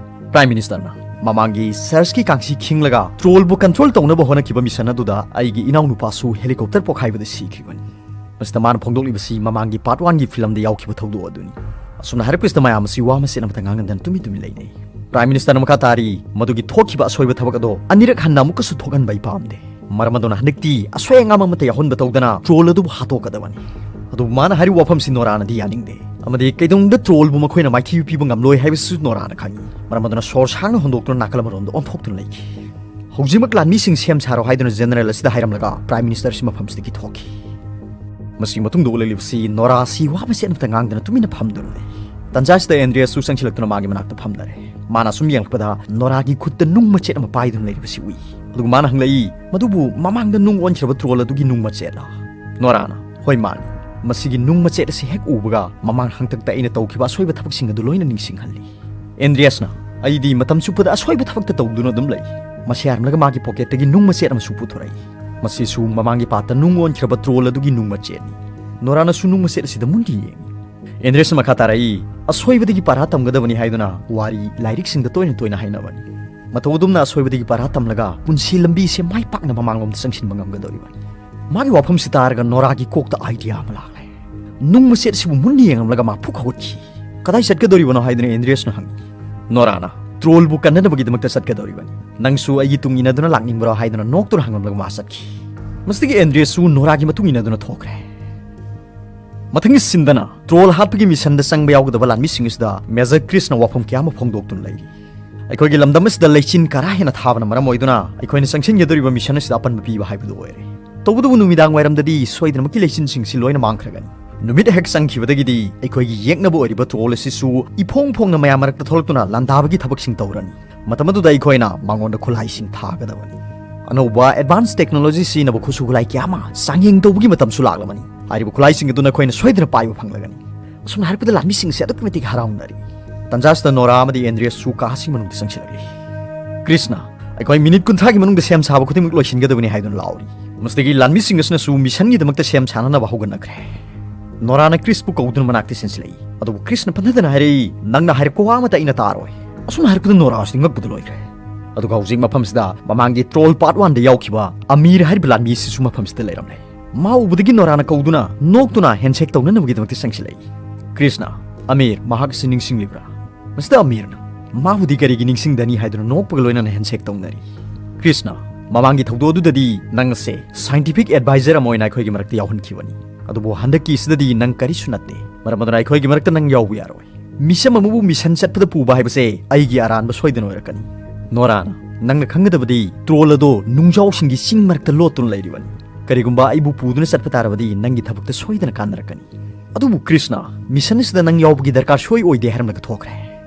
ꯄ꯭ꯔꯥꯏꯝ ꯃꯤꯅꯤꯁꯇꯔꯅ, "ꯃꯃꯥꯡꯒꯤ ꯁꯔꯁꯀꯤ ꯀꯥꯡꯁꯤ ꯈꯤꯡꯂꯒ ꯇ꯭ꯔꯣꯜꯕꯨ ꯀꯟꯇ꯭ꯔꯣꯜ ꯇꯧꯅꯕ ꯍꯣꯠꯅꯈꯤꯕ ꯃꯤꯁꯟ ꯑꯗꯨꯗ ꯑꯩꯒꯤ ꯏꯅꯥꯎꯅꯨꯄꯥꯁꯨ ꯍꯦꯂꯤꯀꯣꯞꯇꯔ ꯄꯣꯈꯥꯏꯕꯗ ꯁꯤꯈꯤꯕꯅꯤ"꯫ ꯃꯁꯤꯗ ꯃꯥꯅ ꯐꯣꯡꯗꯣꯛꯂꯤꯕꯁꯤ ꯃꯃꯥꯡꯒꯤ ꯄꯥꯔꯠ ꯋꯥꯟꯒꯤ ꯐꯤꯂꯝꯗ ꯌꯥꯎꯈꯤꯕ ꯊꯧꯗꯣꯛ ꯑꯗꯨꯅꯤ꯫ ꯑꯁꯨꯝꯅ ꯍꯥꯏꯔꯛꯄꯁꯤꯗ ꯃꯌꯥꯝ ꯑꯁꯤ ꯋꯥ ꯃꯆꯦꯠ ꯑꯃꯇ ꯉꯥꯡꯅꯗꯅ ꯇꯨꯃꯤꯟ ꯇꯨꯃꯤꯟ ꯂꯩꯅꯩ꯫ ꯄ꯭ꯔꯥꯏꯝ ꯃꯤꯅꯤꯁꯇꯔꯅ ꯃꯈꯥ ꯇꯥꯔꯤ, "ꯃꯗꯨꯒꯤ ꯊꯣꯛꯈꯤꯕ ꯑꯁꯣꯏꯕ ꯊꯕꯛ ꯑꯗꯣ ꯑꯅꯤꯔꯛ ꯍꯟꯅ ꯑꯃꯨꯛꯀꯁꯨ ꯊꯣꯛꯍꯟꯕ ꯑꯩ ꯄꯥꯝꯗꯦ꯫ ꯃꯔꯝ ꯑꯗꯨꯅ ꯍꯟꯗꯛꯇꯤ ꯑꯁꯣꯏ ꯑꯉꯥꯝ ꯑꯃꯠꯇ ꯌꯥꯎꯍꯟꯕ ꯇꯧꯗꯅ ꯇ꯭ꯔꯣꯜ ꯑꯗꯨꯕꯨ ꯍꯥꯠꯇꯣꯛꯀꯗꯕꯅꯤ"꯫ ꯑꯗꯨꯕꯨ ꯃꯥꯅ ꯍꯥꯏꯔꯤꯕ ꯋꯥꯐꯝꯁꯤ ꯅꯣꯔꯥꯅꯗꯤ ꯌꯥꯅꯤꯡꯗꯦ꯫ ꯑꯃꯗꯤ ꯀꯩꯗꯧꯅꯨꯡꯗ ꯇ꯭ꯔꯣꯜꯕꯨ ꯃꯈꯣꯏꯅ ꯃꯥꯏꯊꯤꯕ ꯄꯤꯕ ꯉꯝꯂꯣꯏ ꯍꯥꯏꯕꯁꯤꯁꯨ ꯅꯣꯔꯥꯅ ꯈꯪꯏ꯫ ꯃꯔꯝ ꯑꯗꯨꯅ ꯁꯣꯔ ꯁꯥꯡꯅ ꯍꯣꯟꯗꯣꯛꯇꯨꯅ ꯅꯥꯀꯜ ꯑꯃꯔꯣꯝꯗ ꯑꯣꯟꯊꯣꯛꯇꯨꯅ ꯂꯩꯈꯤ꯫ ꯍꯧꯖꯤꯛꯃꯛ ꯂꯥꯟꯃꯤꯁꯤꯡ ꯁꯦꯝ ꯁꯥꯔꯣ ꯍꯥꯏꯗꯨꯅ ꯖꯦꯅꯔꯦꯜ ꯑꯁꯤꯗ ꯍꯥꯏꯔꯝꯂꯒ ꯄ꯭ꯔꯥꯏꯝ ꯃꯤꯅꯤꯁꯇꯔ ꯑꯁꯤ ꯃꯐꯝꯁꯤꯗꯒꯤ ꯊꯣꯛꯈꯤ꯫ ꯃꯁꯤꯒꯤ ꯃꯇꯨꯡꯗ ꯎꯠꯂꯛꯂꯤꯕꯁꯤ ꯅꯣꯔꯥ ꯑꯁꯤ ꯋꯥ ꯃꯆꯦꯠ ꯑꯃꯠꯇ ꯉꯥꯡꯗꯅ ꯇꯨꯃꯤꯟꯅ ꯐꯝꯗꯨꯅ ꯂꯩ꯫ ꯇꯟꯖꯥꯁꯤꯗ ꯑꯦꯟꯗ꯭ꯔꯤꯌꯁꯁꯨ ꯆꯪꯁꯤꯜꯂꯛꯇꯨꯅ ꯃꯥꯒꯤ ꯃꯅꯥꯛꯇ ꯐꯝꯅꯔꯦ꯫ ꯃꯥꯅ ꯁꯨꯝ ꯌꯦꯡꯂꯛꯄꯗ ꯅꯣꯔꯥꯒꯤ ꯈꯨꯠꯇ ꯅꯨꯡ ꯃꯆꯦꯠ ꯑꯃ ꯄꯥꯏꯗꯨꯅ ꯂꯩꯔꯤꯕꯁꯤ ꯎꯏ꯫ ꯑꯗꯨꯒ ꯃꯥꯅ ꯍꯪꯂꯛꯏ, "ꯃꯗꯨꯕꯨ ꯃꯃꯥꯡꯗ ꯅꯨꯡ ꯑꯣꯟꯈ꯭ꯔꯕ ꯇ꯭ꯔꯣꯜ ꯑꯗꯨꯒꯤ ꯅꯨꯡ ꯃꯆꯦꯠꯂꯥ?" ꯅꯣꯔꯥꯅ, "ꯍꯣꯏ, ꯃꯥꯅꯤ꯫ ꯃꯁꯤꯒꯤ ꯅꯨꯡ ꯃꯆꯦꯠ ꯑꯁꯤ ꯍꯦꯛ ꯎꯕꯒ ꯃꯃꯥꯡ ꯍꯪꯇꯛꯇ ꯑꯩꯅ ꯇꯧꯈꯤꯕ ꯑꯁꯣꯏꯕ ꯊꯕꯛꯁꯤꯡ ꯑꯗꯨ ꯂꯣꯏꯅ ꯅꯤꯡꯁꯤꯡꯍꯜꯂꯤ꯫" ꯑꯦꯟꯗ꯭ꯔꯤꯌꯁꯅ, "ꯑꯩꯗꯤ ꯃꯇꯝ ꯆꯨꯞꯄꯗ ꯑꯁꯣꯏꯕ ꯊꯕꯛꯇ ꯇꯧꯗꯨꯅ ꯑꯗꯨꯝ ꯂꯩ꯫" ꯃꯁꯤ ꯍꯥꯏꯔꯝꯂꯒ ꯃꯥꯒꯤ ꯄꯣꯀꯦꯠꯇꯒꯤ ꯅꯨꯡ ꯃꯆꯦꯠ ꯑꯃꯁꯨ ꯄꯨꯊꯣꯔꯛꯏ꯫ "ꯃꯁꯤꯁꯨ ꯃꯃꯥꯡꯒꯤ ꯄꯥꯠꯇ ꯅꯨꯡ ꯑꯣꯟꯈ꯭ꯔꯕ ꯇ꯭ꯔꯣꯜ ꯑꯗꯨꯒꯤ ꯅꯨꯡ ꯃꯆꯦꯠꯅꯤ꯫" ꯅꯣꯔꯥꯅꯁꯨ ꯅꯨꯡ ꯃꯆꯦꯠ ꯑꯁꯤꯗ ꯃꯨꯟꯅ ꯌꯦꯡꯏ꯫ ꯑꯦꯟꯗ꯭ꯔꯤꯌꯁꯅ ꯃꯈꯥ ꯇꯥꯔꯛꯏ, "ꯑꯁꯣꯏꯕꯗꯒꯤ ꯄꯔꯥ ꯇꯝꯒꯗꯕꯅꯤ ꯍꯥꯏꯗꯨꯅ ꯋꯥꯔꯤ ꯂꯥꯏꯔꯤꯛꯁꯤꯡꯗ ꯇꯣꯏꯅ ꯇꯣꯏꯅ ꯍꯥꯏꯅꯕꯅꯤ꯫ ꯃꯇꯧ ꯑꯗꯨꯝꯅ ꯑꯁꯣꯏꯕꯗꯒꯤ ꯄꯔꯥ ꯇꯝꯂꯒ ꯄꯨꯟꯁꯤ ꯂꯝꯕꯤꯁꯦ ꯃꯥꯏ ꯄꯥꯛꯅ ꯃꯃꯥꯡꯂꯣꯝꯗ ꯆꯪꯁꯤꯟꯕ ꯉꯝꯒꯗꯧꯔꯤꯕꯅꯤ꯫" ꯃꯥꯒꯤ ꯋꯥꯐꯝꯁꯤ ꯇꯥꯔꯒ ꯅꯣꯔꯥꯒꯤ ꯀꯣꯛꯇ ꯑꯥꯏꯗꯤꯌꯥ ꯑꯃ ꯂꯥꯛꯂꯦ꯫ ꯅꯨꯡ ꯃꯆꯦꯠ ꯑꯁꯤꯕꯨ ꯃꯨꯟꯅ ꯌꯦꯡꯂꯝꯂꯒ ꯃꯥ ꯐꯨꯛ ꯍꯧꯒꯠꯈꯤ꯫ "ꯀꯗꯥꯏ ꯆꯠꯀꯗꯧꯔꯤꯕꯅꯣ?" ꯍꯥꯏꯗꯨꯅ ꯑꯦꯟꯗ꯭ꯔꯤꯌꯁꯅ ꯍꯪꯉꯤ꯫ ꯅꯣꯔꯥꯅ, "ꯇ꯭ꯔꯣꯜꯕꯨ ꯀꯟꯅꯅꯕꯒꯤꯗꯃꯛꯇ ꯆꯠꯀꯗꯧꯔꯤꯕꯅꯤ꯫ ꯅꯪꯁꯨ ꯑꯩꯒꯤ ꯇꯨꯡ ꯏꯟꯅꯗꯨꯅ ꯂꯥꯛꯅꯤꯡꯕ꯭ꯔꯣ?" ꯍꯥꯏꯗꯨꯅ ꯅꯣꯛꯇꯨꯅ ꯍꯪꯂꯝꯂꯒ ꯃꯥ ꯆꯠꯈꯤ꯫ ꯃꯁꯤꯗꯒꯤ ꯑꯦꯟꯗ꯭ꯔꯤꯌꯁꯁꯨ ꯅꯣꯔꯥꯒꯤ ꯃꯇꯨꯡ ꯏꯟꯅꯗꯨꯅ ꯊꯣꯛꯈ꯭ꯔꯦ꯫ ꯃꯊꯪꯒꯤ ꯁꯤꯟꯗꯅ ꯇ꯭ꯔꯣꯜ ꯍꯥꯠꯄꯒꯤ ꯃꯤꯁꯟꯗ ꯆꯪꯕ ꯌꯥꯎꯒꯗꯕ ꯂꯥꯟꯃꯤꯁꯤꯡ ꯑꯁꯤꯗ ꯃꯦꯖꯔ ꯀ꯭ꯔꯤꯁꯅ ꯋꯥꯐꯝ ꯀꯌꯥ ꯑꯃ ꯐꯣꯡꯗꯣꯛꯇꯨꯅ ꯂꯩꯔꯤ꯫ ꯑꯩꯈꯣꯏꯒꯤ ꯂꯝꯗꯝ ꯑꯁꯤꯗ ꯂꯩꯆꯤꯟ ꯀꯥꯔꯥ ꯍꯦꯟꯅ ꯊꯥꯕꯅ ꯃꯔꯝ ꯑꯣꯏꯗꯨꯅ ꯑꯩꯈꯣꯏꯅ ꯆꯪꯁꯤꯟꯒꯗꯧꯔꯤꯕ ꯃꯤꯁꯟ ꯑꯁꯤꯗ ꯑꯄꯟꯕ ꯄꯤꯕ ꯍꯥꯏꯕꯗꯨ ꯑꯣꯏꯔꯦ꯫ ꯇꯧꯕꯇꯕꯨ ꯅꯨꯃꯤꯗꯥꯡ ꯋꯥꯏꯔꯝꯗꯗꯤ ꯁꯣꯏꯗꯅꯃꯛꯀꯤ ꯂꯩꯆꯤꯟꯁꯤꯡꯁꯤ ꯂꯣꯏꯅ ꯃꯥꯡꯈ꯭ꯔꯒꯅꯤ꯫ ꯅꯨꯃꯤꯠ ꯍꯦꯛ ꯆꯪꯈꯤꯕꯗꯒꯤꯗꯤ ꯑꯩꯈꯣꯏꯒꯤ ꯌꯦꯛꯅꯕ ꯑꯣꯏꯔꯤꯕ ꯇ꯭ꯔꯣꯜ ꯑꯁꯤꯁꯨ ꯏꯐꯣꯡ ꯐꯣꯡꯅ ꯃꯌꯥꯝ ꯃꯔꯛꯇ ꯊꯣꯛꯂꯛꯇꯨꯅ ꯂꯥꯟꯗꯥꯕꯒꯤ ꯊꯕꯛꯁꯤꯡ ꯇꯧꯔꯅꯤ꯫ ꯃꯇꯝ ꯑꯗꯨꯗ ꯑꯩꯈꯣꯏꯅ ꯃꯉꯣꯟꯗ ꯈꯨꯠꯂꯥꯏꯁꯤꯡ ꯊꯥꯒꯗꯕꯅꯤ꯫ ꯑꯅꯧꯕ ꯑꯦꯗꯚꯥꯟꯁ ꯇꯦꯛꯅꯣꯂꯣꯖꯤ ꯁꯤꯖꯤꯟꯅꯕ ꯈꯨꯠꯁꯨ ꯈꯨꯠꯂꯥꯏ ꯀꯌꯥ ꯑꯃ ꯆꯥꯡꯌꯦꯡ ꯇꯧꯕꯒꯤ ꯃꯇꯝꯁꯨ ꯂꯥꯛꯂꯕꯅꯤ꯫ ꯍꯥꯏꯔꯤꯕ ꯈꯨꯠꯂꯥꯏꯁꯤꯡ ꯑꯗꯨ ꯅꯈꯣꯏꯅ ꯁꯣꯏꯗꯅ ꯄꯥꯏꯕ ꯐꯪꯂꯒꯅꯤ꯫ ꯑꯁꯨꯝꯅ ꯍꯥꯏꯔꯛꯄꯗ ꯂꯥꯟꯃꯤꯁꯤꯡꯁꯦ ꯑꯗꯨꯛꯀꯤ ꯃꯇꯤꯛ ꯍꯔꯥꯎꯅꯔꯤ꯫ ꯇꯟꯖꯥꯁꯤꯗ ꯅꯣꯔꯥ ꯑꯃꯗꯤ ꯑꯦꯟꯗ꯭ꯔꯤꯌꯁꯁꯨ ꯀꯥꯁꯤꯡ ꯃꯅꯨꯡꯗ ꯆꯪꯁꯤꯜꯂꯛꯂꯤ꯫ ꯀ꯭ꯔꯤꯁꯅ, "ꯑꯩꯈꯣꯏ ꯃꯤꯅꯤꯠ ꯀꯨꯟꯊ꯭ꯔꯥꯒꯤ ꯃꯅꯨꯡꯗ ꯁꯦꯝ ꯁꯥꯕ ꯈꯨꯗꯤꯡꯃꯛ ꯂꯣꯏꯁꯤꯟꯒꯗꯕꯅꯤ" ꯍꯥꯏꯗꯨꯅ ꯂꯥꯎꯔꯤ꯫ ꯃꯁꯤꯗꯒꯤ ꯂꯥꯟꯃꯤꯁꯤꯡ ꯑꯁꯤꯅꯁꯨ ꯃꯤꯁꯟꯒꯤꯗꯃꯛꯇ ꯁꯦꯝ ꯁꯥꯅꯅꯕ ꯍꯧꯒꯠꯅꯈ꯭ꯔꯦ꯫ ꯅꯣꯔꯥꯅ ꯀ꯭ꯔꯤꯁꯄꯨ ꯀꯧꯗꯨꯅ ꯃꯅꯥꯛꯇ ꯆꯦꯟꯁꯤꯜꯂꯛꯏ꯫ ꯑꯗꯨꯕꯨ ꯀ꯭ꯔꯤꯁꯅ ꯄꯟꯊꯗꯅ ꯍꯥꯏꯔꯛꯏ, "ꯅꯪꯅ ꯍꯥꯏꯔꯛꯄ ꯋꯥ ꯑꯃꯠꯇ ꯑꯩꯅ ꯇꯥꯔꯣꯏ꯫" ꯑꯁꯨꯝꯅ ꯍꯥꯏꯔꯛꯄꯗ ꯅꯣꯔꯥꯁꯤ ꯉꯛꯄꯗ ꯂꯣꯏꯈ꯭ꯔꯦ꯫ ꯑꯗꯨꯒ ꯍꯧꯖꯤꯛ ꯃꯐꯝꯁꯤꯗ ꯃꯃꯥꯡꯒꯤ ꯇ꯭ꯔꯣꯜ ꯄꯥꯔꯠ ꯋꯥꯟꯗ ꯌꯥꯎꯈꯤꯕ ꯑꯃꯤꯔ ꯍꯥꯏꯔꯤꯕ ꯂꯥꯟꯃꯤ ꯑꯁꯤꯁꯨ ꯃꯐꯝꯁꯤꯗ ꯂꯩꯔꯝꯂꯦ꯫ ꯃꯥ ꯎꯕꯗꯒꯤ ꯅꯣꯔꯥꯅ ꯀꯧꯗꯨꯅ ꯅꯣꯛꯇꯨꯅ ꯍꯦꯟꯁꯦꯛ ꯇꯧꯅꯅꯕꯒꯤꯗꯃꯛꯇ ꯆꯪꯁꯤꯜꯂꯛꯏ꯫ ꯀ꯭ꯔꯤꯁꯅ, "ꯑꯃꯤꯔ, ꯃꯍꯥꯛ ꯑꯁꯤ ꯅꯤꯡꯁꯤꯡꯂꯤꯕ꯭ꯔꯥ?" ꯃꯁꯤꯗ ꯑꯃꯤꯔꯅ, "ꯃꯥꯕꯨꯗꯤ ꯀꯔꯤꯒꯤ ꯅꯤꯡꯁꯤꯡꯗꯅꯤ?" ꯍꯥꯏꯗꯨꯅ ꯅꯣꯛꯄꯒ ꯂꯣꯏꯅꯅ ꯍꯦꯟꯁꯦꯛ ꯇꯧꯅꯔꯤ꯫ ꯀ꯭ꯔꯤꯁꯅ, "ꯃꯃꯥꯡꯒꯤ ꯊꯧꯗꯣꯛ ꯑꯗꯨꯗꯗꯤ ꯅꯪ ꯑꯁꯦ ꯁꯥꯏꯟꯇꯤꯐꯤꯛ ꯑꯦꯗꯚꯥꯏꯖꯔ ꯑꯃ ꯑꯣꯏꯅ ꯑꯩꯈꯣꯏꯒꯤ ꯃꯔꯛꯇ ꯌꯥꯎꯍꯟꯈꯤꯕꯅꯤ꯫ ꯑꯗꯨꯕꯨ ꯍꯟꯗꯛꯀꯤ ꯑꯁꯤꯗꯗꯤ ꯅꯪ ꯀꯔꯤꯁꯨ ꯅꯠꯇꯦ꯫ ꯃꯔꯝ ꯑꯗꯨꯅ ꯑꯩꯈꯣꯏꯒꯤ ꯃꯔꯛꯇ ꯅꯪ ꯌꯥꯎꯕ ꯌꯥꯔꯣꯏ꯫ ꯃꯤꯁꯝ ꯑꯃꯕꯨ ꯃꯤꯁꯟ ꯆꯠꯄꯗ ꯄꯨꯕ ꯍꯥꯏꯕꯁꯦ ꯑꯩꯒꯤ ꯑꯔꯥꯟꯕ ꯁꯣꯏꯗꯅ ꯑꯣꯏꯔꯛꯀꯅꯤ꯫" ꯅꯣꯔꯥꯅ, "ꯅꯪꯅ ꯈꯪꯒꯗꯕꯗꯤ ꯇ꯭ꯔꯣꯜ ꯑꯗꯣ ꯅꯨꯡꯖꯥꯎꯁꯤꯡꯒꯤ ꯆꯤꯡ ꯃꯔꯛꯇ ꯂꯣꯠꯇꯨꯅ ꯂꯩꯔꯤꯕꯅꯤ꯫ ꯀꯔꯤꯒꯨꯝꯕ ꯑꯩꯕꯨ ꯄꯨꯗꯨꯅ ꯆꯠꯄ ꯇꯥꯔꯕꯗꯤ ꯅꯪꯒꯤ ꯊꯕꯛꯇ ꯁꯣꯏꯗꯅ ꯀꯥꯟꯅꯔꯛꯀꯅꯤ꯫" "ꯑꯗꯨꯕꯨ ꯀ꯭ꯔꯤꯁꯅ, ꯃꯤꯁꯟ ꯑꯁꯤꯗ ꯅꯪ ꯌꯥꯎꯕꯒꯤ ꯗꯔꯀꯥꯔ ꯁꯨꯡꯑꯣꯏ ꯑꯣꯏꯗꯦ" ꯍꯥꯏꯔꯝꯂꯒ ꯊꯣꯛꯈ꯭ꯔꯦ꯫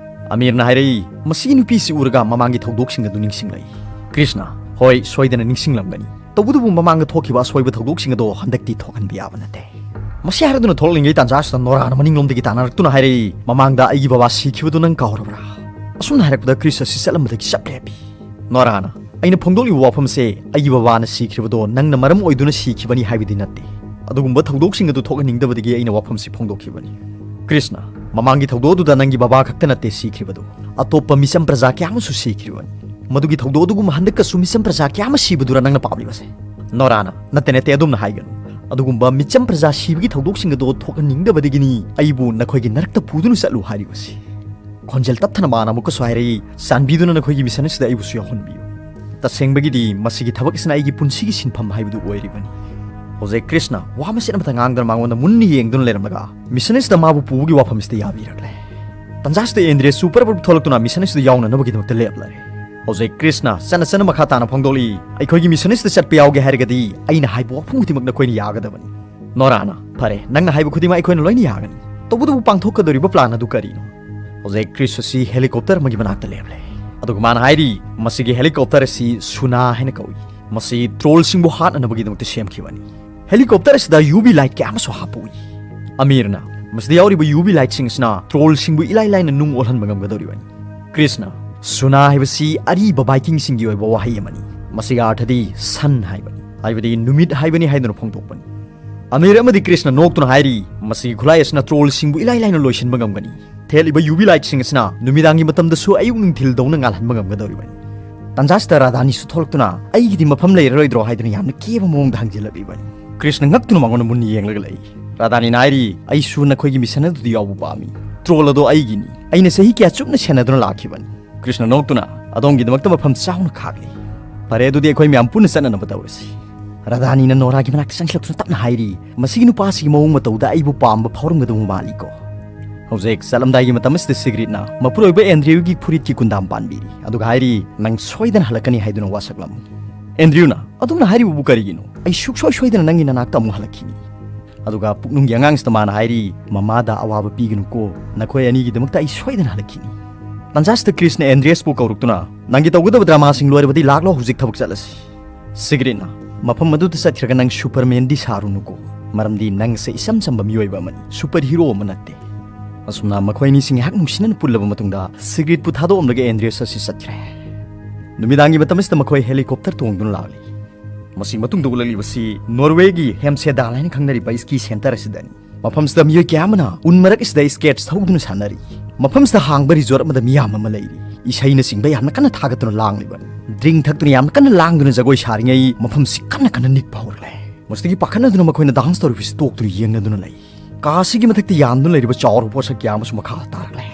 ꯑꯃꯤꯔꯅ ꯍꯥꯏꯔꯛꯏ, "ꯃꯁꯤꯒꯤ ꯅꯨꯄꯤꯁꯤ ꯎꯔꯒ ꯃꯃꯥꯡꯒꯤ ꯊꯧꯗꯣꯛꯁꯤꯡ ꯑꯗꯨ ꯅꯤꯡꯁꯤꯡꯂꯛꯏ"꯫ ꯀ꯭ꯔꯤꯁꯅ, "ꯍꯣꯏ, ꯁꯣꯏꯗꯅ ꯅꯤꯡꯁꯤꯡꯂꯝꯒꯅꯤ꯫ ꯇꯧꯕꯇꯕꯨ ꯃꯃꯥꯡꯗ ꯊꯣꯛꯈꯤꯕ ꯑꯁꯣꯏꯕ ꯊꯧꯗꯣꯛꯁꯤꯡ ꯑꯗꯣ ꯍꯟꯗꯛꯇꯤ ꯊꯣꯛꯍꯟꯕ ꯌꯥꯕ ꯅꯠꯇꯦ"꯫ ꯃꯁꯤ ꯍꯥꯏꯔꯗꯨꯅ ꯊꯣꯛꯂꯛꯂꯤꯉꯩ ꯇꯥꯟꯖꯥꯁꯤꯗ ꯅꯣꯔꯥꯅ ꯃꯅꯤꯡꯂꯣꯝꯗꯒꯤ ꯇꯥꯟꯅꯔꯛꯇꯨꯅ ꯍꯥꯏꯔꯛꯏ, "ꯃꯃꯥꯡꯗ ꯑꯩꯒꯤ ꯕꯕꯥ ꯁꯤꯈꯤꯕꯗꯨ ꯅꯪ ꯀꯥꯎꯔꯕ꯭ꯔꯥ? ꯑꯁꯨꯝꯅ ꯍꯥꯏꯔꯛꯄꯗ ꯀ꯭ꯔꯤꯁ ꯑꯁꯤ ꯆꯠꯂꯝꯕꯗꯒꯤ ꯆꯞ ꯂꯦꯞꯄꯤ"꯫ ꯅꯣꯔꯥꯅ, "ꯑꯩꯅ ꯐꯣꯡꯗꯣꯛꯂꯤꯕ ꯋꯥꯐꯝꯁꯦ ꯑꯩꯒꯤ ꯕꯕꯥꯅ ꯁꯤꯈ꯭ꯔꯤꯕꯗꯣ ꯅꯪꯅ ꯃꯔꯝ ꯑꯣꯏꯗꯨꯅ ꯁꯤꯈꯤꯕꯅꯤ ꯍꯥꯏꯕꯗꯤ ꯅꯠꯇꯦ꯫ ꯑꯗꯨꯒꯨꯝꯕ ꯊꯧꯗꯣꯛꯁꯤꯡ ꯑꯗꯨ ꯊꯣꯛꯍꯟꯅꯤꯡꯗꯕꯗꯒꯤ ꯑꯩꯅ ꯋꯥꯐꯝꯁꯤ ꯐꯣꯡꯗꯣꯛꯈꯤꯕꯅꯤ"꯫ ꯀ꯭ꯔꯤꯁꯅ, "ꯃꯃꯥꯡꯒꯤ ꯊꯧꯗꯣꯛ ꯑꯗꯨꯗ ꯅꯪꯒꯤ ꯕꯕꯥ ꯈꯛꯇ ꯅꯠꯇꯦ ꯁꯤꯈ꯭ꯔꯤꯕꯗꯨ, ꯑꯇꯣꯞꯄ ꯃꯤꯆꯝ ꯄ꯭ꯔꯖꯥ ꯀꯌꯥ ꯑꯃꯁꯨ ꯁꯤꯈ꯭ꯔꯤꯕꯅꯤ꯫ ꯃꯗꯨꯒꯤ ꯊꯧꯗꯣꯛ ꯑꯗꯨꯒꯨꯝꯕ ꯍꯟꯗꯛꯀꯁꯨ ꯃꯤꯆꯝ ꯄ꯭ꯔꯖꯥ ꯀꯌꯥ ꯑꯃ ꯁꯤꯕꯗꯨꯔ ꯅꯪꯅ ꯄꯥꯝꯂꯤꯕꯁꯦ?" ꯅꯣꯔꯥꯅ, "ꯅꯠꯇꯦ, ꯅꯠꯇꯦ, ꯑꯗꯨꯝꯅ ꯍꯥꯏꯒꯅꯨ꯫ ꯑꯗꯨꯒꯨꯝꯕ ꯃꯤꯆꯝ ꯄ꯭ꯔꯖꯥ ꯁꯤꯕꯒꯤ ꯊꯧꯗꯣꯛꯁꯤꯡ ꯑꯗꯨ ꯊꯣꯛꯍꯟꯅꯤꯡꯗꯕꯗꯒꯤꯅꯤ ꯑꯩꯕꯨ ꯅꯈꯣꯏꯒꯤ ꯅꯔꯛꯇ ꯄꯨꯗꯨꯅ ꯆꯠꯂꯨ ꯍꯥꯏꯔꯤꯕꯁꯤ"꯫ ꯈꯣꯟꯖꯦꯜ ꯇꯞꯊꯅ ꯃꯥꯅ ꯑꯃꯨꯛꯀꯁꯨ ꯍꯥꯏꯔꯛꯏ, "ꯆꯥꯟꯕꯤꯗꯨꯅ ꯅꯈꯣꯏꯒꯤ ꯃꯤꯁꯟ ꯑꯁꯤꯗ ꯑꯩꯕꯨꯁꯨ ꯌꯥꯎꯍꯟꯕꯤꯌꯨ꯫ ꯇꯁꯦꯡꯕꯒꯤꯗꯤ ꯃꯁꯤꯒꯤ ꯊꯕꯛ ꯑꯁꯤꯅ ꯑꯩꯒꯤ ꯄꯨꯟꯁꯤꯒꯤ ꯁꯤꯟꯐꯝ ꯍꯥꯏꯕꯗꯨ ꯑꯣꯏꯔꯤꯕꯅꯤ"꯫ ꯍꯧꯖꯤꯛ ꯀ꯭ꯔꯤꯁꯅ ꯋꯥ ꯃꯆꯦꯠ ꯑꯃꯠꯇ ꯉꯥꯡꯗꯅ ꯃꯉꯣꯟꯗ ꯃꯨꯟꯅ ꯌꯦꯡꯗꯨꯅ ꯂꯩꯔꯝꯂꯒ ꯃꯤꯁꯟ ꯑꯁꯤꯗ ꯃꯥꯕꯨ ꯄꯨꯕꯒꯤ ꯋꯥꯐꯝ ꯑꯁꯤꯗ ꯌꯥꯕꯤꯔꯛꯂꯦ꯫ ꯇꯟꯖꯥ ꯑꯁꯤꯗ ꯏꯟꯗ꯭ꯔꯤꯌꯥꯁꯨ ꯄꯔꯞ ꯄꯔꯞ ꯊꯣꯛꯂꯛꯇꯨꯅ ꯃꯤꯁꯟ ꯑꯁꯤꯗ ꯌꯥꯎꯅꯅꯕꯒꯤꯗꯃꯛꯇ ꯂꯦꯞꯂꯔꯦ꯫ ꯍꯧꯖꯤꯛ ꯀ꯭ꯔꯤꯁꯅ ꯆꯠꯅ ꯆꯠꯅ ꯃꯈꯥ ꯇꯥꯅ ꯐꯣꯡꯗꯣꯛꯂꯤ, "ꯑꯩꯈꯣꯏꯒꯤ ꯃꯤꯁꯟ ꯑꯁꯤꯗ ꯆꯠꯄ ꯌꯥꯎꯒꯦ ꯍꯥꯏꯔꯒꯗꯤ ꯑꯩꯅ ꯍꯥꯏꯕ ꯋꯥꯐꯝ ꯈꯨꯗꯤꯡꯃꯛ ꯅꯈꯣꯏꯅ ꯌꯥꯒꯗꯕꯅꯤ"꯫ ꯅꯣꯔꯥꯅ, "ꯐꯔꯦ, ꯅꯪꯅ ꯍꯥꯏꯕ ꯈꯨꯗꯤꯡꯃꯛ ꯑꯩꯈꯣꯏꯅ ꯂꯣꯏꯅ ꯌꯥꯒꯅꯤ꯫ ꯇꯧꯕꯇꯕꯨ ꯄꯥꯡꯊꯣꯛꯀꯗꯧꯔꯤꯕ ꯄ꯭ꯂꯥꯟ ꯑꯗꯨ ꯀꯔꯤꯅꯣ?" ꯍꯧꯖꯤꯛ ꯀ꯭ꯔꯤꯁ ꯑꯁꯤ ꯍꯦꯂꯤꯀꯣꯞꯇꯔ ꯑꯃꯒꯤ ꯃꯅꯥꯛꯇ ꯂꯦꯞꯂꯦ꯫ ꯑꯗꯨꯒ ꯃꯥꯅ ꯍꯥꯏꯔꯤ, "ꯃꯁꯤꯒꯤ ꯍꯦꯂꯤꯀꯣꯞꯇꯔ ꯑꯁꯤ ꯁꯨꯅꯥ ꯍꯥꯏꯅ ꯀꯧꯏ꯫ ꯃꯁꯤ ꯇ꯭ꯔꯣꯜꯁꯤꯡꯕꯨ ꯍꯥꯠꯅꯅꯕꯒꯤꯗꯃꯛꯇ ꯁꯦꯝꯈꯤꯕꯅꯤ꯫ ꯍꯦꯂꯤꯀꯣꯞꯇꯔ ꯑꯁꯤꯗ ꯌꯨ ꯚꯤ ꯂꯥꯏꯠ ꯀꯌꯥ ꯑꯃꯁꯨ ꯍꯥꯞꯄꯛꯏ"꯫ ꯑꯃꯤꯔꯅ, "ꯃꯁꯤꯗ ꯌꯥꯎꯔꯤꯕ ꯌꯨ ꯚꯤ ꯂꯥꯏꯠꯁꯤꯡ ꯑꯁꯤꯅ ꯇ꯭ꯔꯣꯜꯁꯤꯡꯕꯨ ꯏꯂꯥꯏ ꯂꯥꯏꯅ ꯅꯨꯡ ꯑꯣꯜꯍꯟꯕ ꯉꯝꯒꯗꯧꯔꯤꯕꯅꯤ"꯫ ꯀ꯭ꯔꯤꯁꯅ, "ꯁꯨꯅꯥ ꯍꯥꯏꯕꯁꯤ ꯑꯔꯤꯕ ꯚꯥꯏꯀꯤꯡꯁꯤꯡꯒꯤ ꯑꯣꯏꯕ ꯋꯥꯍꯩ ꯑꯃꯅꯤ꯫ ꯃꯁꯤꯒꯤ ꯑꯥꯔꯊꯗꯤ ꯁꯟ ꯍꯥꯏꯕꯅꯤ, ꯍꯥꯏꯕꯗꯤ ꯅꯨꯃꯤꯠ ꯍꯥꯏꯕꯅꯤ" ꯍꯥꯏꯗꯨꯅ ꯐꯣꯡꯗꯣꯛꯄꯅꯤ꯫ ꯑꯃꯤꯔ ꯑꯃꯗꯤ ꯀ꯭ꯔꯤꯁꯅ ꯅꯣꯛꯇꯨꯅ ꯍꯥꯏꯔꯤ, "ꯃꯁꯤꯒꯤ ꯈꯨꯠꯂꯥꯏ ꯑꯁꯤꯅ ꯇ꯭ꯔꯣꯜꯁꯤꯡꯕꯨ ꯏꯂꯥꯏ ꯂꯥꯏꯅ ꯂꯣꯏꯁꯤꯟꯕ ꯉꯝꯒꯅꯤ꯫ ꯊꯦꯠꯂꯤꯕ ꯌꯨ ꯚꯤ ꯂꯥꯏꯠꯁꯤꯡ ꯑꯁꯤꯅ ꯅꯨꯃꯤꯗꯥꯡꯒꯤ ꯃꯇꯝꯗꯁꯨ ꯑꯌꯨꯛ ꯅꯨꯡꯊꯤꯜꯗꯧꯅ ꯉꯥꯜꯍꯟꯕ ꯉꯝꯒꯗꯧꯔꯤꯕꯅꯤ"꯫ ꯇꯟꯖꯥꯁꯤꯗ ꯔꯥꯙꯥꯅꯤꯁꯨ ꯊꯣꯛꯂꯛꯇꯨꯅ, "ꯑꯩꯒꯤꯗꯤ ꯃꯐꯝ ꯂꯩꯔꯔꯣꯏꯗ꯭ꯔꯣ?" ꯍꯥꯏꯗꯨꯅ ꯌꯥꯝꯅ ꯀꯦꯕ ꯃꯑꯣꯡꯗ ꯍꯪꯖꯤꯜꯂꯛꯂꯤꯕꯅꯤ꯫ ꯀ꯭ꯔꯤꯁꯅ ꯉꯛꯇꯨꯅ ꯃꯉꯣꯟꯗ ꯃꯨꯟꯅ ꯌꯦꯡꯂꯒ ꯂꯩ꯫ ꯔꯥꯙꯥꯅꯤꯅ ꯍꯥꯏꯔꯤ, "ꯑꯩꯁꯨ ꯅꯈꯣꯏꯒꯤ ꯃꯤꯁꯟ ꯑꯗꯨꯗ ꯌꯥꯎꯕ ꯄꯥꯝꯃꯤ꯫ ꯇ꯭ꯔꯣꯜ ꯑꯗꯣ ꯑꯩꯒꯤꯅꯤ꯫ ꯑꯩꯅ ꯆꯍꯤ ꯀꯌꯥ ꯆꯨꯞꯅ ꯁꯦꯟꯅꯗꯨꯅ ꯂꯥꯛꯈꯤꯕꯅꯤ"꯫ ꯀ꯭ꯔꯤꯁꯅ ꯅꯣꯛꯇꯨꯅ, "ꯑꯗꯣꯝꯒꯤꯗꯃꯛꯇ ꯃꯐꯝ ꯆꯥꯎꯅ ꯈꯥꯛꯂꯤ꯫ ꯐꯔꯦ, ꯑꯗꯨꯗꯤ ꯑꯩꯈꯣꯏ ꯃꯌꯥꯝ ꯄꯨꯟꯅ ꯆꯠꯅꯅꯕ ꯇꯧꯔꯁꯤ"꯫ ꯔꯥꯙꯥꯅꯤꯅ ꯅꯣꯔꯥꯒꯤ ꯃꯅꯥꯛꯇ ꯆꯪꯁꯤꯜꯂꯛꯇꯨꯅ ꯇꯞꯅ ꯍꯥꯏꯔꯤ, "ꯃꯁꯤꯒꯤ ꯅꯨꯄꯥꯁꯤꯒꯤ ꯃꯑꯣꯡ ꯃꯇꯧꯗ ꯑꯩꯕꯨ ꯄꯥꯝꯕ ꯐꯥꯎꯔꯝꯒꯗꯧꯕ ꯃꯥꯜꯂꯤꯀꯣ"꯫ ꯍꯧꯖꯤꯛ ꯆꯠꯂꯝꯗꯥꯏꯒꯤ ꯃꯇꯝ ꯑꯁꯤꯗ ꯁꯤꯒꯔꯤꯠꯅ ꯃꯄꯨꯔꯣꯏꯕ ꯑꯦꯟꯗ꯭ꯔꯤꯌꯨꯒꯤ ꯐꯨꯔꯤꯠꯀꯤ ꯀꯨꯟꯗꯥꯝ ꯄꯥꯟꯕꯤꯔꯤ, ꯑꯗꯨꯒ ꯍꯥꯏꯔꯤ, "ꯅꯪ ꯁꯣꯏꯗꯅ ꯍꯜꯂꯛꯀꯅꯤ ꯍꯥꯏꯗꯨꯅ ꯋꯥꯁꯛꯂꯝꯃꯨ"꯫ ꯑꯦꯟꯗ꯭ꯔꯤꯌꯨꯅ, "ꯑꯗꯣꯝꯅ ꯍꯥꯏꯔꯤꯕꯕꯨ ꯀꯔꯤꯒꯤꯅꯣ? ꯑꯩ ꯁꯨꯛꯁꯣꯏ ꯁꯣꯏꯗꯅ ꯅꯪꯒꯤ ꯅꯅꯥꯛꯇ ꯑꯃꯨꯛ ꯍꯜꯂꯛꯈꯤꯅꯤ"꯫ ꯑꯗꯨꯒ ꯄꯨꯛꯅꯨꯡꯒꯤ ꯑꯉꯥꯡꯁꯤꯗ ꯃꯥꯅ ꯍꯥꯏꯔꯤ, "ꯃꯃꯥꯗ ꯑꯋꯥꯕ ꯄꯤꯒꯅꯨꯀꯣ, ꯅꯈꯣꯏ ꯑꯅꯤꯒꯤꯗꯃꯛꯇ ꯑꯩ ꯁꯣꯏꯗꯅ ꯍꯜꯂꯛꯈꯤꯅꯤ"꯫ ꯇꯥꯟꯖꯥꯁꯤꯗ ꯀ꯭ꯔꯤꯁꯅ ꯑꯦꯟꯗ꯭ꯔꯤꯌꯁꯄꯨ ꯀꯧꯔꯛꯇꯨꯅ, "ꯅꯪꯒꯤ ꯇꯧꯒꯗꯕ ꯗ꯭ꯔꯃꯥꯁꯤꯡ ꯂꯣꯏꯔꯕꯗꯤ ꯂꯥꯛꯂꯣ, ꯍꯧꯖꯤꯛ ꯊꯕꯛ ꯆꯠꯂꯁꯤ"꯫ ꯁꯤꯒꯔꯤꯠꯅ, "ꯃꯐꯝ ꯑꯗꯨꯗ ꯆꯠꯈ꯭ꯔꯒ ꯅꯪ ꯁꯨꯄꯔꯃꯦꯟꯗꯤ ꯁꯥꯔꯨꯅꯨꯀꯣ, ꯃꯔꯝꯗꯤ ꯅꯪꯁꯦ ꯏꯆꯝ ꯆꯝꯕ ꯃꯤꯑꯣꯏꯕ ꯑꯃꯅꯤ, ꯁꯨꯄꯔ ꯍꯤꯔꯣ ꯑꯃ ꯅꯠꯇꯦ"꯫ ꯑꯁꯨꯝꯅ ꯃꯈꯣꯏ ꯑꯅꯤꯁꯤ ꯉꯥꯏꯍꯥꯛ ꯅꯨꯡꯁꯤꯅꯅ ꯄꯨꯜꯂꯕ ꯃꯇꯨꯡꯗ ꯁꯤꯒꯔꯤꯠꯄꯨ ꯊꯥꯗꯣꯛꯑꯝꯂꯒ ꯑꯦꯟꯗ꯭ꯔꯤꯌꯁ ꯑꯁꯤ ꯆꯠꯈ꯭ꯔꯦ꯫ ꯅꯨꯃꯤꯗꯥꯡꯒꯤ ꯃꯇꯝ ꯑꯁꯤꯗ ꯃꯈꯣꯏ ꯍꯦꯂꯤꯀꯣꯞꯇꯔ ꯇꯣꯡꯗꯨꯅ ꯂꯥꯛꯂꯤ꯫ ꯃꯁꯤ ꯃꯇꯨꯡꯗ ꯎꯠꯂꯛꯂꯤꯕꯁꯤ ꯅꯣꯔꯋꯦꯒꯤ ꯍꯦꯝꯁꯦꯗꯥꯜ ꯍꯥꯏꯅ ꯈꯪꯅꯔꯤꯕ ꯁ꯭ꯀꯤ ꯁꯦꯟꯇꯔ ꯑꯁꯤꯗꯅꯤ꯫ ꯃꯐꯝꯁꯤꯗ ꯃꯤꯑꯣꯏ ꯀꯌꯥ ꯑꯃꯅ ꯎꯟ ꯃꯔꯛ ꯑꯁꯤꯗ ꯁ꯭ꯀꯦꯠꯁ ꯊꯧꯗꯨꯅ ꯁꯥꯟꯅꯔꯤ꯫ ꯃꯐꯝꯁꯤꯗ ꯍꯥꯡꯕ ꯔꯤꯖꯣꯔꯠ ꯑꯃꯗ ꯃꯤꯌꯥꯝ ꯑꯃ ꯂꯩꯔꯤ꯫ ꯏꯁꯩꯅꯆꯤꯡꯕ ꯌꯥꯝꯅ ꯀꯟꯅ ꯊꯥꯒꯠꯇꯨꯅ ꯂꯥꯡꯂꯤꯕꯅꯤ꯫ ꯗ꯭ꯔꯤꯡ ꯊꯛꯇꯨꯅ ꯌꯥꯝꯅ ꯀꯟꯅ ꯂꯥꯡꯗꯨꯅ ꯖꯒꯣꯏ ꯁꯥꯔꯤꯉꯩ ꯃꯐꯝꯁꯤ ꯀꯟꯅ ꯀꯟꯅ ꯅꯤꯛꯄ ꯍꯧꯔꯛꯂꯦ꯫ ꯃꯁꯤꯗꯒꯤ ꯄꯥꯈꯠꯅꯗꯨꯅ ꯃꯈꯣꯏꯅ ꯗꯥꯟꯁ ꯇꯧꯔꯤꯕꯁꯤ ꯇꯣꯛꯇꯨꯅ ꯌꯦꯡꯅꯗꯨꯅ ꯂꯩ꯫ ꯀꯥ ꯑꯁꯤꯒꯤ ꯃꯊꯛꯇ ꯌꯥꯟꯗꯨꯅ ꯂꯩꯔꯤꯕ ꯆꯥꯎꯔꯕ ꯄꯣꯠꯁꯛ ꯀꯌꯥ ꯑꯃꯁꯨ ꯃꯈꯥ ꯇꯥꯔꯛꯂꯦ꯫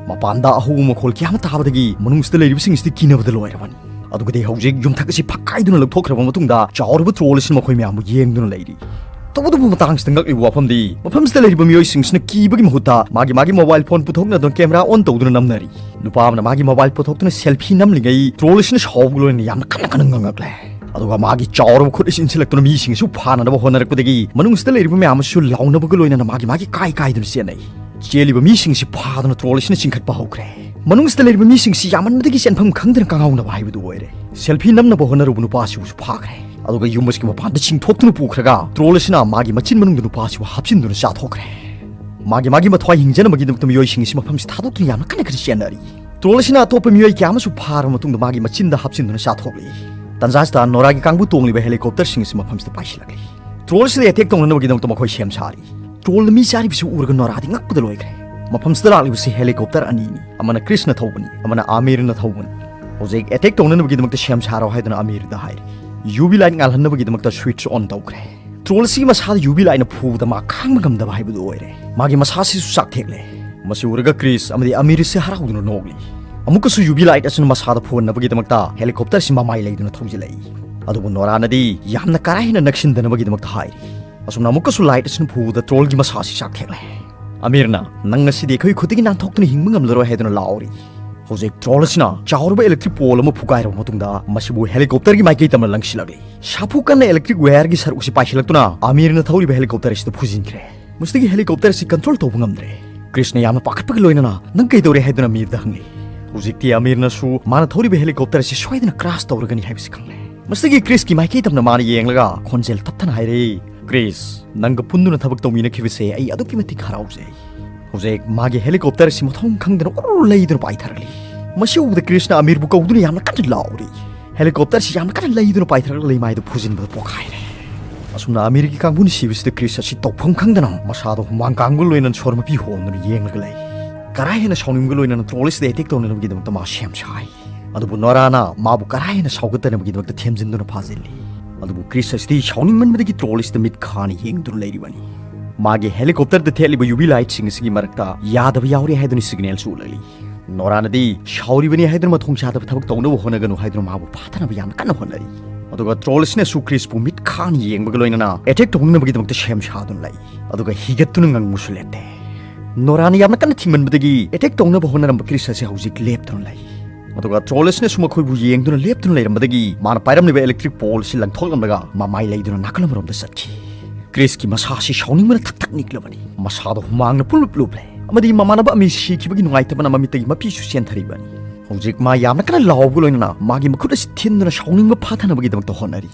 ꯃꯄꯥꯟꯗ ꯑꯍꯧꯕ ꯃꯈꯣꯜ ꯀꯌꯥ ꯑꯃ ꯇꯥꯕꯗꯒꯤ ꯃꯅꯨꯡꯁꯤꯗ ꯂꯩꯔꯤꯕꯁꯤꯡꯁꯤꯗꯤ ꯀꯤꯅꯕꯗ ꯂꯣꯏꯔꯕꯅꯤ꯫ ꯑꯗꯨꯒꯗꯤ ꯍꯧꯖꯤꯛ ꯌꯨꯝꯊꯛ ꯑꯁꯤ ꯐꯛꯀꯥꯏꯗꯨꯅ ꯂꯧꯊꯣꯛꯈ꯭ꯔꯕ ꯃꯇꯨꯡꯗ ꯆꯥꯎꯔꯕ ꯇ꯭ꯔꯣꯜ ꯑꯁꯤꯅ ꯃꯈꯣꯏ ꯃꯌꯥꯝꯕꯨ ꯌꯦꯡꯗꯨꯅ ꯂꯩꯔꯤ꯫ ꯇꯧꯕꯇꯕꯨ ꯃꯇꯥꯡꯁꯤꯗ ꯉꯛꯂꯤꯕ ꯋꯥꯐꯝꯗꯤ, ꯃꯐꯝꯁꯤꯗ ꯂꯩꯔꯤꯕ ꯃꯤꯑꯣꯏꯁꯤꯡꯁꯤꯅ ꯀꯤꯕꯒꯤ ꯃꯍꯨꯠꯇ ꯃꯥꯒꯤ ꯃꯥꯒꯤ ꯃꯣꯕꯥꯏꯜ ꯐꯣꯟ ꯄꯨꯊꯣꯛꯅꯗꯨꯅ ꯀꯦꯃꯦꯔꯥ ꯑꯣꯟ ꯇꯧꯗꯨꯅ ꯅꯝꯅꯔꯤ꯫ ꯅꯨꯄꯥ ꯑꯃꯅ ꯃꯥꯒꯤ ꯃꯣꯕꯥꯏꯜ ꯄꯨꯊꯣꯛꯇꯨꯅ ꯁꯦꯜꯐꯤ ꯅꯝꯂꯤꯉꯩ ꯇ꯭ꯔꯣꯜ ꯑꯁꯤꯅ ꯁꯥꯎꯕꯒ ꯂꯣꯏꯅꯅ ꯌꯥꯝꯅ ꯀꯟꯅ ꯀꯟꯅ ꯉꯪꯉꯛꯂꯦ꯫ ꯑꯗꯨꯒ ꯃꯥꯒꯤ ꯆꯥꯎꯔꯕ ꯈꯨꯠ ꯑꯁꯤ ꯏꯟꯁꯤꯜꯂꯛꯇꯨꯅ ꯃꯤꯁꯤꯡ ꯑꯁꯤꯕꯨ ꯐꯥꯅꯅꯕ ꯍꯣꯠꯅꯔꯛꯄꯗꯒꯤ ꯃꯅꯨꯡꯁꯤꯗ ꯂꯩꯔꯤꯕ ꯃꯌꯥꯝ ꯑꯁꯤꯁꯨ ꯂꯥꯎꯅꯕꯒ ꯂꯣꯏꯅꯅ ꯃꯥꯒꯤ ꯃꯥꯒꯤ ꯀꯥꯏ ꯀꯥꯏꯗꯨꯅ ꯆꯦꯟꯅꯩ꯫ ꯆꯦꯜꯂꯤꯕ ꯃꯤꯁꯤꯡ ꯑꯁꯤ ꯐꯥꯗꯨꯅ ꯇ꯭ꯔꯣꯜ ꯑꯁꯤꯅ ꯆꯤꯡꯈꯠꯄ ꯍꯧꯈ꯭ꯔꯦ꯫ ꯃꯅꯨꯡꯁꯤꯗ ꯂꯩꯔꯤꯕ ꯃꯤꯁꯤꯡꯁꯤ ꯌꯥꯝꯃꯟꯕꯗꯒꯤ ꯆꯦꯟꯐꯝ ꯈꯪꯗꯅ ꯀꯪꯉꯥꯎꯅꯕ ꯍꯥꯏꯕꯗꯨ ꯑꯣꯏꯔꯦ꯫ ꯁꯦꯜꯐꯤ ꯅꯝꯅꯕ ꯍꯣꯠꯅꯔꯨꯕ ꯅꯨꯄꯥ ꯑꯁꯤꯕꯨꯁꯨ ꯐꯥꯈ꯭ꯔꯦ꯫ ꯑꯗꯨꯒ ꯌꯨꯝ ꯑꯁꯤꯒꯤ ꯃꯄꯥꯟꯗ ꯆꯤꯡꯊꯣꯛꯇꯨꯅ ꯄꯨꯈ꯭ꯔꯒ ꯇ꯭ꯔꯣꯜ ꯑꯁꯤꯅ ꯃꯥꯒꯤ ꯃꯆꯤꯟ ꯃꯅꯨꯡꯗ ꯅꯨꯄꯥ ꯑꯁꯤꯕꯨ ꯍꯥꯞꯆꯤꯟꯗꯨꯅ ꯆꯥꯊꯣꯛꯈ꯭ꯔꯦ꯫ ꯃꯥꯒꯤ ꯃꯥꯒꯤ ꯃꯊ꯭ꯋꯥꯏ ꯍꯤꯡꯖꯅꯕꯒꯤꯗꯃꯛꯇ ꯃꯤꯑꯣꯏꯁꯤꯡ ꯑꯁꯤ ꯃꯐꯝꯁꯤ ꯊꯥꯗꯣꯛꯇꯨꯅ ꯌꯥꯝꯅ ꯀꯟꯅ ꯀꯟꯅ ꯆꯦꯟꯅꯔꯤ꯫ ꯇ꯭ꯔꯣꯜ ꯑꯁꯤꯅ ꯑꯇꯣꯞꯄ ꯃꯤꯑꯣꯏ ꯀꯌꯥ ꯑꯃꯁꯨ ꯐꯥꯔꯕ ꯃꯇꯨꯡꯗ ꯃꯥꯒꯤ ꯃꯆꯤꯟꯗ ꯍꯥꯞꯆꯤꯟꯗꯨꯅ ꯆꯥꯊꯣꯛꯂꯤ꯫ ꯇꯥꯟꯖꯥꯁꯤꯗ ꯅꯣꯔꯥꯒꯤ ꯀꯥꯡꯕꯨ ꯇꯣꯡꯂꯤꯕ ꯍꯦꯂꯤꯀꯣꯞꯇꯔꯁꯤꯡ ꯑꯁꯤ ꯃꯐꯝꯁꯤꯗ ꯄꯥꯏꯁꯤꯜꯂꯛꯂꯤ꯫ ꯇ꯭ꯔꯣꯜ ꯑꯁꯤꯗ ꯑꯦꯇꯦꯛ ꯇꯧꯅꯅꯕꯒꯤꯗꯃꯛꯇ ꯃꯈꯣꯏ ꯁꯦꯝ ꯁꯥꯔꯤ꯫ ꯇ꯭ꯔꯣꯜꯗ ꯃꯤ ꯆꯥꯔꯤꯕꯁꯤ ꯎꯔꯒ ꯅꯣꯔꯥꯗꯤ ꯉꯛꯄꯗ ꯂꯣꯏꯈ꯭ꯔꯦ꯫ ꯃꯐꯝꯁꯤꯗ ꯂꯥꯛꯂꯤꯕꯁꯤ ꯍꯦꯂꯤꯀꯣꯞꯇꯔ ꯑꯅꯤꯅꯤ꯫ ꯑꯃꯅ ꯀ꯭ꯔꯤꯁꯅ ꯊꯧꯕꯅꯤ, ꯑꯃꯅ ꯑꯃꯤꯔꯅ ꯊꯧꯕꯅꯤ꯫ ꯍꯧꯖꯤꯛ ꯑꯦꯇꯦꯛ ꯇꯧꯅꯅꯕꯒꯤꯗꯃꯛꯇ ꯁꯦꯝ ꯁꯥꯔꯣ ꯍꯥꯏꯗꯨꯅ ꯑꯃꯤꯔꯗ ꯍꯥꯏꯔꯤ꯫ ꯌꯨ ꯚꯤ ꯂꯥꯏꯠ ꯉꯥꯜꯍꯟꯅꯕꯒꯤꯗꯃꯛꯇ ꯁ꯭ꯋꯤꯠꯆ ꯑꯣꯟ ꯇꯧꯈ꯭ꯔꯦ꯫ ꯇ꯭ꯔꯣꯜ ꯑꯁꯤꯒꯤ ꯃꯁꯥꯗ ꯌꯨ ꯚꯤ ꯂꯥꯏꯠꯅ ꯐꯨꯕꯗ ꯃꯥ ꯈꯥꯡꯕ ꯉꯝꯗꯕ ꯍꯥꯏꯕꯗꯨ ꯑꯣꯏꯔꯦ꯫ ꯃꯥꯒꯤ ꯃꯁꯥꯁꯤꯁꯨ ꯆꯥꯛꯊꯦꯛꯂꯦ꯫ ꯃꯁꯤ ꯎꯔꯒ ꯀ꯭ꯔꯤꯁ ꯑꯃꯗꯤ ꯑꯃꯤꯔ ꯑꯁꯤ ꯍꯔꯥꯎꯗꯨꯅ ꯅꯣꯛꯂꯤ꯫ ꯑꯃꯨꯛꯀꯁꯨ ꯌꯨ ꯚꯤ ꯂꯥꯏꯠ ꯑꯁꯤꯅ ꯃꯁꯥꯗ ꯐꯨꯍꯟꯅꯕꯒꯤꯗꯃꯛꯇ ꯍꯦꯂꯤꯀꯣꯞꯇꯔ ꯑꯁꯤ ꯃꯃꯥꯏ ꯂꯩꯗꯨꯅ ꯊꯧꯖꯤꯜꯂꯛꯏ꯫ ꯑꯗꯨꯕꯨ ꯅꯣꯔꯥꯅꯗꯤ ꯌꯥꯝꯅ ꯀꯥ ꯍꯦꯟꯅ ꯅꯛꯁꯤꯟꯗꯅꯕꯒꯤꯗꯃꯛꯇ ꯍꯥꯏꯔꯤ꯫ ꯑꯁꯨꯝꯅ ꯑꯃꯨꯛꯀꯁꯨ ꯂꯥꯏꯠ ꯑꯁꯤꯅ ꯐꯨꯕꯗ ꯇ꯭ꯔꯣꯜꯒꯤ ꯃꯁꯥ ꯑꯁꯤ ꯆꯥꯛꯊꯦꯛꯂꯦ꯫ ꯑꯃꯤꯔꯅ, "ꯅꯪ ꯉꯁꯤꯗꯤ ꯑꯩꯈꯣꯏ ꯈꯨꯠꯇꯒꯤ ꯅꯥꯟꯊꯣꯛꯇꯨꯅ ꯍꯤꯡꯕ ꯉꯝꯂꯔꯣꯏ" ꯍꯥꯏꯗꯨꯅ ꯂꯥꯎꯔꯤ꯫ ꯍꯧꯖꯤꯛ ꯇ꯭ꯔꯣꯜ ꯑꯁꯤꯅ ꯆꯥꯎꯔꯕ ꯏꯂꯦꯛꯇ꯭ꯔꯤꯛ ꯄꯣꯜ ꯑꯃ ꯐꯨꯒꯥꯏꯔꯕ ꯃꯇꯨꯡꯗ ꯃꯁꯤꯕꯨ ꯍꯦꯂꯤꯀꯣꯞꯇꯔꯒꯤ ꯃꯥꯏꯀꯩ ꯇꯝꯅ ꯂꯪꯁꯤꯜꯂꯛꯂꯤ꯫ ꯁꯥꯐꯨ ꯀꯟꯅ ꯏꯂꯦꯛꯇ꯭ꯔꯤꯛ ꯋꯥꯌꯔꯒꯤ ꯁꯔꯨꯛ ꯑꯁꯤ ꯄꯥꯏꯁꯤꯜꯂꯛꯇꯨꯅ ꯑꯃꯤꯔꯅ ꯊꯧꯔꯤꯕ ꯍꯦꯂꯤꯀꯣꯞꯇꯔ ꯑꯁꯤꯗ ꯐꯨꯖꯤꯟꯈ꯭ꯔꯦ꯫ ꯃꯁꯤꯗꯒꯤ ꯍꯦꯂꯤꯀꯣꯞꯇꯔ ꯑꯁꯤ ꯀꯟꯇ꯭ꯔꯣꯜ ꯇꯧꯕ ꯉꯝꯗ꯭ꯔꯦ꯫ ꯀ꯭ꯔꯤꯁꯅ ꯌꯥꯝꯅ ꯄꯥꯈꯠꯄꯒ ꯂꯣꯏꯅꯅ, "ꯅꯪ ꯀꯩꯗꯧꯔꯦ?" ꯍꯥꯏꯗꯨꯅ ꯑꯃꯤꯔꯗ ꯍꯪꯂꯤ꯫ ꯍꯧꯖꯤꯛꯇꯤ ꯑꯃꯤꯔꯅꯁꯨ ꯃꯥꯅ ꯊꯧꯔꯤꯕ ꯍꯦꯂꯤꯀꯣꯞꯇꯔ ꯑꯁꯤ ꯁꯣꯏꯗꯅ ꯀ꯭ꯔꯥꯁ ꯇꯧꯔꯒꯅꯤ ꯍꯥꯏꯕꯁꯤ ꯈꯪꯂꯦ꯫ ꯃꯁꯤꯗꯒꯤ ꯀ꯭ꯔꯤꯁꯀꯤ ꯃꯥꯏꯀꯩ ꯇꯝꯅ ꯃꯥꯅ ꯌꯦꯡꯂꯒ ꯈꯣꯟꯖꯦꯜ ꯇꯞꯊꯅ ꯍꯥꯏꯔꯛꯏ, "ꯀ꯭ꯔꯤꯁ, ꯅꯪꯒ ꯄꯨꯟꯗꯨꯅ ꯊꯕꯛ ꯇꯧꯃꯤꯟꯅꯈꯤꯕꯁꯦ ꯑꯩ ꯑꯗꯨꯛꯀꯤ ꯃꯇꯤꯛ ꯍꯔꯥꯎꯖꯩ꯫" ꯍꯧꯖꯤꯛ ꯃꯥꯒꯤ ꯍꯦꯂꯤꯀꯣꯞꯇꯔ ꯑꯁꯤ ꯃꯊꯣꯡ ꯈꯪꯗꯅ ꯎꯔꯨ ꯂꯩꯗꯨꯅ ꯄꯥꯏꯊꯔꯛꯂꯤ꯫ ꯃꯁꯤ ꯎꯕꯗ ꯀ꯭ꯔꯤꯁꯅ ꯑꯃꯤꯔꯕꯨ ꯀꯧꯗꯨꯅ ꯌꯥꯝꯅ ꯀꯟꯅ ꯂꯥꯎꯔꯤ꯫ ꯍꯦꯂꯤꯀꯣꯞꯇꯔꯁꯤ ꯌꯥꯝꯅ ꯀꯟꯅ ꯂꯩꯗꯨꯅ ꯄꯥꯏꯊꯔꯛꯂꯒ ꯂꯩꯃꯥꯏꯗ ꯐꯨꯖꯤꯟꯕꯗ ꯄꯣꯈꯥꯏꯔꯦ꯫ ꯑꯁꯨꯝꯅ ꯑꯃꯤꯔꯒꯤ ꯀꯥꯡꯕꯨꯅ ꯁꯤꯕꯁꯤꯗ ꯀ꯭ꯔꯤꯁ ꯑꯁꯤ ꯇꯧꯐꯝ ꯈꯪꯗꯅ ꯃꯁꯥꯗꯣ ꯍꯨꯃꯥꯡ ꯀꯥꯡꯕꯒ ꯂꯣꯏꯅꯅ ꯁꯣꯔ ꯃꯄꯤ ꯍꯣꯟꯗꯨꯅ ꯌꯦꯡꯂꯒ ꯂꯩ꯫ ꯀꯔꯥ ꯍꯦꯟꯅ ꯁꯥꯎꯅꯤꯡꯕꯒ ꯂꯣꯏꯅꯅ ꯇ꯭ꯔꯣꯜ ꯑꯁꯤꯗ ꯑꯦꯇꯦꯛ ꯇꯧꯅꯅꯕꯒꯤꯗꯃꯛꯇ ꯃꯥ ꯁꯦꯝ ꯁꯥꯏ꯫ ꯑꯗꯨꯕꯨ ꯅꯣꯔꯥꯅ ꯃꯥꯕꯨ ꯀꯔꯥ ꯍꯦꯟꯅ ꯁꯥꯎꯒꯠꯇꯅꯕꯒꯤꯗꯃꯛꯇ ꯊꯦꯝꯖꯤꯟꯗꯨꯅ ꯐꯥꯖꯤꯜꯂꯤ꯫ ꯑꯗꯨꯕꯨ ꯀ꯭ꯔꯤꯁ ꯑꯁꯤꯗꯤ ꯁꯥꯎꯅꯤꯡꯃꯟꯕꯗꯒꯤ ꯇ꯭ꯔꯣꯜ ꯑꯁꯤꯗ ꯃꯤꯠ ꯈꯥꯅ ꯌꯦꯡꯗꯨꯅ ꯂꯩꯔꯤꯕꯅꯤ꯫ ꯃꯥꯒꯤ ꯍꯦꯂꯤꯀꯣꯞꯇꯔꯗ ꯊꯦꯠꯂꯤꯕ ꯌꯨ ꯚꯤ ꯂꯥꯏꯠꯁꯤꯡ ꯑꯁꯤꯒꯤ ꯃꯔꯛꯇ ꯌꯥꯗꯕ ꯌꯥꯎꯔꯦ ꯍꯥꯏꯗꯨꯅ ꯁꯤꯒꯅꯦꯜꯁꯨ ꯎꯠꯂꯛꯂꯤ꯫ ꯅꯣꯔꯥꯅꯗꯤ ꯁꯥꯎꯔꯤꯕꯅꯤ ꯍꯥꯏꯗꯨꯅ ꯃꯊꯣꯡ ꯆꯥꯗꯕ ꯊꯕꯛ ꯇꯧꯅꯕ ꯍꯣꯠꯅꯒꯅꯨ ꯍꯥꯏꯗꯨꯅ ꯃꯥꯕꯨ ꯐꯥꯊꯅꯕ ꯌꯥꯝꯅ ꯀꯟꯅ ꯍꯣꯠꯅꯔꯤ꯫ ꯑꯗꯨꯒ ꯇ꯭ꯔꯣꯜ ꯑꯁꯤꯅꯁꯨ ꯀ꯭ꯔꯤꯁꯄꯨ ꯃꯤꯠ ꯈꯥꯅ ꯌꯦꯡꯕꯒ ꯂꯣꯏꯅꯅ ꯑꯦꯇꯦꯛ ꯇꯧꯅꯅꯕꯒꯤꯗꯃꯛꯇ ꯁꯦꯝ ꯁꯥꯗꯨꯅ ꯂꯩ꯫ ꯑꯗꯨꯒ ꯍꯤꯒꯠꯇꯨꯅ ꯉꯪꯕꯁꯨ ꯂꯦꯞꯇꯦ꯫ ꯅꯣꯔꯥꯅ ꯌꯥꯝꯅ ꯀꯟꯅ ꯊꯤꯡꯃꯟꯕꯗꯒꯤ ꯑꯦꯇꯦꯛ ꯇꯧꯅꯕ ꯍꯣꯠꯅꯔꯝꯕ ꯀ꯭ꯔꯤꯁ ꯑꯁꯤ ꯍꯧꯖꯤꯛ ꯂꯦꯞꯇꯨꯅ ꯂꯩ꯫ ꯑꯗꯨꯒ ꯇ꯭ꯔꯣꯜ ꯑꯁꯤꯅꯁꯨ ꯃꯈꯣꯏꯕꯨ ꯌꯦꯡꯗꯨꯅ ꯂꯦꯞꯇꯨꯅ ꯂꯩꯔꯝꯕꯗꯒꯤ ꯃꯥꯅ ꯄꯥꯏꯔꯝꯂꯤꯕ ꯏꯂꯦꯛꯇ꯭ꯔꯤꯛ ꯄꯣꯜ ꯑꯁꯤ ꯂꯪꯊꯣꯛꯂꯝꯂꯒ ꯃꯃꯥꯏ ꯂꯩꯗꯨꯅ ꯅꯥꯀꯜ ꯑꯃꯔꯣꯝꯗ ꯆꯠꯈꯤ꯫ ꯀ꯭ꯔꯤꯁꯀꯤ ꯃꯁꯥ ꯑꯁꯤ ꯁꯥꯎꯅꯤꯡꯕꯅ ꯊꯛ ꯊꯛ ꯅꯤꯛꯂꯕꯅꯤ꯫ ꯃꯁꯥꯗ ꯍꯨꯃꯥꯡꯅ ꯄꯨꯡꯂꯨꯞ ꯂꯨꯞꯂꯦ꯫ ꯑꯃꯗꯤ ꯃꯃꯥꯟꯅꯕ ꯑꯃꯤ ꯁꯤꯈꯤꯕꯒꯤ ꯅꯨꯡꯉꯥꯏꯇꯕꯅ ꯃꯃꯤꯠꯇꯒꯤ ꯃꯄꯤꯁꯨ ꯆꯦꯟꯊꯔꯤꯕꯅꯤ꯫ ꯍꯧꯖꯤꯛ ꯃꯥ ꯌꯥꯝꯅ ꯀꯟꯅ ꯂꯥꯎꯕꯒ ꯂꯣꯏꯅꯅ ꯃꯥꯒꯤ ꯃꯈꯨꯠ ꯑꯁꯤ ꯊꯤꯟꯗꯨꯅ ꯁꯥꯎꯅꯤꯡꯕ ꯐꯥꯊꯅꯕꯒꯤꯗꯃꯛꯇ ꯍꯣꯠꯅꯔꯤ꯫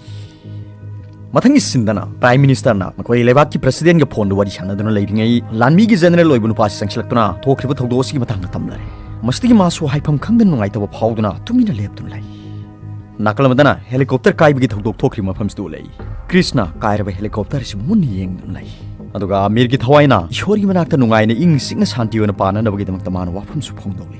ꯃꯊꯪꯒꯤ ꯁꯤꯟꯗꯅ ꯄ꯭ꯔꯥꯏꯝ ꯃꯤꯅꯤꯁꯇꯔꯅ ꯃꯈꯣꯏ ꯂꯩꯕꯥꯛꯀꯤ ꯄ꯭ꯔꯁꯤꯗꯦꯟꯒ ꯐꯣꯟꯗ ꯋꯥꯔꯤ ꯁꯥꯟꯅꯗꯨꯅ ꯂꯩꯔꯤꯉꯩ ꯂꯥꯟꯃꯤꯒꯤ ꯖꯦꯅꯔꯦꯜ ꯑꯣꯏꯕ ꯅꯨꯄꯥꯁꯤ ꯆꯪꯁꯤꯜꯂꯛꯇꯨꯅ ꯊꯣꯛꯈ꯭ꯔꯤꯕ ꯊꯧꯗꯣꯛ ꯑꯁꯤꯒꯤ ꯃꯇꯥꯡꯗ ꯇꯝꯂꯔꯦ꯫ ꯃꯁꯤꯗꯒꯤ ꯃꯥꯁꯨ ꯍꯥꯏꯐꯝ ꯈꯪꯗꯅ ꯅꯨꯡꯉꯥꯏꯇꯕ ꯐꯥꯎꯗꯨꯅ ꯇꯨꯃꯤꯟꯅ ꯂꯦꯞꯇꯨꯅ ꯂꯩ꯫ ꯅꯥꯀꯜ ꯑꯃꯗꯅ ꯍꯦꯂꯤꯀꯣꯞꯇꯔ ꯀꯥꯏꯕꯒꯤ ꯊꯧꯗꯣꯛ ꯊꯣꯛꯈ꯭ꯔꯤꯕ ꯃꯐꯝꯁꯤꯗ ꯎꯠꯂꯛꯏ꯫ ꯀ꯭ꯔꯤꯁꯅ ꯀꯥꯏꯔꯕ ꯍꯦꯂꯤꯀꯣꯞꯇꯔ ꯑꯁꯤ ꯃꯨꯟꯅ ꯌꯦꯡꯗꯨꯅ ꯂꯩ꯫ ꯑꯗꯨꯒ ꯑꯃꯤꯔꯒꯤ ꯊꯋꯥꯏꯅ ꯏꯁꯣꯔꯒꯤ ꯃꯅꯥꯛꯇ ꯅꯨꯡꯉꯥꯏꯅ ꯏꯪ ꯆꯤꯛꯅ ꯁꯥꯟꯇꯤ ꯑꯣꯏꯅ ꯄꯥꯟꯅꯅꯕꯒꯤꯗꯃꯛꯇ ꯃꯥꯅ ꯋꯥꯐꯝꯁꯨ ꯐꯣꯡꯗꯣꯛꯂꯤ꯫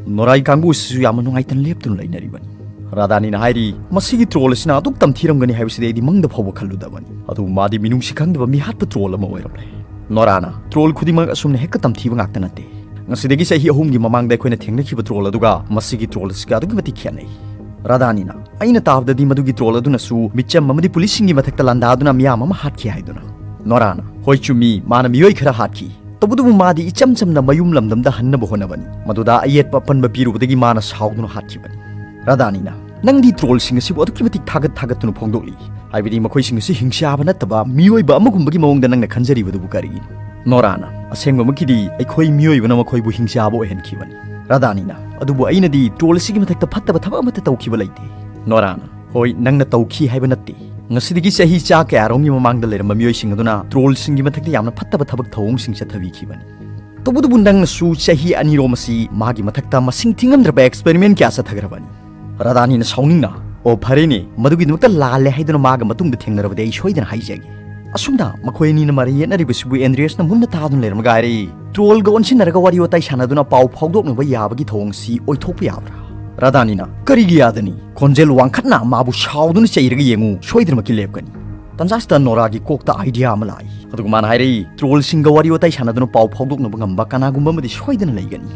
ꯅꯣꯔꯥꯒꯤ ꯀꯥꯡꯕꯨ ꯑꯁꯤꯁꯨ ꯌꯥꯝꯅ ꯅꯨꯡꯉꯥꯏꯇꯅ ꯂꯦꯞꯇꯨꯅ ꯂꯩꯅꯔꯤꯕꯅꯤ꯫ ꯔꯥꯙꯥꯅꯤꯅ ꯍꯥꯏꯔꯤ, "ꯃꯁꯤꯒꯤ ꯇ꯭ꯔꯣꯜ ꯑꯁꯤꯅ ꯑꯗꯨꯛ ꯇꯝꯊꯤꯔꯝꯒꯅꯤ ꯍꯥꯏꯕꯁꯤꯗꯤ ꯑꯩꯗꯤ ꯃꯪꯗ ꯐꯥꯎꯕ ꯈꯜꯂꯨꯗꯕꯅꯤ꯫" ꯑꯗꯨꯕꯨ ꯃꯥꯗꯤ ꯃꯤꯅꯨꯡꯁꯤ ꯈꯪꯗꯕ ꯃꯤꯍꯥꯠꯄ ꯇ꯭ꯔꯣꯜ ꯑꯃ ꯑꯣꯏꯔꯝꯂꯦ꯫ ꯅꯣꯔꯥꯅ, "ꯇ꯭ꯔꯣꯜ ꯈꯨꯗꯤꯡꯃꯛ ꯑꯁꯨꯝꯅ ꯍꯦꯛꯇ ꯇꯝꯊꯤꯕ ꯉꯥꯛꯇ ꯅꯠꯇꯦ꯫ ꯉꯁꯤꯗꯒꯤ ꯆꯍꯤ ꯑꯍꯨꯝꯒꯤ ꯃꯃꯥꯡꯗ ꯑꯩꯈꯣꯏꯅ ꯊꯦꯡꯅꯈꯤꯕ ꯇ꯭ꯔꯣꯜ ꯑꯗꯨꯒ ꯃꯁꯤꯒꯤ ꯇ꯭ꯔꯣꯜ ꯑꯁꯤꯒ ꯑꯗꯨꯛꯀꯤ ꯃꯇꯤꯛ ꯈꯦꯠꯅꯩ꯫" ꯔꯥꯙꯥꯅꯤꯅ, "ꯑꯩꯅ ꯇꯥꯕꯗꯗꯤ ꯃꯗꯨꯒꯤ ꯇ꯭ꯔꯣꯜ ꯑꯗꯨꯅꯁꯨ ꯃꯤꯆꯝ ꯑꯃꯗꯤ ꯄꯨꯂꯤꯁꯁꯤꯡꯒꯤ ꯃꯊꯛꯇ ꯂꯥꯟꯗꯥꯗꯨꯅ ꯃꯤꯌꯥꯝ ꯑꯃ ꯍꯥꯠꯈꯤ ꯍꯥꯏꯗꯨꯅ꯫" ꯅꯣꯔꯥꯅ, "ꯍꯣꯏ ꯆꯨꯝꯃꯤ, ꯃꯥꯅ ꯃꯤꯑꯣꯏ ꯈꯔ ꯍꯥꯠꯈꯤ꯫ ꯇꯧꯕꯇꯕꯨ ꯃꯥꯗꯤ ꯏꯆꯝ ꯆꯝꯅ ꯃꯌꯨꯝ ꯂꯝꯗꯝꯗ ꯍꯟꯅꯕ ꯍꯣꯠꯅꯕꯅꯤ꯫ ꯃꯗꯨꯗ ꯑꯌꯦꯠꯄ ꯑꯄꯟꯕ ꯄꯤꯔꯨꯕꯗꯒꯤ ꯃꯥꯅ ꯁꯥꯎꯗꯨꯅ ꯍꯥꯠꯈꯤꯕꯅꯤ꯫ ꯔꯥꯙꯥꯅꯤꯅ, "ꯅꯪꯗꯤ ꯇ꯭ꯔꯣꯜꯁꯤꯡ ꯑꯁꯤꯕꯨ ꯑꯗꯨꯛꯀꯤ ꯃꯇꯤꯛ ꯊꯥꯒꯠ ꯊꯥꯒꯠꯇꯨꯅ ꯐꯣꯡꯗꯣꯛꯂꯤ꯫ ꯍꯥꯏꯕꯗꯤ ꯃꯈꯣꯏꯁꯤꯡ ꯑꯁꯤ ꯍꯤꯡꯆꯥꯕ ꯅꯠꯇꯕ ꯃꯤꯑꯣꯏꯕ ꯑꯃꯒꯨꯝꯕꯒꯤ ꯃꯑꯣꯡꯗ ꯅꯪꯅ ꯈꯟꯖꯔꯤꯕꯗꯨꯕꯨ ꯀꯔꯤꯒꯤꯅꯣ?" ꯅꯣꯔꯥꯅ, "ꯑꯁꯦꯡꯕꯃꯛꯀꯤꯗꯤ ꯑꯩꯈꯣꯏ ꯃꯤꯑꯣꯏꯕꯅ ꯃꯈꯣꯏꯕꯨ ꯍꯤꯡꯆꯥꯕ ꯑꯣꯏꯍꯟꯈꯤꯕꯅꯤ, ꯔꯥꯙꯥꯅꯤꯅ꯫ ꯑꯗꯨꯕꯨ ꯑꯩꯅꯗꯤ ꯇ꯭ꯔꯣꯜ ꯑꯁꯤꯒꯤ ꯃꯊꯛꯇ ꯐꯠꯇꯕ ꯊꯕꯛ ꯑꯃꯠꯇ ꯇꯧꯈꯤꯕ ꯂꯩꯇꯦ꯫" ꯅꯣꯔꯥꯅ, "ꯍꯣꯏ, ꯅꯪꯅ ꯇꯧꯈꯤ ꯍꯥꯏꯕ ꯅꯠꯇꯦ꯫ ꯉꯁꯤꯗꯒꯤ ꯆꯍꯤ ꯆꯥ ꯀꯌꯥꯔꯣꯝꯒꯤ ꯃꯃꯥꯡꯗ ꯂꯩꯔꯝꯕ ꯃꯤꯑꯣꯏꯁꯤꯡ ꯑꯗꯨꯅ ꯇ꯭ꯔꯣꯜꯁꯤꯡꯒꯤ ꯃꯊꯛꯇ ꯌꯥꯝꯅ ꯐꯠꯇꯕ ꯊꯕꯛ ꯊꯧꯑꯣꯡꯁꯤꯡ ꯆꯠꯊꯕꯤꯈꯤꯕꯅꯤ꯫ ꯇꯧꯕꯇꯕꯨ ꯅꯪꯅꯁꯨ ꯆꯍꯤ ꯑꯅꯤꯔꯣꯝ ꯑꯁꯤ ꯃꯥꯒꯤ ꯃꯊꯛꯇ ꯃꯁꯤꯡ ꯊꯤꯉꯝꯗ꯭ꯔꯕ ꯑꯦꯛꯁꯄꯦꯔꯤꯃꯦꯟ ꯀꯌꯥ ꯆꯠꯊꯈ꯭ꯔꯕꯅꯤ꯫" ꯔꯥꯙꯥꯅꯤꯅ ꯁꯥꯎꯅꯤꯡꯅ, "ꯑꯣ, ꯐꯔꯦꯅꯦ, ꯃꯗꯨꯒꯤꯗꯃꯛꯇ ꯂꯥꯜꯂꯦ ꯍꯥꯏꯗꯨꯅ ꯃꯥꯒ ꯃꯇꯨꯡꯗ ꯊꯦꯡꯅꯔꯕꯗꯤ ꯑꯩ ꯁꯣꯏꯗꯅ ꯍꯥꯏꯖꯒꯦ꯫" ꯑꯁꯨꯝꯅ ꯃꯈꯣꯏ ꯑꯅꯤꯅ ꯃꯔꯩ ꯌꯦꯠꯅꯔꯤꯕꯁꯤꯕꯨ ꯑꯦꯟꯗ꯭ꯔꯤꯌꯁꯅ ꯃꯨꯟꯅ ꯇꯥꯗꯨꯅ ꯂꯩꯔꯝꯃꯒ ꯍꯥꯏꯔꯛꯏ, "ꯇ꯭ꯔꯣꯜꯒ ꯑꯣꯟꯁꯤꯟꯅꯔꯒ ꯋꯥꯔꯤ ꯋꯥꯇꯥꯏ ꯁꯥꯟꯅꯗꯨꯅ ꯄꯥꯎ ꯐꯥꯎꯗꯣꯛꯅꯕ ꯌꯥꯕꯒꯤ ꯊꯧꯑꯣꯡꯁꯤ ꯑꯣꯏꯊꯣꯛꯄ ꯌꯥꯕ꯭ꯔꯥ?" ꯔꯥꯙꯥꯅꯤꯅ, "ꯀꯔꯤꯒꯤ ꯌꯥꯗꯅꯤ? ꯈꯣꯟꯖꯦꯜ ꯋꯥꯡꯈꯠꯅ ꯃꯥꯕꯨ ꯁꯥꯎꯗꯨꯅ ꯆꯩꯔꯒ ꯌꯦꯡꯉꯨ, ꯁꯣꯏꯗꯅꯃꯛꯀꯤ ꯂꯦꯞꯀꯅꯤ꯫" ꯇꯟꯖꯥꯁꯤꯗ ꯅꯣꯔꯥꯒꯤ ꯀꯣꯛꯇ ꯑꯥꯏꯗꯤꯌꯥ ꯑꯃ ꯂꯥꯛꯏ꯫ ꯑꯗꯨꯒ ꯃꯥꯅ ꯍꯥꯏꯔꯛꯏ, "ꯇ꯭ꯔꯣꯜꯁꯤꯡꯒ ꯋꯥꯔꯤ ꯋꯥꯇꯥꯏ ꯁꯥꯟꯅꯗꯨꯅ ꯄꯥꯎ ꯐꯥꯎꯗꯣꯛꯅꯕ ꯉꯝꯕ ꯀꯅꯥꯒꯨꯝꯕ ꯑꯃꯗꯤ ꯁꯣꯏꯗꯅ ꯂꯩꯒꯅꯤ꯫"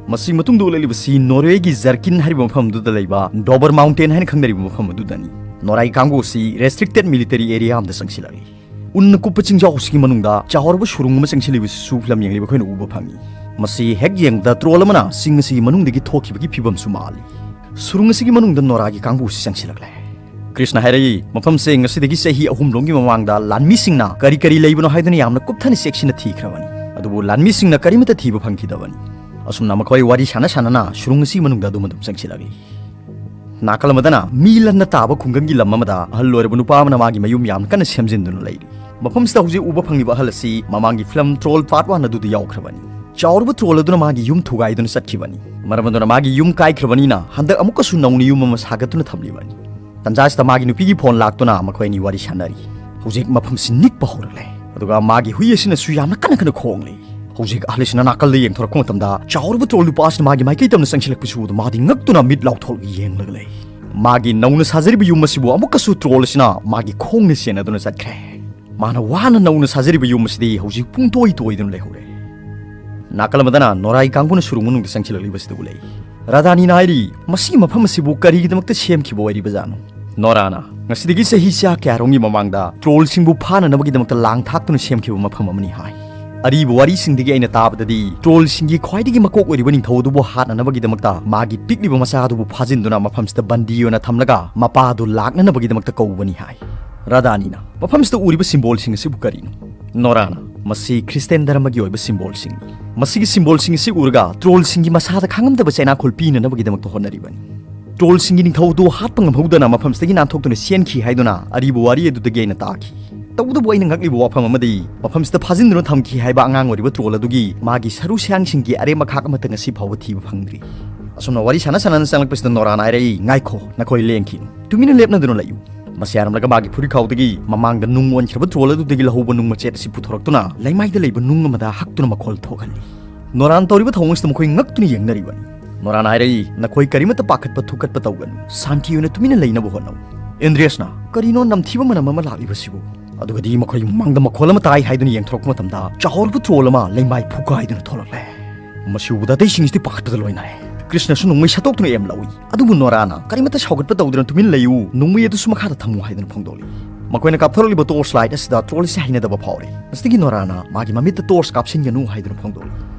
ꯃꯁꯤ ꯃꯇꯨꯡꯗ ꯎꯠꯂꯛꯂꯤꯕꯁꯤ ꯅꯣꯔꯋꯦꯒꯤ ꯖꯔꯀꯤꯟ ꯍꯥꯏꯔꯤꯕ ꯃꯐꯝ ꯑꯗꯨꯗ ꯂꯩꯕ ꯗꯣꯕꯔ ꯃꯥꯎꯟꯇꯦꯟ ꯍꯥꯏꯅ ꯈꯪꯅꯔꯤꯕ ꯃꯐꯝ ꯑꯗꯨꯗꯅꯤ꯫ ꯅꯣꯔꯥꯒꯤ ꯀꯥꯡꯕꯨ ꯑꯁꯤ ꯔꯦꯁꯇ꯭ꯔꯤꯛꯇꯦꯗ ꯃꯤꯂꯤꯇꯔꯤ ꯑꯦꯔꯤꯌꯥ ꯑꯃꯗ ꯆꯪꯁꯤꯜꯂꯛꯏ꯫ ꯎꯟꯅ ꯀꯨꯞꯄ ꯆꯤꯡꯖꯥꯎꯁꯤꯒꯤ ꯃꯅꯨꯡꯗ ꯆꯥꯎꯔꯕ ꯁꯨꯔꯨꯡ ꯑꯃ ꯆꯪꯁꯤꯜꯂꯤꯕꯁꯤꯁꯨ ꯐꯤꯂꯝ ꯌꯦꯡꯂꯤꯕ ꯑꯩꯈꯣꯏꯅ ꯎꯕ ꯐꯪꯏ꯫ ꯃꯁꯤ ꯍꯦꯛ ꯌꯦꯡꯕꯗ ꯇ꯭ꯔꯣꯜ ꯑꯃꯅ ꯆꯤꯡ ꯑꯁꯤꯒꯤ ꯃꯅꯨꯡꯗꯒꯤ ꯊꯣꯛꯈꯤꯕꯒꯤ ꯐꯤꯕꯝꯁꯨ ꯃꯥꯜꯂꯤ꯫ ꯁꯨꯔꯨꯡ ꯑꯁꯤꯒꯤ ꯃꯅꯨꯡꯗ ꯅꯣꯔꯥꯒꯤ ꯀꯥꯡꯕꯨꯁꯤ ꯆꯪꯁꯤꯜꯂꯛꯂꯦ꯫ ꯀ꯭ꯔꯤꯁꯅ ꯍꯥꯏꯔꯛꯏ, ꯃꯐꯝꯁꯦ ꯉꯁꯤꯗꯒꯤ ꯆꯍꯤ ꯑꯍꯨꯝꯂꯣꯝꯒꯤ ꯃꯃꯥꯡꯗ ꯂꯥꯟꯃꯤꯁꯤꯡꯅ ꯀꯔꯤ ꯀꯔꯤ ꯂꯩꯕꯅꯣ ꯍꯥꯏꯗꯨꯅ ꯌꯥꯝꯅ ꯀꯨꯞꯊꯅ ꯆꯦꯛꯁꯤꯟꯅ ꯊꯤꯈ꯭ꯔꯕꯅꯤ꯫ ꯑꯗꯨꯕꯨ ꯂꯥꯟꯃꯤꯁꯤꯡꯅ ꯀꯔꯤꯃꯠꯇ ꯊꯤꯕ ꯐꯪꯈꯤꯗꯕꯅꯤ꯫ ꯑꯁꯨꯝꯅ ꯃꯈꯣꯏ ꯋꯥꯔꯤ ꯁꯥꯟꯅ ꯁꯥꯟꯅꯅ ꯁꯨꯔꯨꯡ ꯑꯁꯤꯒꯤ ꯃꯅꯨꯡꯗ ꯑꯗꯨꯝ ꯑꯗꯨꯝ ꯆꯪꯁꯤꯜꯂꯛꯂꯤ꯫ ꯅꯥꯀꯜ ꯑꯃꯗꯅ ꯃꯤ ꯂꯟꯅ ꯇꯥꯕ ꯈꯨꯡꯒꯪꯒꯤ ꯂꯝ ꯑꯃꯗ ꯑꯍꯜ ꯑꯣꯏꯔꯕ ꯅꯨꯄꯥ ꯑꯃꯅ ꯃꯥꯒꯤ ꯃꯌꯨꯝ ꯌꯥꯝꯅ ꯀꯟꯅ ꯁꯦꯝꯖꯤꯟꯗꯨꯅ ꯂꯩꯔꯤ꯫ ꯃꯐꯝꯁꯤꯗ ꯍꯧꯖꯤꯛ ꯎꯕ ꯐꯪꯂꯤꯕ ꯑꯍꯜ ꯑꯁꯤ ꯃꯃꯥꯡꯒꯤ ꯐꯤꯂꯝ ꯇ꯭ꯔꯣꯜ ꯄꯥꯔꯠ ꯋꯥꯟ ꯑꯗꯨꯗ ꯌꯥꯎꯈ꯭ꯔꯕꯅꯤ꯫ ꯆꯥꯎꯔꯕ ꯇ꯭ꯔꯣꯜ ꯑꯗꯨꯅ ꯃꯥꯒꯤ ꯌꯨꯝ ꯊꯨꯒꯥꯏꯗꯨꯅ ꯆꯠꯈꯤꯕꯅꯤ꯫ ꯃꯔꯝ ꯑꯗꯨꯅ ꯃꯥꯒꯤ ꯌꯨꯝ ꯀꯥꯏꯈ꯭ꯔꯕꯅꯤꯅ ꯍꯟꯗꯛ ꯑꯃꯨꯛꯀꯁꯨ ꯅꯧꯅ ꯌꯨꯝ ꯑꯃ ꯁꯥꯒꯠꯇꯨꯅ ꯊꯝꯂꯤꯕꯅꯤ꯫ ꯇꯟꯖꯥꯁꯤꯗ ꯃꯥꯒꯤ ꯅꯨꯄꯤꯒꯤ ꯐꯣꯟ ꯂꯥꯛꯇꯨꯅ ꯃꯈꯣꯏ ꯑꯅꯤ ꯋꯥꯔꯤ ꯁꯥꯟꯅꯔꯤ꯫ ꯍꯧꯖꯤꯛ ꯃꯐꯝꯁꯤ ꯅꯤꯛꯄ ꯍꯧꯔꯛꯂꯦ꯫ ꯑꯗꯨꯒ ꯃꯥꯒꯤ ꯍꯨꯏ ꯑꯁꯤꯅꯁꯨ ꯌꯥꯝꯅ ꯀꯟꯅ ꯀꯟꯅ ꯈꯣꯡꯂꯤ꯫ ꯍꯧꯖꯤꯛ ꯑꯍꯜ ꯑꯁꯤꯅ ꯅꯥꯀꯜꯗ ꯌꯦꯡꯊꯣꯔꯛꯄ ꯃꯇꯝꯗ ꯆꯥꯎꯔꯕ ꯇ꯭ꯔꯣꯜ ꯅꯨꯄꯥ ꯑꯁꯤꯅ ꯃꯥꯒꯤ ꯃꯥꯏꯀꯩ ꯇꯝꯅ ꯆꯪꯁꯤꯜꯂꯛꯄꯁꯤ ꯎꯕꯗ ꯃꯥꯗꯤ ꯉꯛꯇꯨꯅ ꯃꯤꯠ ꯂꯥꯎꯊꯣꯛꯂꯒ ꯌꯦꯡꯂꯒ ꯂꯩ꯫ ꯃꯥꯒꯤ ꯅꯧꯅ ꯁꯥꯖꯔꯤꯕ ꯌꯨꯝ ꯑꯁꯤꯕꯨ ꯑꯃꯨꯛꯀꯁꯨ ꯇ꯭ꯔꯣꯜ ꯑꯁꯤꯅ ꯃꯥꯒꯤ ꯈꯣꯡꯅ ꯆꯦꯟꯅꯗꯨꯅ ꯆꯠꯈ꯭ꯔꯦ꯫ ꯃꯥꯅ ꯋꯥꯅ ꯅꯧꯅ ꯁꯥꯖꯔꯤꯕ ꯌꯨꯝ ꯑꯁꯤꯗꯤ ꯍꯧꯖꯤꯛ ꯄꯨꯡꯇꯣꯏ ꯇꯣꯏꯗꯨꯅ ꯂꯩꯍꯧꯔꯦ꯫ ꯅꯥꯀꯜ ꯑꯃꯗꯅ ꯅꯣꯔꯥꯏ ꯀꯥꯡꯕꯨꯅ ꯁꯨꯔꯨꯡ ꯃꯅꯨꯡꯗ ꯆꯪꯁꯤꯜꯂꯛꯂꯤꯕꯁꯤꯗ ꯎꯠꯂꯛꯏ꯫ ꯔꯥꯙꯥꯅꯤꯅ ꯍꯥꯏꯔꯤ, "ꯃꯁꯤꯒꯤ ꯃꯐꯝ ꯑꯁꯤꯕꯨ ꯀꯔꯤꯒꯤꯗꯃꯛꯇ ꯁꯦꯝꯈꯤꯕ ꯑꯣꯏꯔꯤꯕꯖꯥꯠꯅꯣ?" ꯅꯣꯔꯥꯅ, "ꯉꯁꯤꯗꯒꯤ ꯆꯍꯤ ꯆꯥ ꯀꯌꯥꯔꯣꯝꯒꯤ ꯃꯃꯥꯡꯗ ꯇ꯭ꯔꯣꯜꯁꯤꯡꯕꯨ ꯐꯥꯅꯅꯕꯒꯤꯗꯃꯛꯇ ꯂꯥꯡ ꯊꯥꯛꯇꯨꯅ ꯁꯦꯝꯈꯤꯕ ꯃꯐꯝ ꯑꯃꯅꯤ" ꯍꯥꯏ꯫ ꯑꯔꯤꯕ ꯋꯥꯔꯤꯁꯤꯡꯗꯒꯤ ꯑꯩꯅ ꯇꯥꯕꯗꯗꯤ, ꯇ꯭ꯔꯣꯜꯁꯤꯡꯒꯤ ꯈ꯭ꯋꯥꯏꯗꯒꯤ ꯃꯀꯣꯛ ꯑꯣꯏꯔꯤꯕ ꯅꯤꯡꯊꯧ ꯑꯗꯨꯕꯨ ꯍꯥꯠꯅꯅꯕꯒꯤꯗꯃꯛꯇ ꯃꯥꯒꯤ ꯄꯤꯛꯂꯤꯕ ꯃꯆꯥ ꯑꯗꯨꯕꯨ ꯐꯥꯖꯤꯟꯗꯨꯅ ꯃꯐꯝꯁꯤꯗ ꯕꯟꯗꯤ ꯑꯣꯏꯅ ꯊꯝꯂꯒ ꯃꯄꯥ ꯑꯗꯨ ꯂꯥꯛꯅꯅꯕꯒꯤꯗꯃꯛꯇ ꯀꯧꯕꯅꯤ ꯍꯥꯏ꯫ ꯔꯥꯙꯥꯅꯤꯅ, "ꯃꯐꯝꯁꯤꯗ ꯎꯔꯤꯕ ꯁꯤꯝꯕꯣꯜꯁꯤꯡ ꯑꯁꯤꯕꯨ ꯀꯔꯤꯅꯣ?" ꯅꯣꯔꯥꯅ, "ꯃꯁꯤ ꯈ꯭ꯔꯤꯁꯇꯤꯌꯥꯟ ꯙꯔꯃꯒꯤ ꯑꯣꯏꯕ ꯁꯤꯝꯕꯣꯜꯁꯤꯡꯅꯤ꯫ ꯃꯁꯤꯒꯤ ꯁꯤꯝꯕꯣꯜꯁꯤꯡ ꯑꯁꯤ ꯎꯔꯒ ꯇ꯭ꯔꯣꯜꯁꯤꯡꯒꯤ ꯃꯁꯥꯗ ꯈꯥꯡꯉꯝꯗꯕ ꯆꯩꯅꯥꯈꯣꯜ ꯄꯤꯅꯅꯕꯒꯤꯗꯃꯛꯇ ꯍꯣꯠꯅꯔꯤꯕꯅꯤ꯫ ꯇ꯭ꯔꯣꯜꯁꯤꯡꯒꯤ ꯅꯤꯡꯊꯧ ꯑꯗꯨ ꯍꯥꯠꯄ ꯉꯝꯍꯧꯗꯅ ꯃꯐꯝꯁꯤꯗꯒꯤ ꯅꯥꯟꯊꯣꯛꯇꯨꯅ ꯆꯦꯟꯈꯤ ꯍꯥꯏꯗꯨꯅ ꯑꯔꯤꯕ ꯋꯥꯔꯤ ꯑꯗꯨꯗꯒꯤ ꯑꯩꯅ ꯇꯥꯈꯤ꯫ ꯇꯧꯕꯇꯕꯨ ꯑꯩꯅ ꯉꯛꯂꯤꯕ ꯋꯥꯐꯝ ꯑꯃꯗꯤ ꯃꯐꯝꯁꯤꯗ ꯐꯥꯖꯤꯟꯗꯨꯅ ꯊꯝꯈꯤ ꯍꯥꯏꯕ ꯑꯉꯥꯡ ꯑꯣꯏꯔꯤꯕ ꯇ꯭ꯔꯣꯜ ꯑꯗꯨꯒꯤ ꯃꯥꯒꯤ ꯁꯔꯨ ꯁꯌꯥꯡꯁꯤꯡꯒꯤ ꯑꯔꯦꯝ ꯑꯈꯥꯛ ꯑꯃꯠꯇ ꯉꯁꯤ ꯐꯥꯎꯕ ꯊꯤꯕ ꯐꯪꯗ꯭ꯔꯤ꯫" ꯑꯁꯨꯝꯅ ꯋꯥꯔꯤ ꯁꯥꯟꯅ ꯁꯥꯟꯅꯅ ꯆꯪꯂꯛꯄꯁꯤꯗ ꯅꯣꯔꯥꯅ ꯍꯥꯏꯔꯛꯏ, "ꯉꯥꯏꯈꯣ, ꯅꯈꯣꯏ ꯂꯦꯡꯈꯤꯅꯨ꯫ ꯇꯨꯃꯤꯟꯅ ꯂꯦꯞꯅꯗꯨꯅ ꯂꯩꯌꯨ꯫ ꯃꯁꯤ ꯍꯥꯏꯔꯝꯂꯒ ꯃꯥꯒꯤ ꯐꯨꯔꯤꯈꯥꯎꯗꯒꯤ ꯃꯃꯥꯡꯗ ꯅꯨꯡ ꯑꯣꯟꯈ꯭ꯔꯕ ꯇ꯭ꯔꯣꯜ ꯑꯗꯨꯗꯒꯤ ꯂꯧꯍꯧꯕ ꯅꯨꯡ ꯃꯆꯦꯠ ꯑꯁꯤ ꯄꯨꯊꯣꯔꯛꯇꯨꯅ ꯂꯩꯃꯥꯏꯗ ꯂꯩꯕ ꯅꯨꯡ ꯑꯃꯗ ꯍꯛꯇꯨꯅ ꯃꯈꯣꯜ ꯊꯣꯛꯍꯜꯂꯤ꯫" ꯅꯣꯔꯥꯅ ꯇꯧꯔꯤꯕ ꯊꯧꯑꯣꯡꯁꯤꯗ ꯃꯈꯣꯏ ꯉꯛꯇꯨꯅ ꯌꯦꯡꯅꯔꯤꯕꯅꯤ꯫ ꯅꯣꯔꯥꯅ ꯍꯥꯏꯔꯛꯏ, "ꯅꯈꯣꯏ ꯀꯔꯤꯃꯠꯇ ꯄꯥꯈꯠꯄ ꯊꯨꯀꯠꯄ ꯇꯧꯒꯅꯨ꯫ ꯁꯥꯟꯇꯤ ꯑꯣꯏꯅ ꯇꯨꯃꯤꯟꯅ ꯂꯩꯅꯕ ꯍꯣꯠꯅꯧ꯫" ꯑꯦꯟꯗ꯭ꯔꯦꯁꯅ, "ꯀꯔꯤꯅꯣ ꯅꯝꯊꯤꯕ ꯃꯅꯝ ꯑꯃ ꯂꯥꯛꯂꯤꯕꯁꯤꯕꯨ?" ꯑꯗꯨꯒꯗꯤ ꯃꯈꯣꯏ ꯃꯃꯥꯡꯗ ꯃꯈꯣꯜ ꯑꯃ ꯇꯥꯏ ꯍꯥꯏꯗꯨꯅ ꯌꯦꯡꯊꯣꯔꯛꯄ ꯃꯇꯝꯗ, ꯆꯥꯎꯔꯕ ꯇ꯭ꯔꯣꯜ ꯑꯃ ꯂꯩꯃꯥꯏ ꯐꯨꯒꯥꯏꯗꯨꯅ ꯊꯣꯛꯂꯛꯂꯦ꯫ ꯃꯁꯤ ꯎꯕꯗ ꯑꯇꯩꯁꯤꯡꯁꯤꯗꯤ ꯄꯥꯈꯠꯄꯗ ꯂꯣꯏꯅꯔꯦ꯫ ꯀ꯭ꯔꯤꯁꯅꯁꯨ ꯅꯣꯡꯃꯩ ꯁꯠꯇꯣꯛꯇꯨꯅ ꯑꯦꯝ ꯂꯧꯏ꯫ ꯑꯗꯨꯕꯨ ꯅꯣꯔꯥꯅ, "ꯀꯔꯤꯃꯠꯇ ꯁꯥꯎꯒꯠꯄ ꯇꯧꯗꯨꯅ ꯇꯨꯃꯤꯟ ꯂꯩꯌꯨ, ꯅꯣꯡꯃꯩ ꯑꯗꯨꯁꯨ ꯃꯈꯥꯗ ꯊꯝꯃꯨ" ꯍꯥꯏꯗꯨꯅ ꯐꯣꯡꯗꯣꯛꯂꯤ꯫ ꯃꯈꯣꯏꯅ ꯀꯥꯞꯊꯣꯔꯛꯂꯤꯕ ꯇꯣꯔꯆ ꯂꯥꯏꯠ ꯑꯁꯤꯗ ꯇ꯭ꯔꯣꯜ ꯑꯁꯤ ꯍꯩꯅꯗꯕ ꯐꯥꯎꯔꯦ꯫ ꯃꯁꯤꯗꯒꯤ ꯅꯣꯔꯥꯅ ꯃꯥꯒꯤ ꯃꯃꯤꯠꯇ ꯇꯣꯔꯆ ꯀꯥꯞꯁꯤꯟꯒꯅꯨ ꯍꯥꯏꯗꯨꯅ ꯐꯣꯡꯗꯣꯛꯂꯤ꯫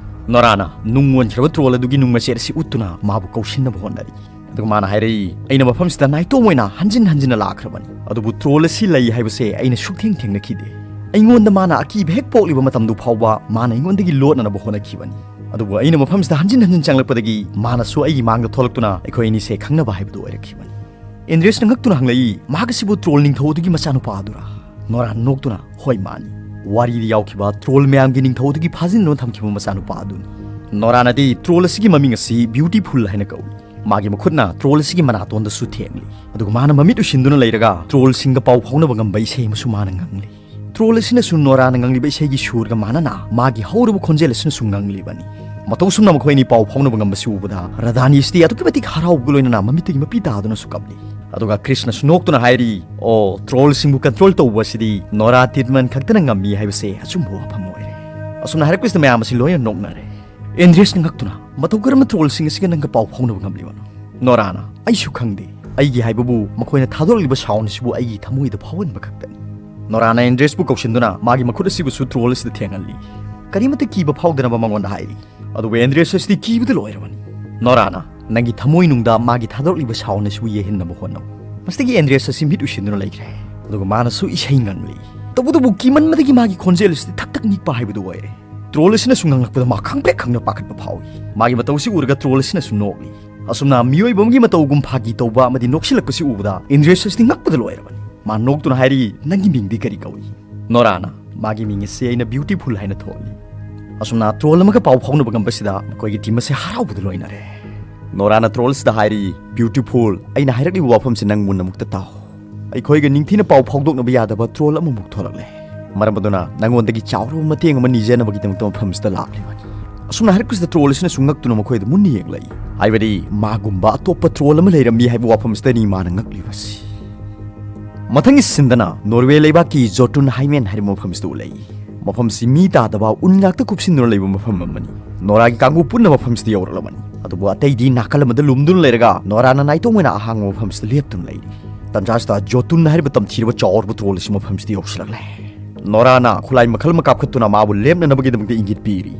ꯅꯣꯔꯥꯅ ꯅꯨꯡ ꯑꯣꯟꯈ꯭ꯔꯕ ꯇ꯭ꯔꯣꯜ ꯑꯗꯨꯒꯤ ꯅꯨꯡ ꯃꯆꯦꯠ ꯑꯁꯤ ꯎꯠꯇꯨꯅ ꯃꯥꯕꯨ ꯀꯧꯁꯤꯟꯅꯕ ꯍꯣꯠꯅꯔꯤ꯫ ꯑꯗꯨꯒ ꯃꯥꯅ ꯍꯥꯏꯔꯛꯏ, "ꯑꯩꯅ ꯃꯐꯝꯁꯤꯗ ꯅꯥꯏꯇꯣꯝ ꯑꯣꯏꯅ ꯍꯟꯖꯤꯟ ꯍꯟꯖꯤꯟꯅ ꯂꯥꯛꯈ꯭ꯔꯕꯅꯤ, ꯑꯗꯨꯕꯨ ꯇ꯭ꯔꯣꯜ ꯑꯁꯤ ꯂꯩ ꯍꯥꯏꯕꯁꯦ ꯑꯩꯅ ꯁꯨꯛꯊꯦꯡ ꯊꯦꯡꯅꯈꯤꯗꯦ꯫ ꯑꯩꯉꯣꯟꯗ ꯃꯥꯅ ꯑꯀꯤꯕ ꯍꯦꯛ ꯄꯣꯛꯂꯤꯕ ꯃꯇꯝꯗꯨ ꯐꯥꯎꯕ ꯃꯥꯅ ꯑꯩꯉꯣꯟꯗꯒꯤ ꯂꯣꯠꯅꯅꯕ ꯍꯣꯠꯅꯈꯤꯕꯅꯤ꯫ ꯑꯗꯨꯕꯨ ꯑꯩꯅ ꯃꯐꯝꯁꯤꯗ ꯍꯟꯖꯤꯟ ꯍꯟꯖꯤꯟ ꯆꯪꯂꯛꯄꯗꯒꯤ ꯃꯥꯅꯁꯨ ꯑꯩꯒꯤ ꯃꯥꯡꯗ ꯊꯣꯛꯂꯛꯇꯨꯅ ꯑꯩꯈꯣꯏ ꯑꯅꯤꯁꯦ ꯈꯪꯅꯕ ꯍꯥꯏꯕꯗꯨ ꯑꯣꯏꯔꯛꯈꯤꯕꯅꯤ꯫" ꯑꯦꯟꯗ꯭ꯔꯦꯁꯅ ꯉꯛꯇꯨꯅ ꯍꯪꯂꯛꯏ, "ꯃꯍꯥꯛ ꯑꯁꯤꯕꯨ ꯇ꯭ꯔꯣꯜ ꯅꯤꯡꯊꯧ ꯑꯗꯨꯒꯤ ꯃꯆꯥꯅꯨꯄꯥ ꯑꯗꯨꯔꯥ?" ꯅꯣꯔꯥ ꯅꯣꯛꯇꯨꯅ, "ꯍꯣꯏ, ꯃꯥꯅꯤ꯫ ꯋꯥꯔꯤꯗ ꯌꯥꯎꯈꯤꯕ ꯇ꯭ꯔꯣꯜ ꯃꯌꯥꯝꯒꯤ ꯅꯤꯡꯊꯧ ꯑꯗꯨꯒꯤ ꯐꯥꯖꯤꯟꯗꯨꯅ ꯊꯝꯈꯤꯕ ꯃꯆꯥꯅꯨꯄꯥ ꯑꯗꯨꯅꯤ꯫" ꯅꯣꯔꯥꯅꯗꯤ ꯇ꯭ꯔꯣꯜ ꯑꯁꯤꯒꯤ ꯃꯃꯤꯡ ꯑꯁꯤ ꯕ꯭ꯌꯨꯇꯤꯐꯨꯜ ꯍꯥꯏꯅ ꯀꯧꯏ꯫ ꯃꯥꯒꯤ ꯃꯈꯨꯠꯅ ꯇ꯭ꯔꯣꯜ ꯑꯁꯤꯒꯤ ꯃꯅꯥꯇꯣꯟꯗꯁꯨ ꯊꯦꯡꯂꯤ꯫ ꯑꯗꯨꯒ ꯃꯥꯅ ꯃꯃꯤꯠ ꯎꯏꯁꯤꯟꯗꯨꯅ ꯂꯩꯔꯒ ꯇ꯭ꯔꯣꯜꯁꯤꯡꯒ ꯄꯥꯎ ꯐꯥꯎꯅꯕ ꯉꯝꯕ ꯏꯁꯩ ꯑꯃꯁꯨ ꯃꯥꯅ ꯉꯪꯂꯤ꯫ ꯇ꯭ꯔꯣꯜ ꯑꯁꯤꯅꯁꯨ ꯅꯣꯔꯥꯅ ꯉꯪꯂꯤꯕ ꯏꯁꯩꯒꯤ ꯁꯨꯔꯒ ꯃꯥꯟꯅꯅ ꯃꯥꯒꯤ ꯍꯧꯔꯕ ꯈꯣꯟꯖꯦꯜ ꯑꯁꯤꯅꯁꯨ ꯉꯪꯂꯤꯕꯅꯤ꯫ ꯃꯇꯧ ꯑꯁꯨꯝꯅ ꯃꯈꯣꯏ ꯑꯅꯤ ꯄꯥꯎ ꯐꯥꯎꯅꯕ ꯉꯝꯕꯁꯤ ꯎꯕꯗ ꯔꯥꯙꯥꯅꯤ ꯑꯁꯤꯗꯤ ꯑꯗꯨꯛꯀꯤ ꯃꯇꯤꯛ ꯍꯔꯥꯎꯕꯒ ꯂꯣꯏꯅꯅ ꯃꯃꯤꯠꯇꯒꯤ ꯃꯄꯤ ꯇꯥꯗꯨꯅꯁꯨ ꯀꯞꯂꯤ꯫ ꯑꯗꯨꯒ ꯀ꯭ꯔꯤꯁꯅꯁꯨ ꯅꯣꯛꯇꯨꯅ ꯍꯥꯏꯔꯤ, "ꯑꯣ, ꯇ꯭ꯔꯣꯜꯁꯤꯡꯕꯨ ꯀꯟꯇ꯭ꯔꯣꯜ ꯇꯧꯕ ꯑꯁꯤꯗꯤ ꯅꯣꯔꯥ ꯇꯤꯠꯃꯟ ꯈꯛꯇꯅ ꯉꯝꯃꯤ ꯍꯥꯏꯕꯁꯦ ꯑꯆꯨꯝꯕ ꯋꯥꯐꯝ ꯑꯣꯏꯔꯦ꯫" ꯑꯁꯨꯝꯅ ꯍꯥꯏꯔꯛꯄꯁꯤꯗ ꯃꯌꯥꯝ ꯑꯁꯤ ꯂꯣꯏꯅ ꯅꯣꯛꯅꯔꯦ꯫ ꯑꯦꯟꯗ꯭ꯔꯦꯁꯅ ꯉꯛꯇꯨꯅ, "ꯃꯇꯧ ꯀꯔꯝꯅ ꯇ꯭ꯔꯣꯜꯁꯤꯡ ꯑꯁꯤꯒ ꯅꯪꯒ ꯄꯥꯎ ꯐꯥꯎꯅꯕ ꯉꯝꯂꯤꯕꯅꯣ?" ꯅꯣꯔꯥꯅ, "ꯑꯩꯁꯨ ꯈꯪꯗꯦ꯫ ꯑꯩꯒꯤ ꯍꯥꯏꯕꯕꯨ ꯃꯈꯣꯏꯅ ꯊꯥꯗꯣꯔꯛꯂꯤꯕ ꯁꯥꯎꯟ ꯑꯁꯤꯕꯨ ꯑꯩꯒꯤ ꯊꯃꯣꯏꯗ ꯐꯥꯎꯍꯟꯕ ꯈꯛꯇꯅꯤ꯫" ꯅꯣꯔꯥꯅ ꯑꯦꯟꯗ꯭ꯔꯦꯁꯄꯨ ꯀꯧꯁꯤꯟꯗꯨꯅ ꯃꯥꯒꯤ ꯃꯈꯨꯠ ꯑꯁꯤꯕꯨꯁꯨ ꯇ꯭ꯔꯣꯜ ꯑꯁꯤꯗ ꯊꯦꯡꯍꯜꯂꯤ꯫ ꯀꯔꯤꯃꯠꯇ ꯀꯤꯕ ꯐꯥꯎꯗꯅꯕ ꯃꯉꯣꯟꯗ ꯍꯥꯏꯔꯤ꯫ ꯑꯗꯨꯕꯨ ꯑꯦꯟꯗ꯭ꯔꯦꯁ ꯑꯁꯤꯗꯤ ꯀꯤꯕꯗ ꯂꯣꯏꯔꯕꯅꯤ꯫ ꯅꯣꯔꯥꯅ, "ꯅꯪꯒꯤ ꯊꯃꯣꯏꯅꯨꯡꯗ ꯃꯥꯒꯤ ꯊꯥꯗꯣꯔꯛꯂꯤꯕ ꯁꯥꯎꯟ ꯑꯁꯤꯕꯨ ꯌꯦꯡꯍꯟꯅꯕ ꯍꯣꯠꯅꯧ꯫" ꯃꯁꯤꯗꯒꯤ ꯑꯦꯟꯗ꯭ꯔꯦꯁ ꯑꯁꯤ ꯃꯤꯠ ꯎꯏꯁꯤꯟꯗꯨꯅ ꯂꯩꯈ꯭ꯔꯦ꯫ ꯑꯗꯨꯒ ꯃꯥꯅꯁꯨ ꯏꯁꯩ ꯉꯪꯂꯤ꯫ ꯇꯧꯕꯇꯕꯨ ꯀꯤꯃꯟꯕꯗꯒꯤ ꯃꯥꯒꯤ ꯈꯣꯟꯖꯦꯜ ꯑꯁꯤꯗꯤ ꯊꯛ ꯊꯛ ꯅꯤꯛꯄ ꯍꯥꯏꯕꯗꯨ ꯑꯣꯏꯔꯦ꯫ ꯇ꯭ꯔꯣꯜ ꯑꯁꯤꯅꯁꯨ ꯉꯪꯂꯛꯄꯗ ꯃꯥ ꯈꯪꯄ꯭ꯔꯦꯛ ꯈꯪꯅ ꯄꯥꯈꯠꯄ ꯐꯥꯎꯏ꯫ ꯃꯥꯒꯤ ꯃꯇꯧ ꯑꯁꯤ ꯎꯔꯒ ꯇ꯭ꯔꯣꯜ ꯑꯁꯤꯅꯁꯨ ꯅꯣꯛꯂꯤ꯫ ꯑꯁꯨꯝꯅ ꯃꯤꯑꯣꯏꯕ ꯑꯃꯒꯤ ꯃꯇꯧꯒꯨꯝ ꯐꯥꯒꯤ ꯇꯧꯕ ꯑꯃꯗꯤ ꯅꯣꯛꯁꯤꯜꯂꯛꯄꯁꯤ ꯎꯕꯗ ꯑꯦꯟꯗ꯭ꯔꯦꯁ ꯑꯁꯤꯗꯤ ꯉꯛꯄꯗ ꯂꯣꯏꯔꯕꯅꯤ꯫ ꯃꯥ ꯅꯣꯛꯇꯨꯅ ꯍꯥꯏꯔꯤ, "ꯅꯪꯒꯤ ꯃꯤꯡꯗꯤ ꯀꯔꯤ ꯀꯧꯏ?" ꯅꯣꯔꯥꯅ, "ꯃꯥꯒꯤ ꯃꯤꯡ ꯑꯁꯤ ꯑꯩꯅ ꯕ꯭ꯌꯨꯇꯤꯐꯨꯜ ꯍꯥꯏꯅ ꯊꯣꯜꯂꯤ꯫" ꯑꯁꯨꯝꯅ ꯇ꯭ꯔꯣꯜ ꯑꯃꯒ ꯄꯥꯎ ꯐꯥꯎꯅꯕ ꯉꯝꯕꯁꯤꯗ ꯃꯈꯣꯏꯒꯤ ꯇꯤꯝ ꯑꯁꯤ ꯍꯔꯥꯎꯕꯗ ꯂꯣꯏꯅꯔꯦ꯫ ꯅꯣꯔꯥꯅ ꯇ꯭ꯔꯣꯜꯁꯤꯗ ꯍꯥꯏꯔꯤ, "ꯕ꯭ꯌꯨꯇꯤꯐꯨꯜ, ꯑꯩꯅ ꯍꯥꯏꯔꯛꯂꯤꯕ ꯋꯥꯐꯝꯁꯤ ꯅꯪ ꯃꯨꯟꯅ ꯑꯃꯨꯛꯇ ꯇꯥꯎ꯫ ꯑꯩꯈꯣꯏꯒ ꯅꯤꯡꯊꯤꯅ ꯄꯥꯎ ꯐꯥꯎꯗꯣꯛꯅꯕ ꯌꯥꯗꯕ ꯇ꯭ꯔꯣꯜ ꯑꯃꯃꯨꯛ ꯊꯣꯛꯂꯛꯂꯦ꯫ ꯃꯔꯝ ꯑꯗꯨꯅ ꯅꯪꯉꯣꯟꯗꯒꯤ ꯆꯥꯎꯔꯕ ꯃꯇꯦꯡ ꯑꯃ ꯅꯤꯖꯅꯕꯒꯤꯗꯃꯛꯇ ꯃꯐꯝꯁꯤꯗ ꯂꯥꯛꯂꯤꯕꯅꯤ꯫" ꯑꯁꯨꯝꯅ ꯍꯥꯏꯔꯛꯄꯁꯤꯗ ꯇ꯭ꯔꯣꯜ ꯑꯁꯤꯅꯁꯨ ꯉꯛꯇꯨꯅ ꯃꯈꯣꯏꯗ ꯃꯨꯟꯅ ꯌꯦꯡꯂꯛꯏ꯫ ꯍꯥꯏꯕꯗꯤ ꯃꯥꯒꯨꯝꯕ ꯑꯇꯣꯞꯄ ꯇ꯭ꯔꯣꯜ ꯑꯃ ꯂꯩꯔꯝꯃꯤ ꯍꯥꯏꯕ ꯋꯥꯐꯝꯁꯤꯗꯅꯤ ꯃꯥꯅ ꯉꯛꯂꯤꯕꯁꯤ꯫ ꯃꯊꯪꯒꯤ ꯁꯤꯟꯗꯅ ꯅꯣꯔꯋꯦ ꯂꯩꯕꯥꯛꯀꯤ ꯖꯣꯇꯨꯟ ꯍꯥꯏꯃꯦꯟ ꯍꯥꯏꯔꯤꯕ ꯃꯐꯝꯁꯤꯗ ꯎꯠꯂꯛꯏ꯫ ꯃꯐꯝꯁꯤ ꯃꯤ ꯇꯥꯗꯕ ꯎꯟ ꯉꯥꯛꯇ ꯀꯨꯞꯁꯤꯟꯗꯨꯅ ꯂꯩꯕ ꯃꯐꯝ ꯑꯃꯅꯤ꯫ ꯅꯣꯔꯥꯒꯤ ꯀꯥꯡꯕꯨ ꯄꯨꯟꯅ ꯃꯐꯝꯁꯤꯗ ꯌꯧꯔꯛꯂꯕꯅꯤ꯫ ꯑꯗꯨꯕꯨ ꯑꯇꯩꯗꯤ ꯅꯥꯀꯜ ꯑꯃꯗ ꯂꯨꯝꯗꯨꯅ ꯂꯩꯔꯒ ꯅꯣꯔꯥꯅ ꯅꯥꯏꯇꯣꯝ ꯑꯣꯏꯅ ꯑꯍꯥꯡꯕ ꯃꯐꯝꯁꯤꯗ ꯂꯦꯞꯇꯨꯅ ꯂꯩꯔꯤ꯫ ꯇꯟꯖꯥꯁꯤꯗ ꯖꯣꯇꯨꯟ ꯍꯥꯏꯔꯤꯕ ꯇꯝꯊꯤꯔꯕ ꯆꯥꯎꯔꯕ ꯇ꯭ꯔꯣꯜ ꯑꯁꯤ ꯃꯐꯝꯁꯤꯗ ꯌꯧꯁꯤꯜꯂꯛꯂꯦ꯫ ꯅꯣꯔꯥꯅ ꯈꯨꯠꯂꯥꯏ ꯃꯈꯜ ꯑꯃ ꯀꯥꯞꯈꯠꯇꯨꯅ ꯃꯥꯕꯨ ꯂꯦꯞꯅꯅꯕꯒꯤꯗꯃꯛꯇ ꯏꯪꯒꯤꯠ ꯄꯤꯔꯤ꯫